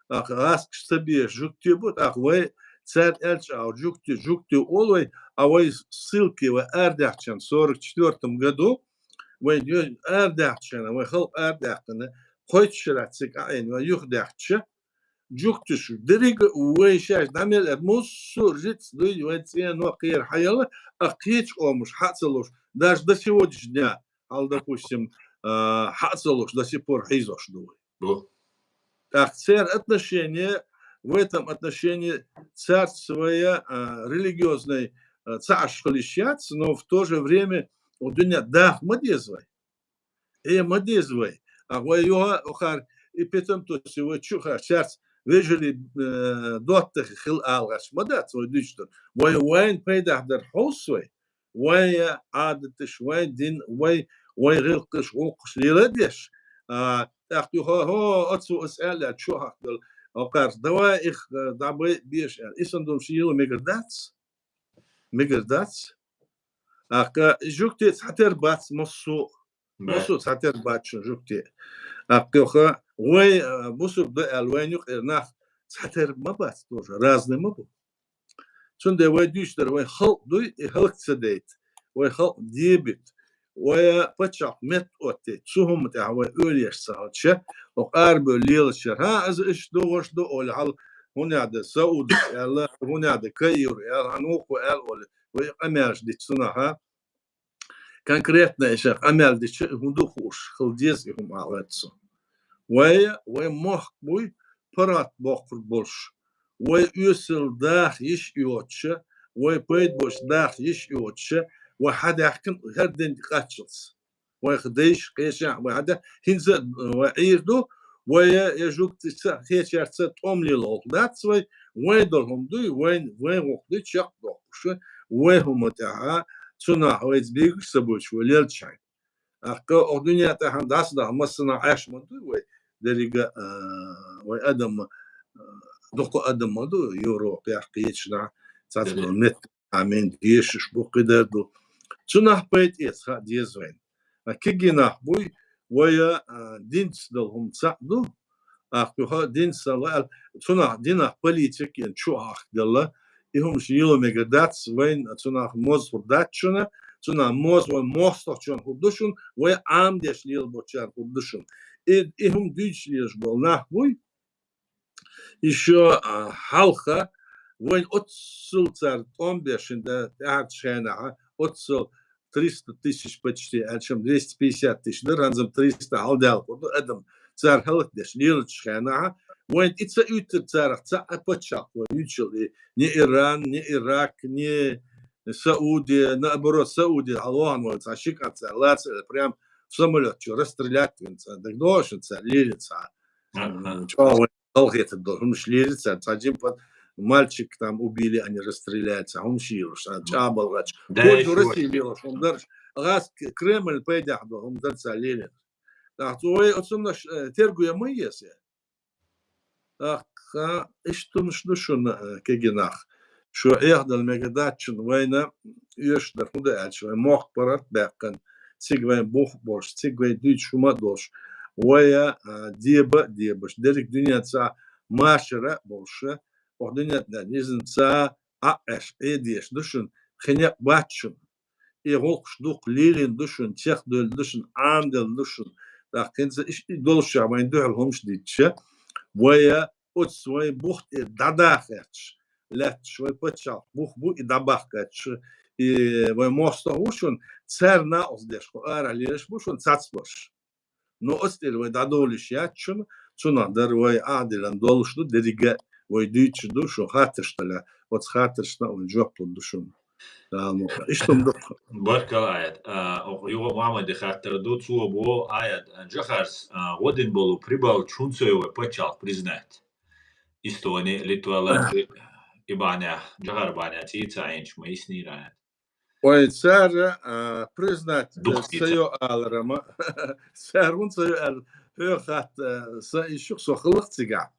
ТӀаккха гӀазкхаш ца безаш жуьгти бу, тӀаккха вай цара аьлча а жуьгти, жуьгти олу вай, а вай ссылке вай арадаьхча сорок четвёртом году, вай арадаьхча, вай халкъ арадаьккхина, кхойтта шарахь цига Ӏийна вай юхадаьхча, жуьгташа деррига а вай шаьш дӀа мел аьлла, массо а жиц дуй вай цӀено кхера хьаелла, а кхечу къомаш хьа а ца луш, даже до сегодняшнего дня, хьал, допустим, а, хьа а ца луш, до сих пор хьийзош ду вай. ТӀаккха церан отношение, в этом отношении цаьрца вай, а, религиозный, а, ца Ӏаш хила йиш яц, но в то же время у дуьне даха ма деза вай. Э, ма деза вай. А вай юха, охар, и петам то си вай чу хар, цаьрца вежарий, э, доттагӀ хила ала гӀерташ ма дац вай дуьйцуш дар. Вай вайн пайдехь дар хьовса вай. Вайн Ӏадаташ, вайн дин, вай, вайн гӀиллакхаш, гӀуллакхаш лела а деш. А, тӀаккха юха, хӀо, оцу аса аьлла, чу хьакхабелла. Охар, давай их, э, дӀабай беш аьлла. И сан долуш йила мегар дац? Мегар дац? ТӀаккха жуьгти цхьатера бац массо а. Массо а цхьатера бац шун жуьгти. ТӀаккха юха вай, а, бусург ду аьлла, вайна юкъера нах цхьатера ма бац тоже, разный ма бу. Цундела вай дуьйцуш дар, вай халкъ дуй, и хӀаллак ца дайта, вай халкъ дебита, вай паччахьалкх метта оттайта, цу хӀумма тӀехь вай ойла еш ца хилча, оха арабевлла лелачара, хӀа, аса иштта догӀуш ду олий хьал, хӀунда аьлла Саудас аьлла, хӀунда аьлла Каира аьлла, хӀан вукхо аьлла олий, вай къамелаш дича цунах, хӀа? Конкретно иштта къамел дича, и хӀун ду хууш хила деза и хӀума, ала ваьццу. Вай, вай мохк буй, паргӀат боккхур болуш, вай оьсал даха йиш йоцуша, вай пайда боцуш даха йиш йоцуша, вай хьадаьхкина хӀара дин тӀе кхаччалц. Вайх дайша, кхечахь вай хьадаьхкина, хӀинца а вай Ӏийр ду, вай я жуьгташа, кхечаьрца тӀом лела гӀуллакх дац вай, вайн долу хӀума дуй, вайн, вайн гӀуллакх дуй чекхдоккхуш, вай хӀума тӀехь, цунах вайца бегаш ца буьйцуш вай лелча хьайн. ТӀаккха оха дуьнен тӀехь дӀасадаха массанхьа Ӏаш ма дуй вай, деррига, а, вай адам, а, дукха адам ма ду, Европехь, кхечанхьа, цхьацца метта, амин, дешаш бу, кхидар ду. Цунах пайда эца хаа деза вайна. А кегий нах буй, вай, а, динца долу хӀума цхьаъ ду, ТӀаккха юха динца ла аьлла, цунах динах политика ен чу хьакхаделла, и хӀумаш йила мегар дац, вайн цунах моза хӀур дац шуна, цунах моза вайн мостагӀчун хӀур ду шуна, вай Ӏамадеш лела боцчарна хӀур ду шуна. И, и хӀума дуьйцуш лелаш болу нах буй, и шо, а, хьалха, вайн оццул цара тӀом беш шина да, тӀаьхьарчу хенахьа, оццул триста тысяч почти, аьлчам двести пятьдесят тысяч дара, хӀанзам триста хьалдаьлла хӀур ду адам. Цара хӀаллакдеш лелачу хенахьа, вайн и ца уьттура царах цхьа а паччахь вай уьйцуш йолу, и ни Иран, ни Ирак, ни Саудия, наоборот, Саудия, хьалохана вай цхьа ши кӀант цара лаца, прям самолёт чу расстрелять вина цара, дагадогӀуш цара лелира цхьа. ЧӀогӀа вай халахетар долу хӀумаш лелира цара, цхьа жимпа мальчик там убили, они расстреляли, цхьа хӀума шийла, а, чӀагӀбалгӀача. Да, Польшу ещё России лелаш хӀума дараш. Газ Кремль пайдехь до хӀума дар ца лелина. ТӀаккха вай оцуннаш, э, тергуя ма еза. ТӀаккха иштта хӀумаш ду шуна, э, кегий нах. Шу Ӏехадала мега дац шуна, вайна оьшуш дар хӀун да аьлча, вай мохк паргӀат баьккхина, цига вайн бух а болуш, цига вайн дуьйцуш хӀума а долуш, вай, а, деба а дебаш, дерриг дуьненца машар а болуш, оха дуьненна иза ца Ӏа а Ӏеш, Ӏе дезаш ду шуна, хи некъ бац шуна. И гӀуллакхаш дукха лелийна ду шуна, чекхдевлла ду шуна, Ӏамаделла ду шуна. ТӀаккха хӀинца иштта и долуш вайн дуьхьал хӀумаш дитча, вай оцу вайн бух тӀера дӀадахархьама лаьтташ вай пачхьалкх бух бу и дӀабахкархьама, и вай мостагӀа ву шуна, цара накъост деш кху арахь лелаш бу шуна цацбарш. Но оцу тӀера вай дӀадовлуш яц шуна, цунах дара вай Ӏадиллина долуш ду, дерриге а вай дуьйцуш ду, шун хаттарш хилча, оцу хаттаршна а вай жоп лур ду шуна. Дала мукъ лахь. Иштта хӀума ду-кх. Баркалла, Аят. А, оха юха Мухьаммаде хаттар ду, цо боху, Аят, а, Джохарс, а, гӀо дина болу Прибалташ хӀунда ца йо вай пачхьалкх признать? Эстони, Литва, Латви, и бахьанехь, Джохар бахьанехь цӀий ца Ӏийначу ма йиснийра, Аят. Ой, цара, а, признать, э, ца йо алара ма. Цара хӀунда ца йо аьлла, хьоьга хатта, э, сан ишшух со хилла-кх цигахь.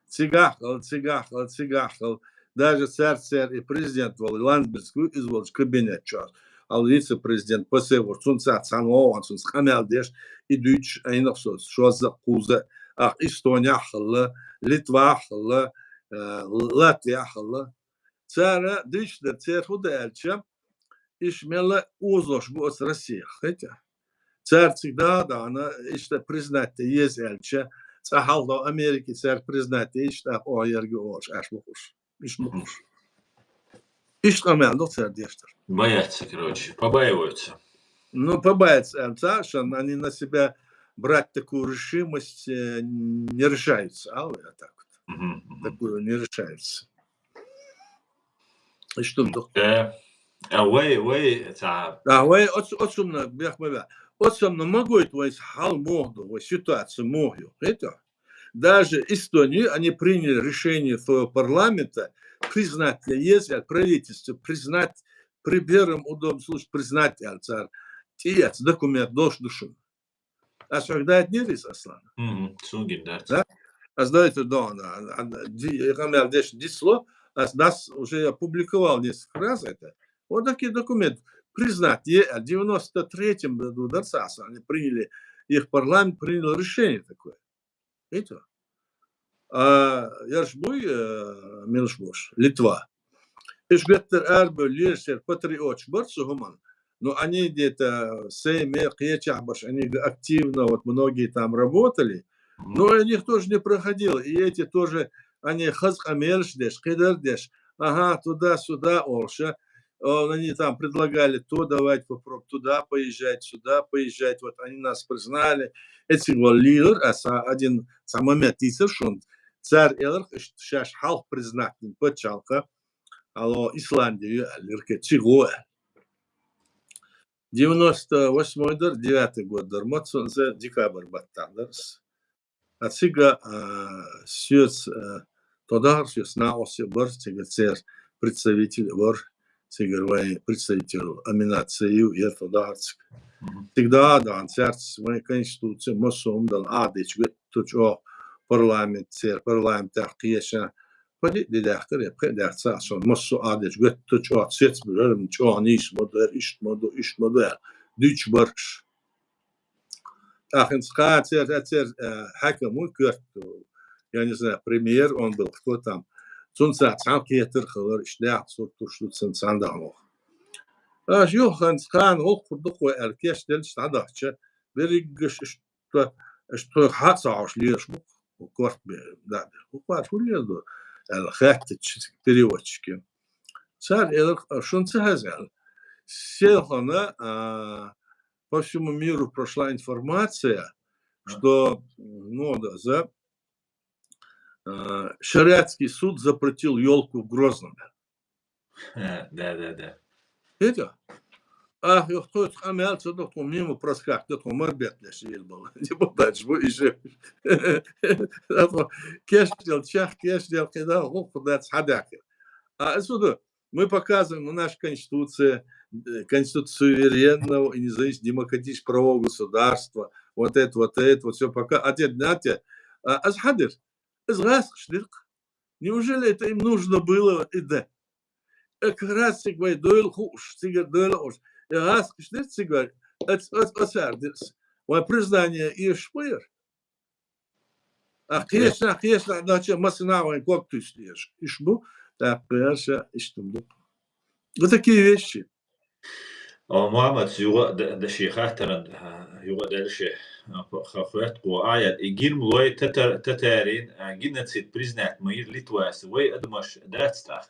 Цигахь хилла, цигахь хилла, цигахь хилла. Даже цаьрца церан и президент волу Ландсбергский ву, иза волчу кабинет чохь. Ал вице-президент Пасевур, цунца цхьаьна вогӀу, цунца къамел деш, и дуьйцуш Ӏийна-кх со, шозза а, кхузза а. Ах, Эстонехь хилла, Литвахь хилла, э, Латвехь хилла. Цара дуьйцуш дара, церан хӀун ду аьлча, иш мелла озош бу оцу Россехь, хета. Цара цига да а дахана, иштта признать де еза аьлча, цкъа хьалха Америке цара признать де, иштта тӀаккха оха ерг ю олуш, аьш бу уьш. Иш бу уьш. Иштта къамел ду цара деш дара. Боятся, короче, побаиваются. Ну, побаиваются, аьлла, ца, шан, они на себя брать такую решимость, э, не решаются, а вот так вот. Мгм, мгм. Такую не решаются. Иштта ду. Э, а вай, вай, ца. А вай, оц-, оцунна, бех ма бе. Оцунна ма гойту вай хьал муха ду, вай ситуация муха ю. Хета? Даже Эстонию, они приняли решение своего парламента признать, я есть, а правительство признать, при первом удобном случае признать, я цар. ТӀеэца документ долуш ду шуна. Ас хьоьга дайтинера иза, Аслан? Мгм, суна гина дац. Да? Ас дайтар дона, а, а, ди-, и къамел деш дисло, ас дас уже опубликовал несколько раз это. Вот такие документы. Признать, е-, а, в девяносто третьем году, да, Аслан, они приняли, их парламент принял решение такое. Видите? А, ерш буй, э, милаш бош, Литва. Иш геттара арабевлла лежа шера патриоташ бара цу хӀуманна. Но они где-то в Сейме, кхечахь баш, они активно, вот многие там работали. Мгм. Но у них тоже не проходило. И эти тоже, они хаза къамелаш деш, кхидар деш, ага, туда-сюда олуш. Э, они там предлагали то давать попробовать, туда поезжать, сюда поезжать. Вот они нас признали. Эциг вала лийлар, аса один цхьа момент дийцар шуна. Цара эларх, иштта шаьш хьалха признать дина пачхьалкха, ало Исландия ю аьлла, лирке, цигӀо аьлла. Девяносто восьмой дар, девятый год дар, ма цунца декабрь баттахь дарс. А цига, а, соьца, а, тодахар соьца накъост а бар, цига церан представитель а бар, цигара вайн представитель Аминат Саиев яра тодахар цига. Мгм. Цига да а даьхна, цаьрца вайн конституция, массо а хӀума дала, Ӏадечу гуьтту чӀогӀа парламент, церан парламентехь кхеча, поди ди даьхкар, я пхи даьхца а сон, массо а Ӏадечу гуьтту чӀогӀа цецбуьрара, чӀогӀа нийса ма ду, иштта ма ду, иштта ма ду, аьлла, дуьйцуш бараш. ТӀаккха хӀинца кхана церан, а, церан, а, хьаькам ву коьрта, я не знаю, премьер он был, кто там. Цунца цхьаьна кхетар хилар, иштта даьхна сурт туш ду цунна цхьаьна дахьалох. Аша юха хӀинца кхана гӀуллакх хӀур ду-кх вай аьлла кечделча дӀадахча, берригаш иштта, иштта хьа а ца хьош лелаш бу-кх, корта бе, да, бе. ХӀокхо хӀун леладо аьлла хаьттича переводчике. Цара элира, шуна ца хеза аьлла. Селхана, а, по всему миру прошла информация, что, ну, да, за, а, шариатский суд запретил ёлку в Грозном. Да, да, да. Это? Ах, йохтхуй, тхо мел цо дохтхо мимо проскахтет, тхо мар бетлеш ил бала. Не бабач, бу иже. Кеш дел чах, кеш дел кида, хох, куда цхадяки. А отсюда мы показываем, ну, наша конституция, э, конституция суверенного и независимого демократического правового государства, вот это, вот это, вот все пока, а те, знаете, а, азхадир, из гаск шдирк. Неужели это им нужно было? И да. Э, как раз цигвай дойл хуш, цигар дойл хуш. Э, гаск шдир цигвай, эц, эц, эц ардирс. Вай признание иш буйр. А, конечно, конечно, значит, масна вай кок тысяч иш. Иш бу, так, конечно, иш тумду. Вот такие вещи. О, Мухаммад, юга да, да ши хатаран, а, юга да ши, а, ха-, хат ку аят, и гирм лой татар-, татарин, а, геноцид признать мир Литвас, вай адамаш дацтах.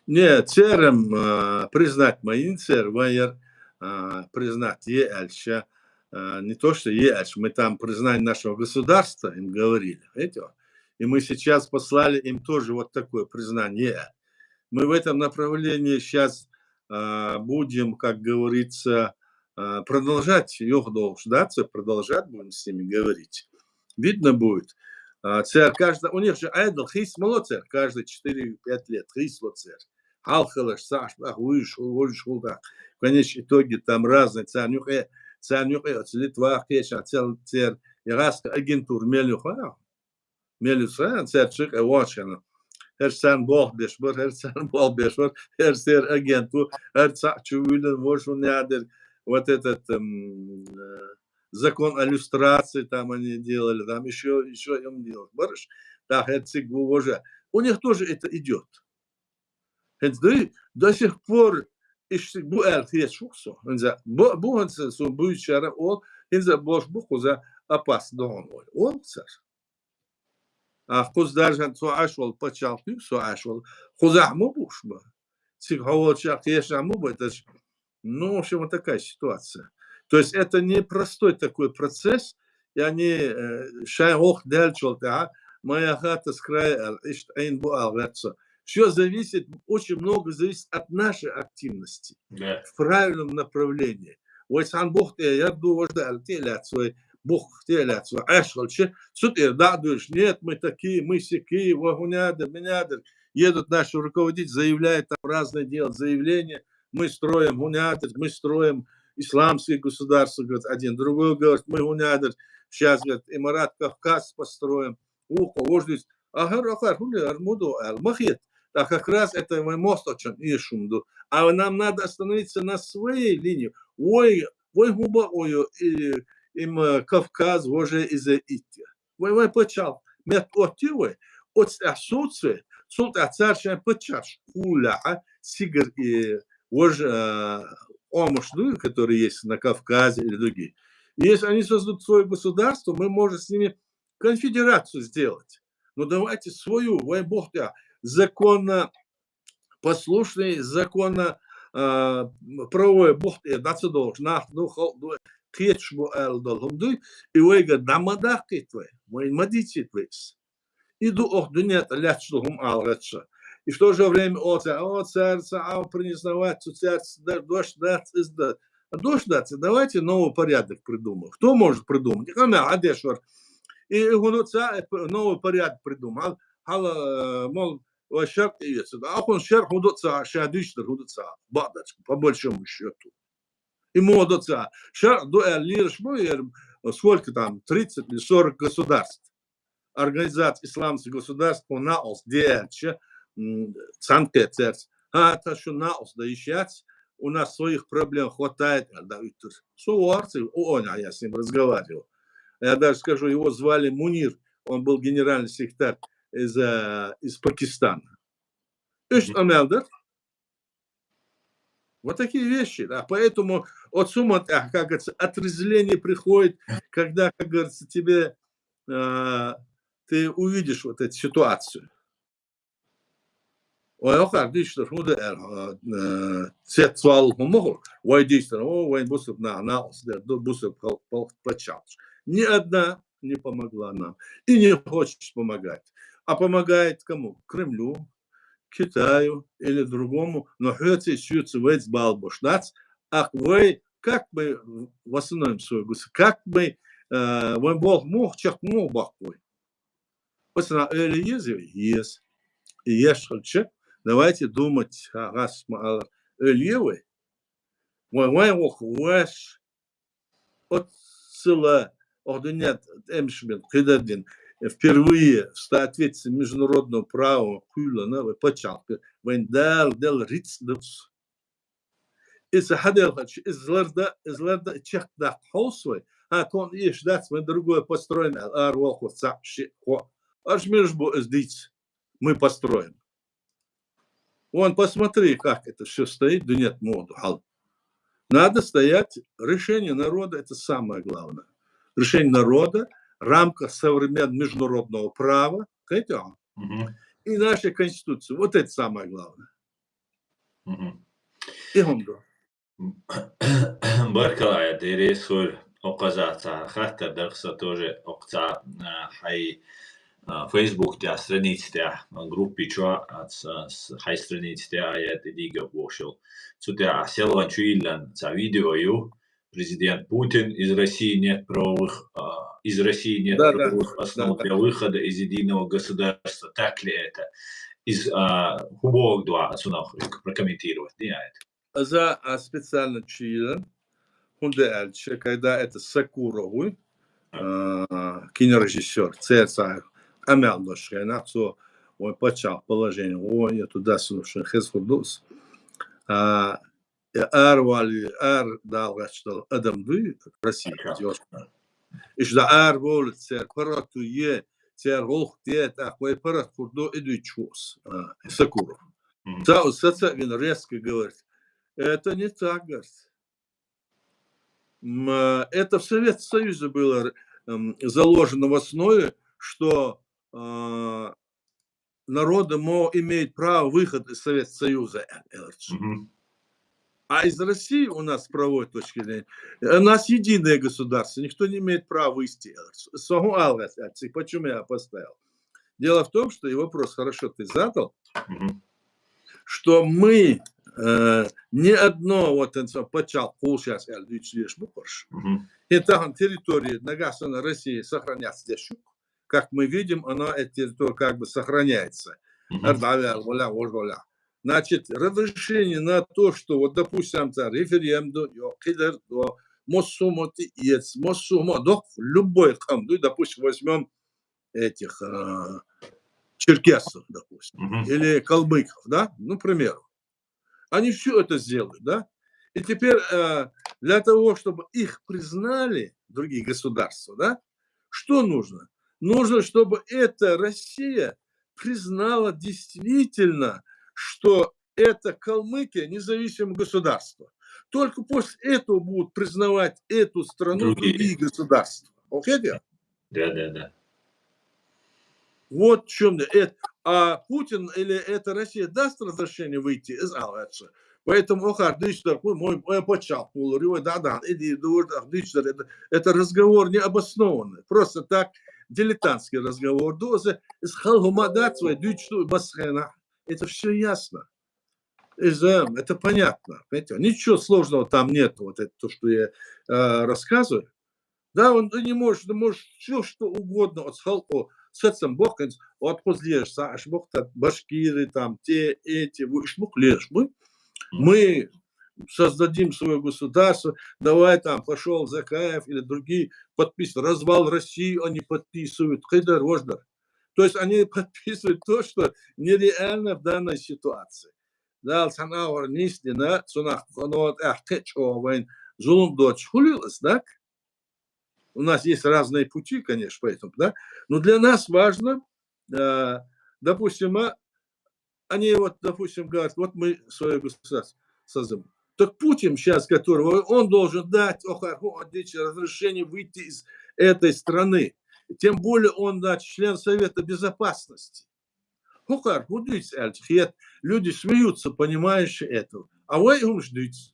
Не, церем, а, признать моин цер, вайер, а, признать е альша, а, не то, что е альша, мы там признание нашего государства им говорили, видите? И мы сейчас послали им тоже вот такое признание. Мы в этом направлении сейчас, а, будем, как говорится, а, продолжать, ёх долг ждаться, продолжать будем с ними говорить. Видно будет. А, цер каждый, у них же айдл хис мало цер, каждые четыре-пять лет хис ло цер. Халхалаш, саш, ах, уйш, уйш, да. В конечном итоге там разные цер нюхе, цер нюхе, оцелит вах, кеша, цер, цер, ираск агентур мелюха. Мелюса, цер чик, э, вошена. Хер сан бог бешбар, хер сан бог бешбар, хер сер агенту, хер ца чувилен, вошун ядер. Вот этот, эм, э, закон о люстрации там они делали, там ещё, ещё им делать. Барыш, да, хер цик бу вожа. У них тоже это идёт. Хер до, до сих пор иш цик бу эл хер шухсо. Хинза бу, бу хинза су бу чара ол, хинза бош бу хуза опас дон ол. Ол цер. А хуз даже цо аш вол пачалты, цо аш вол. Хуза му буш ба. Цик хавол чак еш му ба, это ж, ну, в общем, вот такая ситуация. То есть это непростой такой процесс, и они, э, шай ох дальчол, да, моя хата с края, ал, ишт айн бу ал, говорится. Всё зависит, очень много зависит от нашей активности Да. в правильном направлении. Вай сан бухт, э, я ду вожда, ал, те ля свой, бухт, те ля свой, аш, волче, сут, э, да, душ, нет, мы такие, мы сякие, ва, гунядер, минядер. Едут наши руководители, заявляют там разные дела, заявления, мы строим гунядер, мы строим исламское государство, говорит один, другой говорит, мы гунядер, сейчас, говорит, Эмират Кавказ построим, ухо, вождусь, а хар, а хар, хули, ар мудо, ал, махет. Так как раз это мы мост очень ишумду. А нам надо остановиться на своей линии. Ой, ой, губа, ой, и, им, э, Кавказ, воже из Ития. Вай, вай пачал, мет отти вай, от отсутствие, султ царшан пачаш, куля, а, сигар и вож, э, омошду, которые есть на Кавказе или другие. И если они создадут свое государство, мы можем с ними конфедерацию сделать. Но давайте свою, вай бог я, законно послушный, законно, а, правовой бог я, да, цо долг, нах, ну, хол, ну, кеч бу эл дол, хум дуй, и вайга дама да кит вай, вай мадичит вайс. И ду ох дуня та ляч ду хум алгача. И в то же время о цар, о цар, ца, а, признавать, цу цар, ц, да, дождь, да, ц, из, да. А дождь, да, ц, давайте новый порядок придумаем. Кто может придумать? Хана, а дешвар. И, и хуну ца, э, п-, новый порядок придумал. Хала, э, мол, ва шарт и вец. А хун шарт худу ца, шадуш дар худу ца. Бадач, по большому счёту. И мода ца. Шарт ду, э, лирш, ну, э, сколько там, тридцать или сорок государств. Организация исламских государств, он наос, дияча, м, цанке церц. А, та шу наос, да ещё, у нас своих проблем хватает, да, и тут. Со варцы, о, о, я с ним разговаривал. Я даже скажу, его звали Мунир, он был генеральный секретарь из, э, из Пакистана. Иш Мгм. амялдыр. Вот такие вещи, да. Поэтому от сумат, а, как говорится, отрезвление приходит, когда, как говорится, тебе, э, ты увидишь вот эту ситуацию. Ой, ох, а, диш, да, худа, э, э, цет свал хумоху. Ой, диш, да, о, ой, бусып на, на, ос, да, ду, бусып, пал, пал, пачал. Ни одна не помогла нам и не хочет помогать. А помогает кому? Кремлю, Китаю или другому, но хьоьца и шуьца вайца бала бош дац, а вай как бы восстановим свой государство, как бы, э, вайн болх мух, чехк мух баккхой. Пацана, ойла еза вай? Еза. И еш хилча, давайте думать, а, гӀас ма алар, ойла е вай? Вай, вай вох ваш, оццила, ох, дуьнен тӀемаш бина, кхидардина, впервые в соответствии международного права кхоьллина вай паччахьалкхе, вайн Дала делла рицкъ да из. Иза хьаделхача, иза ларда, иза ларда, чехкдаккха хьовсу вай. А, тхона эш дац, мы другое построим, аьлла, ара волхур цхьаъ, шиъ, кхоъ. Арш мираш бу иза дийца, мы построим. Вон, посмотри, как это всё стоит, дуьнен тӀа муха да хьал. Надо стоять, решение народа, это самое главное. Решение народа в рамках современного международного права, кхетий хьо? Мгм. И нашей Конституции. Вот это самое главное. Мгм. И хӀама да. Баркалла, Айдар, дерригаш хьоьга. Оццу цхьа хаттар дара са тоже, оццу цхьа, а, хьай, а, Facebook тӀа, страница тӀа, а, группа чу, а, ц-, а, с-, хьай страница тӀа, а, я тӀе дийга бошал. Цу тӀа, а, селван чу йиллан цхьа видео ю. Президент Путин: «Из России нет правовых, а, из России нет Да, да, правовых основ да, да. Для выхода из единого государства». Так ли это? Из, а, хӀу боху ду, а, цунах прокомментировать, не, а, это. Иза, а, специально чу йиллан, хӀунда аьлча, когда это Сокуров вуй, а, кинорежиссёр, церца къамел дош хенахь, цо вайн паччахьалкхен положение гӀо, я туда-сюда шен хеза хӀур ду из. А, я ара валий, ара дала гӀач дала адам дуй России, Ага. ёлча. Иштта ара волу церан паргӀато е, церан гӀуллакх де, тӀаккха вай паргӀат хӀур ду, и дуьйцуш ву из, а, Сокуров. Мгм. Цо саца вина резко говорит: «Это не так», говорит. М, это в Советском Союзе было, м, заложено в основе, что, а, народы мо-, имеют право выхода из Советского Союза, э, э, Мгм. а из России у нас с правовой точки зрения, э, у нас единое государство, никто не имеет права выйти. Со хӀун ала веза, э, ци-, почему я поставил? Дело в том, что и вопрос хорошо ты задал, Мгм. что мы, э, ни одно, вот, это самое, паччахьалкхе кхуллуш яц аьлла дуьйцуш лелаш бу-кх уьш. Мгм. И тахана территория, нагахь санна Россия сохраняться деш ю, как мы видим, она, эта территория как бы сохраняется. Мгм. Ара дӀаваьлла, валлахӀ, вожа валлахӀ. Значит, разрешение на то, что вот, допустим, там референдум, йо, кхидӀа до, массо а хӀума тӀеэца, массо а хӀума дохку, любой къам дуй, допустим, возьмём этих, а, черкесов, допустим, Мгм. или калмыков, да, ну, к примеру. Они всё это сделают, да? И теперь, э, для того, чтобы их признали другие государства, да, что нужно? Нужно, чтобы эта Россия признала действительно, что это Калмыкия независимое государство. Только после этого будут признавать эту страну Другие. Другие государства. Окей, да? Да, да, да. Вот в чём дело. Эт-, а Путин или эта Россия даст разрешение выйти из Алжира? Поэтому, охар, дичтар, мой, мой паччахьалкхе лур ю, да, да, иди, да, вот, а, дичтар, это, это разговор необоснованный. Просто так, дилетантский разговор. Ду, из, из хала хӀума дац вай дуьйцуш ду массехана. Это всё ясно. Из, эм, это понятно. Понимаете? Ничего сложного там нет. Вот это то, что я, э, рассказываю. Да, он, ты не можешь, ты можешь всё, что угодно, оцу халкъо сацам бохканца, вот кхуза лелаш ца Ӏаш боху, так башкиры, там, те, эти, ву, иш бу-кх лелаш, бу? Мы создадим своё государство, давай там пошёл Закаев или другие подписывать. Развал России они подписывают. КхидӀа, вожа дара. То есть они подписывают то, что нереально в данной ситуации. Дала цхьана агӀор нисдина, цунах кхано тӀехь кхин а чӀогӀа вайна зулам доцуш хуьлийла аса, так? У нас есть разные пути, конечно, поэтому, да? Но для нас важно, э, допустим, а, они вот, допустим, говорят, вот мы своё государство создадим. Так Путин сейчас, которого он должен дать, охар, хӀу, дича, разрешение выйти из этой страны. Тем более он, значит, член Совета Безопасности. ХӀокхара хӀун дуьйцу аьлча, хета, люди смеются, понимаешь, этого. А вай хӀумаш дуьйцу.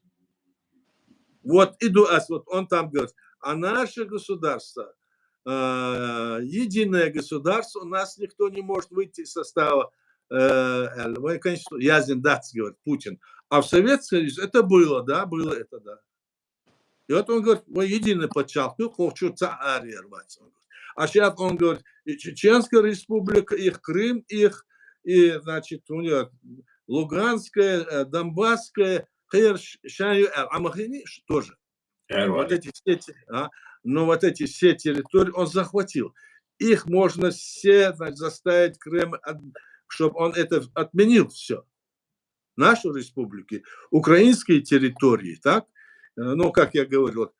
Вот иду ас, вот он там говорит, а наше государство, э, единое государство, у нас никто не может выйти из состава э, аьлла, вайн Конститу-, яздина дац, говорит Путин. А в Советском Союзе это было, да, было это, да. И вот он говорит, вай единый паччахьалкх ю, кхочур ца арьер вац, он говорит. А сейчас он говорит, и Чеченская республика их, Крым их, и, значит, у нее Луганская, э, Донбасская, кхыяр ш-, шайн ю аьлла, а махини ш-, тоже. Вот эти все те-, а, но вот эти все территории он захватил. Их можно все, значит, заставить Кремль, чтобы он это отменил все. Наши республики, украинские территории, так? Э, ну, как я говорил,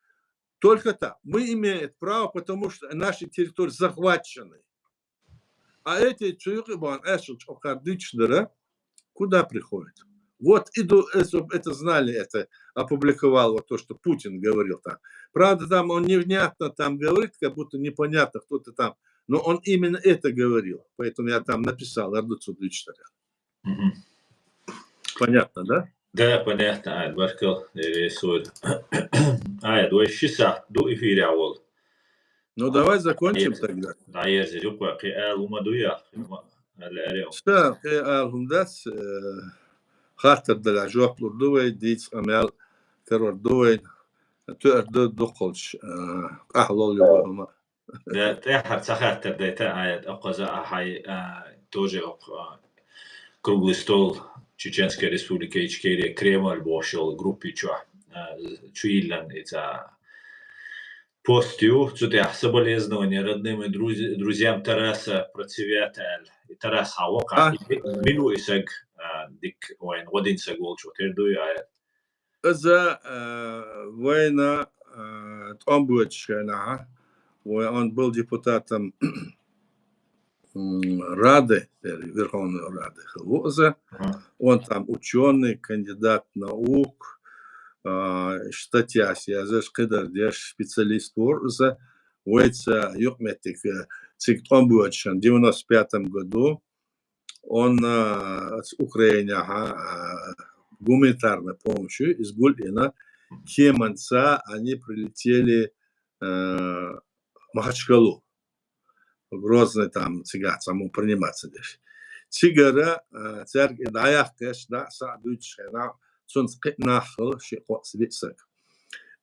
только так. Мы имеем это право, потому что наши территории захвачены. А эти чуйкъибан эшел чокар дичдера, куда приходит? Вот иду, э, чтоб это знали, это опубликовал вот то, что Путин говорил там. Правда, там он невнятно там говорит, как будто непонятно кто-то там. Но он именно это говорил. Поэтому я там написал, Ардуцу дичдера. Мгм. Понятно, да? Да, понятно, Айт, баркал, Дерес валь. Айт, вай ши сахьат ду эфире вол. Ну, давай закончим тогда. Да, ерзи юкъа, кхы аьлла хӀума ду я, кхы хӀума аьлла аьлла. Ша, кхы аьлла хӀума дац, э, хаттар дала жоп лур ду вай, дийца къамаьл карор ду вай, тоъар ду дукхалча, э, къахьлол ю вай хӀума. Да, тӀеххьара ца хаттар дайта, Айт, акхаза а хьай, а, тоже окх, а, круглый стол Чеченская Республика Ичкерия, Кремль бохуш йолу группи чохь, а, чу йиллан иза пост ю, цу тӀехь соболезнования родным и друз-, друзьям Тараса Процевята аьлла. И Тарас хьан вакха, Мин ву и саг, а, дик вайн гӀодин саг волчу тера дуй, Айт? Иза, э, вайна, э, тӀом боьдучу хенахь, вай он был депутатом, м, Рады, Верховной Рады хилла ву иза. Ага. Он там учёный, кандидат наук, а, статьяс язъеш, кхидӀа деш специалист ву иза. Вайца юкъаметтиг, э, цига тӀом боьдучу хенахь, девяносто пятом году, он, а, с Украинехь, а, гуманитарная помощь, иза гулъина, кеманца они прилетели, э, Махачкалу. Грозный там цигахь цхьаммо приниматься деш. Цигара, а, цаьрга и дӀаяккхаш, дӀа а схьа а дуьйцуш хенахь, цунца кхин нах хилла, ши-кхо а виъ саг.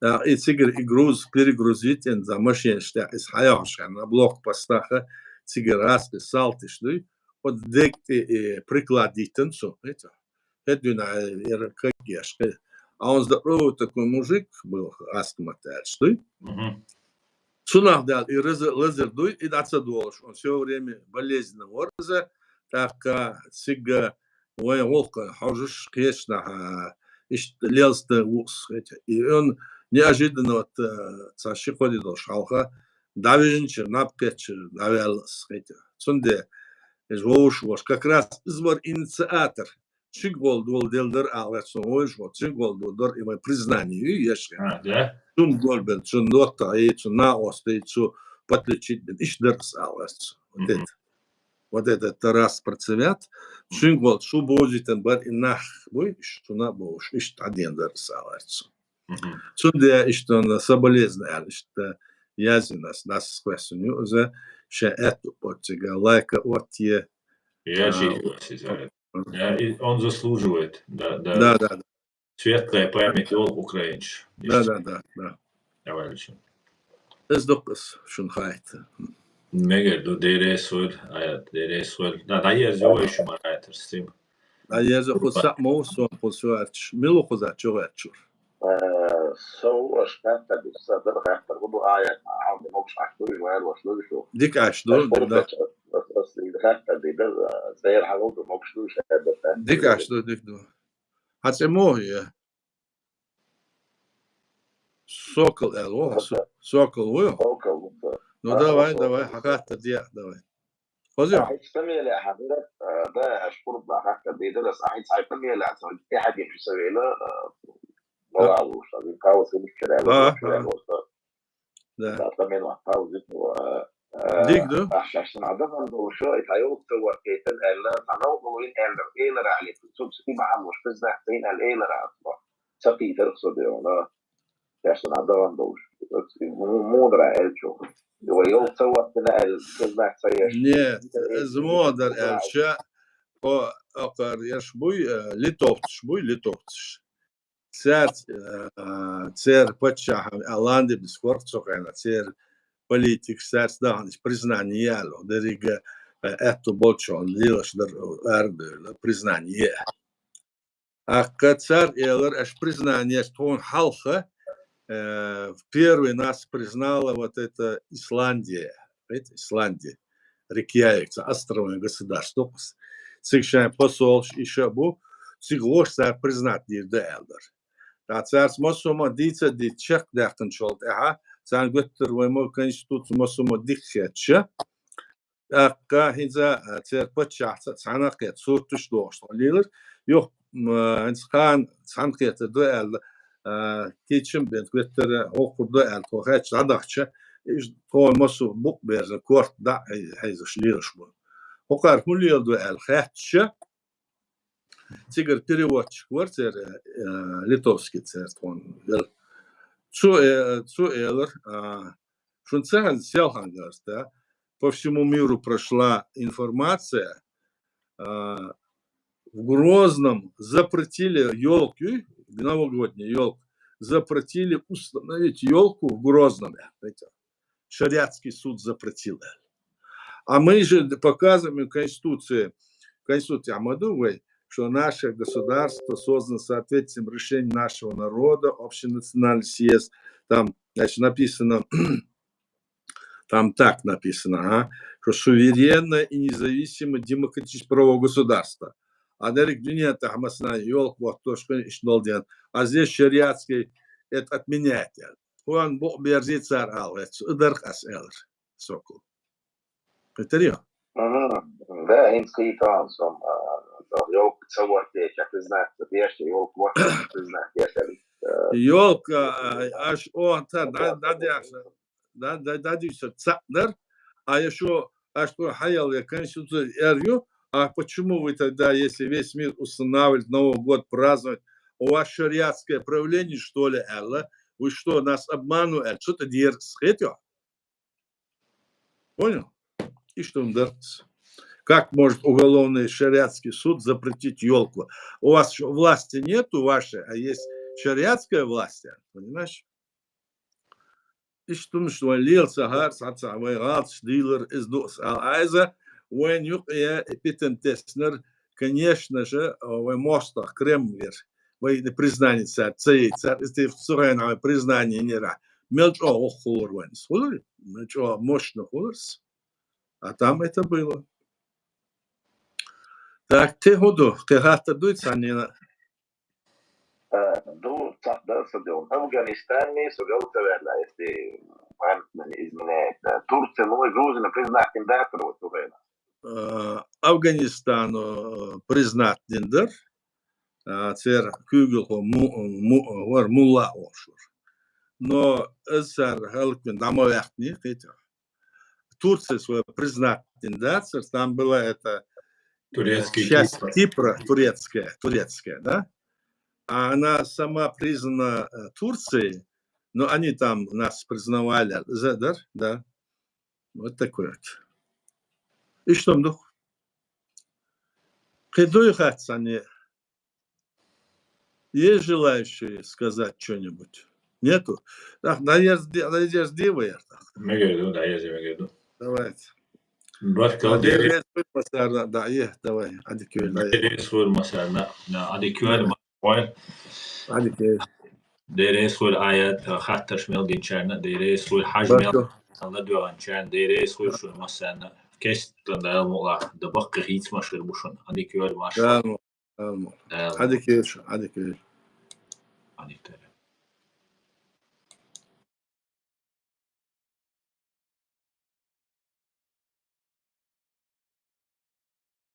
А, и цигара и груз перегрузить йина, за машенаш тӀехь иза хьайохьуш хенахь, блокпостаха, цигара гӀазкхи салтиш дуй, оцу дега тӀе, э, приклад диттина цо, хӀета. ХӀета дуьйна, э, яра каггеш, хӀе. А он здоровый такой мужик был, гӀазкхи маттахь аьлча дуй. Мгм. Цунах даьлла и раза-, лазар дуй, и дӀа ца долуш, он всё время болезненно вара иза, тӀаккха цига вайн гӀуллакхана хьожуш кхечанхьа, иштта лелста ву ас, хӀета. И он неожиданно вот, э, цхьа ши-кхо де долуш хьалха, дӀавижначуьра, наб кхеччуьра дӀаваьлла ас, хӀета. Цундела иза вовшах волуш, как раз иза вара инициатор. Цуьнга гӀолла дола делла дара ала гӀерташ, вовшах волу, цуьнга гӀолла дола дара и вайн признание ю, еш хӀета. А, да? Цунна гӀолла бен, цунна доттагӀий, цунна накъостий, цу подключить бен, иштта дара ас ала гӀерташ. Вот Мгм. это. Вот этот Тарас Процевят, цуьнга гӀолла шу бовзийтина бара и нах, буй, иштта цунна а бовзуш, иштта дӀадена дара ас ала гӀерташ. Мгм. Цундела иштта он соболезнования аьлла, иштта яздина ас, дас кхоьссина ю иза, шен аьтту оцциган лайка отте. Я А, жи-, вот. Да, и он заслуживает, да, да. Да, да, да. Светлая память Олег Украинович. Да, да, да, да. Давай, Алексей. Иза дукха ас шуна хаийта. Мегар ду, Дерес валь, Айт, Дерес валь. Да, да, я зови шу ма Айт, стрим. А я за кхуза схьа ма ву сон кхуза аьлча. Мила ву кхуза чу гӀерташ вара? Э, со ву аша хаттар ду, сан дара хаттар, хӀун ду Айт, хьан ду могуш Ӏаш ду, ваьлла ваш ду шу? Дика Ӏаш ду, Аш да. Ас, ас, ас, и хаттар ду, да, цӀера хьан ду, могуш ду, ша, да, да. Дика Ӏаш ду, дика ду. Хьан цӀе муха ю? Сокол аьлла ву, со-, Сокол ву? Сокол ву, да. Ну, А, давай, Сокол. Давай, хьан хаттар де, давай. Хоза ю? Ахьа, ца мелехь, хьан дира, а, да, аш курба хаттар дийдира, ас ахьа, цхьа ца мелехь, ца тӀехьа дийна ца вела, а, А. Вала луш, а, кавса миччара А, луш, а. Да. Ца ца мелехь, кавса, а, а, Диг ду? Аш, аш, сан адам долуш, и тайол ца вар кетан, аьлла, ца нов долу ин, аьлла, элара али, цуц и бахьан луш, признать ин, аьлла, элара ацма. Ца кхийтар со де вала. Шаьш сан адам долуш. Му-, мудра аьлча. Вай йол ца ваттина аьлла, ца знак ца еш. Нет, иза муха дара аьлча, тхо, акхар еш буй, э, литовцаш буй, литовцаш. Церц, э, цер паччахьа Олланди бискор цу хенахь, цер политикаш церц даханаш признание яьлла, деррига, э, аьтту болчун лелаш дар, э, арадевлла, признание. Аккха цар элар, аш признание, аш тхуна хьалха, э, первый нас признала вот эта Исландия. Эта Исландия. Рейкьявик, цхьа островное государство. Цига шайн посолш иша бу, цига лош цар признать дийр да аьлла дар. Ткъа царца массо а ма дийца, дийца чекх даьккхинчул тӀаьхьа, царна готтар вай ма конституци массо а ма дика хетча, тӀаккха хӀинца, а, церан паччахьца цхьаьна кхета, сурташ дохуш тхо лелар. Юха, м, хӀинца кхана цхьаьна кхетар ду аьлла, а, кийчам бен готтара хӀокхур ду аьлла, тхо хаьттича дӀадахча, иштта тхо массо а букъ берзан корта дӀа а хьей-, хьийзаш лелаш бу. ХӀокхара хӀун леладу аьлла хаьттича, цигара переводчик вара церан, э, литовский церан тхуна вел. Цо, э, цо элар, а, шун ца хьан селхангарс, да? По всему миру прошла информация, а, в Грозном запретили ёлки, новогоднюю ёлку, запретили установить ёлку в Грозном. Знаете, шариатский суд запретил. А мы же показываем Конституции, Конституции Амаду, что наше государство создано в соответствии с решением нашего народа, общенациональный съезд, там, значит, написано, там так написано, а, что суверенное и независимое демократическое правовое государство. А дерриг дуьнен тӀехь массанхьа йолх вотто шкъун иш долден. А здесь шариатский это отменяет. Хьуна букъ берзий цара ала веццу, и дарх ас элар. Сокол. Кхетарий хьо? Мгм. Да, хӀинца кхийтта сом, а, йолк ца вортеча, признать ца деш, йолк вортеча, признать деш, а, Йолк, а, аш о, та, да, да, деш, да, да, да, дивса цаъ дар, а ешо аш тхо хьаял я конституция эр ю, а почему вы тогда, если весь мир устанавливает Новый год праздновать, у вас шариатское правление, что ли, аьлла? Вы что, нас обманываете? Что ты дерзкий, хетё? Понял? И что он даст? Как может уголовный шариатский суд запретить ёлку? У вас ещё власти нету вашей, а есть шариатская власть, понимаешь? Иштта хӀумаш вайн лела ца хӀара, цхьацца вайн гӀалаташ дийлар, иза ду ас ала Ӏайза, вайн юкъе питана теснар, конечно же, вайн мостагӀа Кремль яр. Вай признание цар ца яй, цар иза тӀе цу хенахь вай признание нера. Мел чӀогӀа воккха хулар вайн иза. Хулар? Мел чӀогӀа мощно хулар иза. А там это было. Так, кхин хӀун ду? Кхин хаттар дуй цхьаннена? Э, ду, цхьаъ дар со делан. Афганистан, со гал ца ваьлла, если память не изменяет. Э, Турция, ну, и Грузия, признать не дать, вот, Украина. Э, Афганистан, э, признать дин дар. Э, цер куьйгалхо му-, му-, вар мулла олуш вар. Но из цар хӀаллаквина дӀа ма ваьккхиний, кхетий хьо. Турция свой признать дин дацар, там была эта, э, Турецкий часть Кипр. Кипра турецкая, турецкая, да? А она сама признана, э, Турцией, но они там нас признавали, за-, да, да. Вот такой вот. И что, дух? Кхин дуй хаттар цхьаннена? Есть желающие сказать что-нибудь? Нету? Так, дӀаерза де, дӀаерза де вай, так. Мегар ду, дӀаерза мегар ду. Давайте. Баркалла, Дела реза хуьлда массарна, да, е, давай, Ӏадика йойла, Дела реза хуьлда массарна, на, Ӏадика йойла, Давай. Ма-, ой. Ӏадика йойла. Дела реза хуьлда аят, хаттарш мел динчарна, Дела реза хуьлда хьаж мел Баркалла. ладоьгӀанчарна, Дела реза хуьлда шуна массарна. Кестта Дала мукъалахь, да баккхий хийцамаш хир бу шуна. Ӏадика йойла, машаллахӀ. Дала мукъ-, Дала мукъ. Дала мукъ. Ӏадика йойла, Ӏадика йойла. Ӏадика йойла.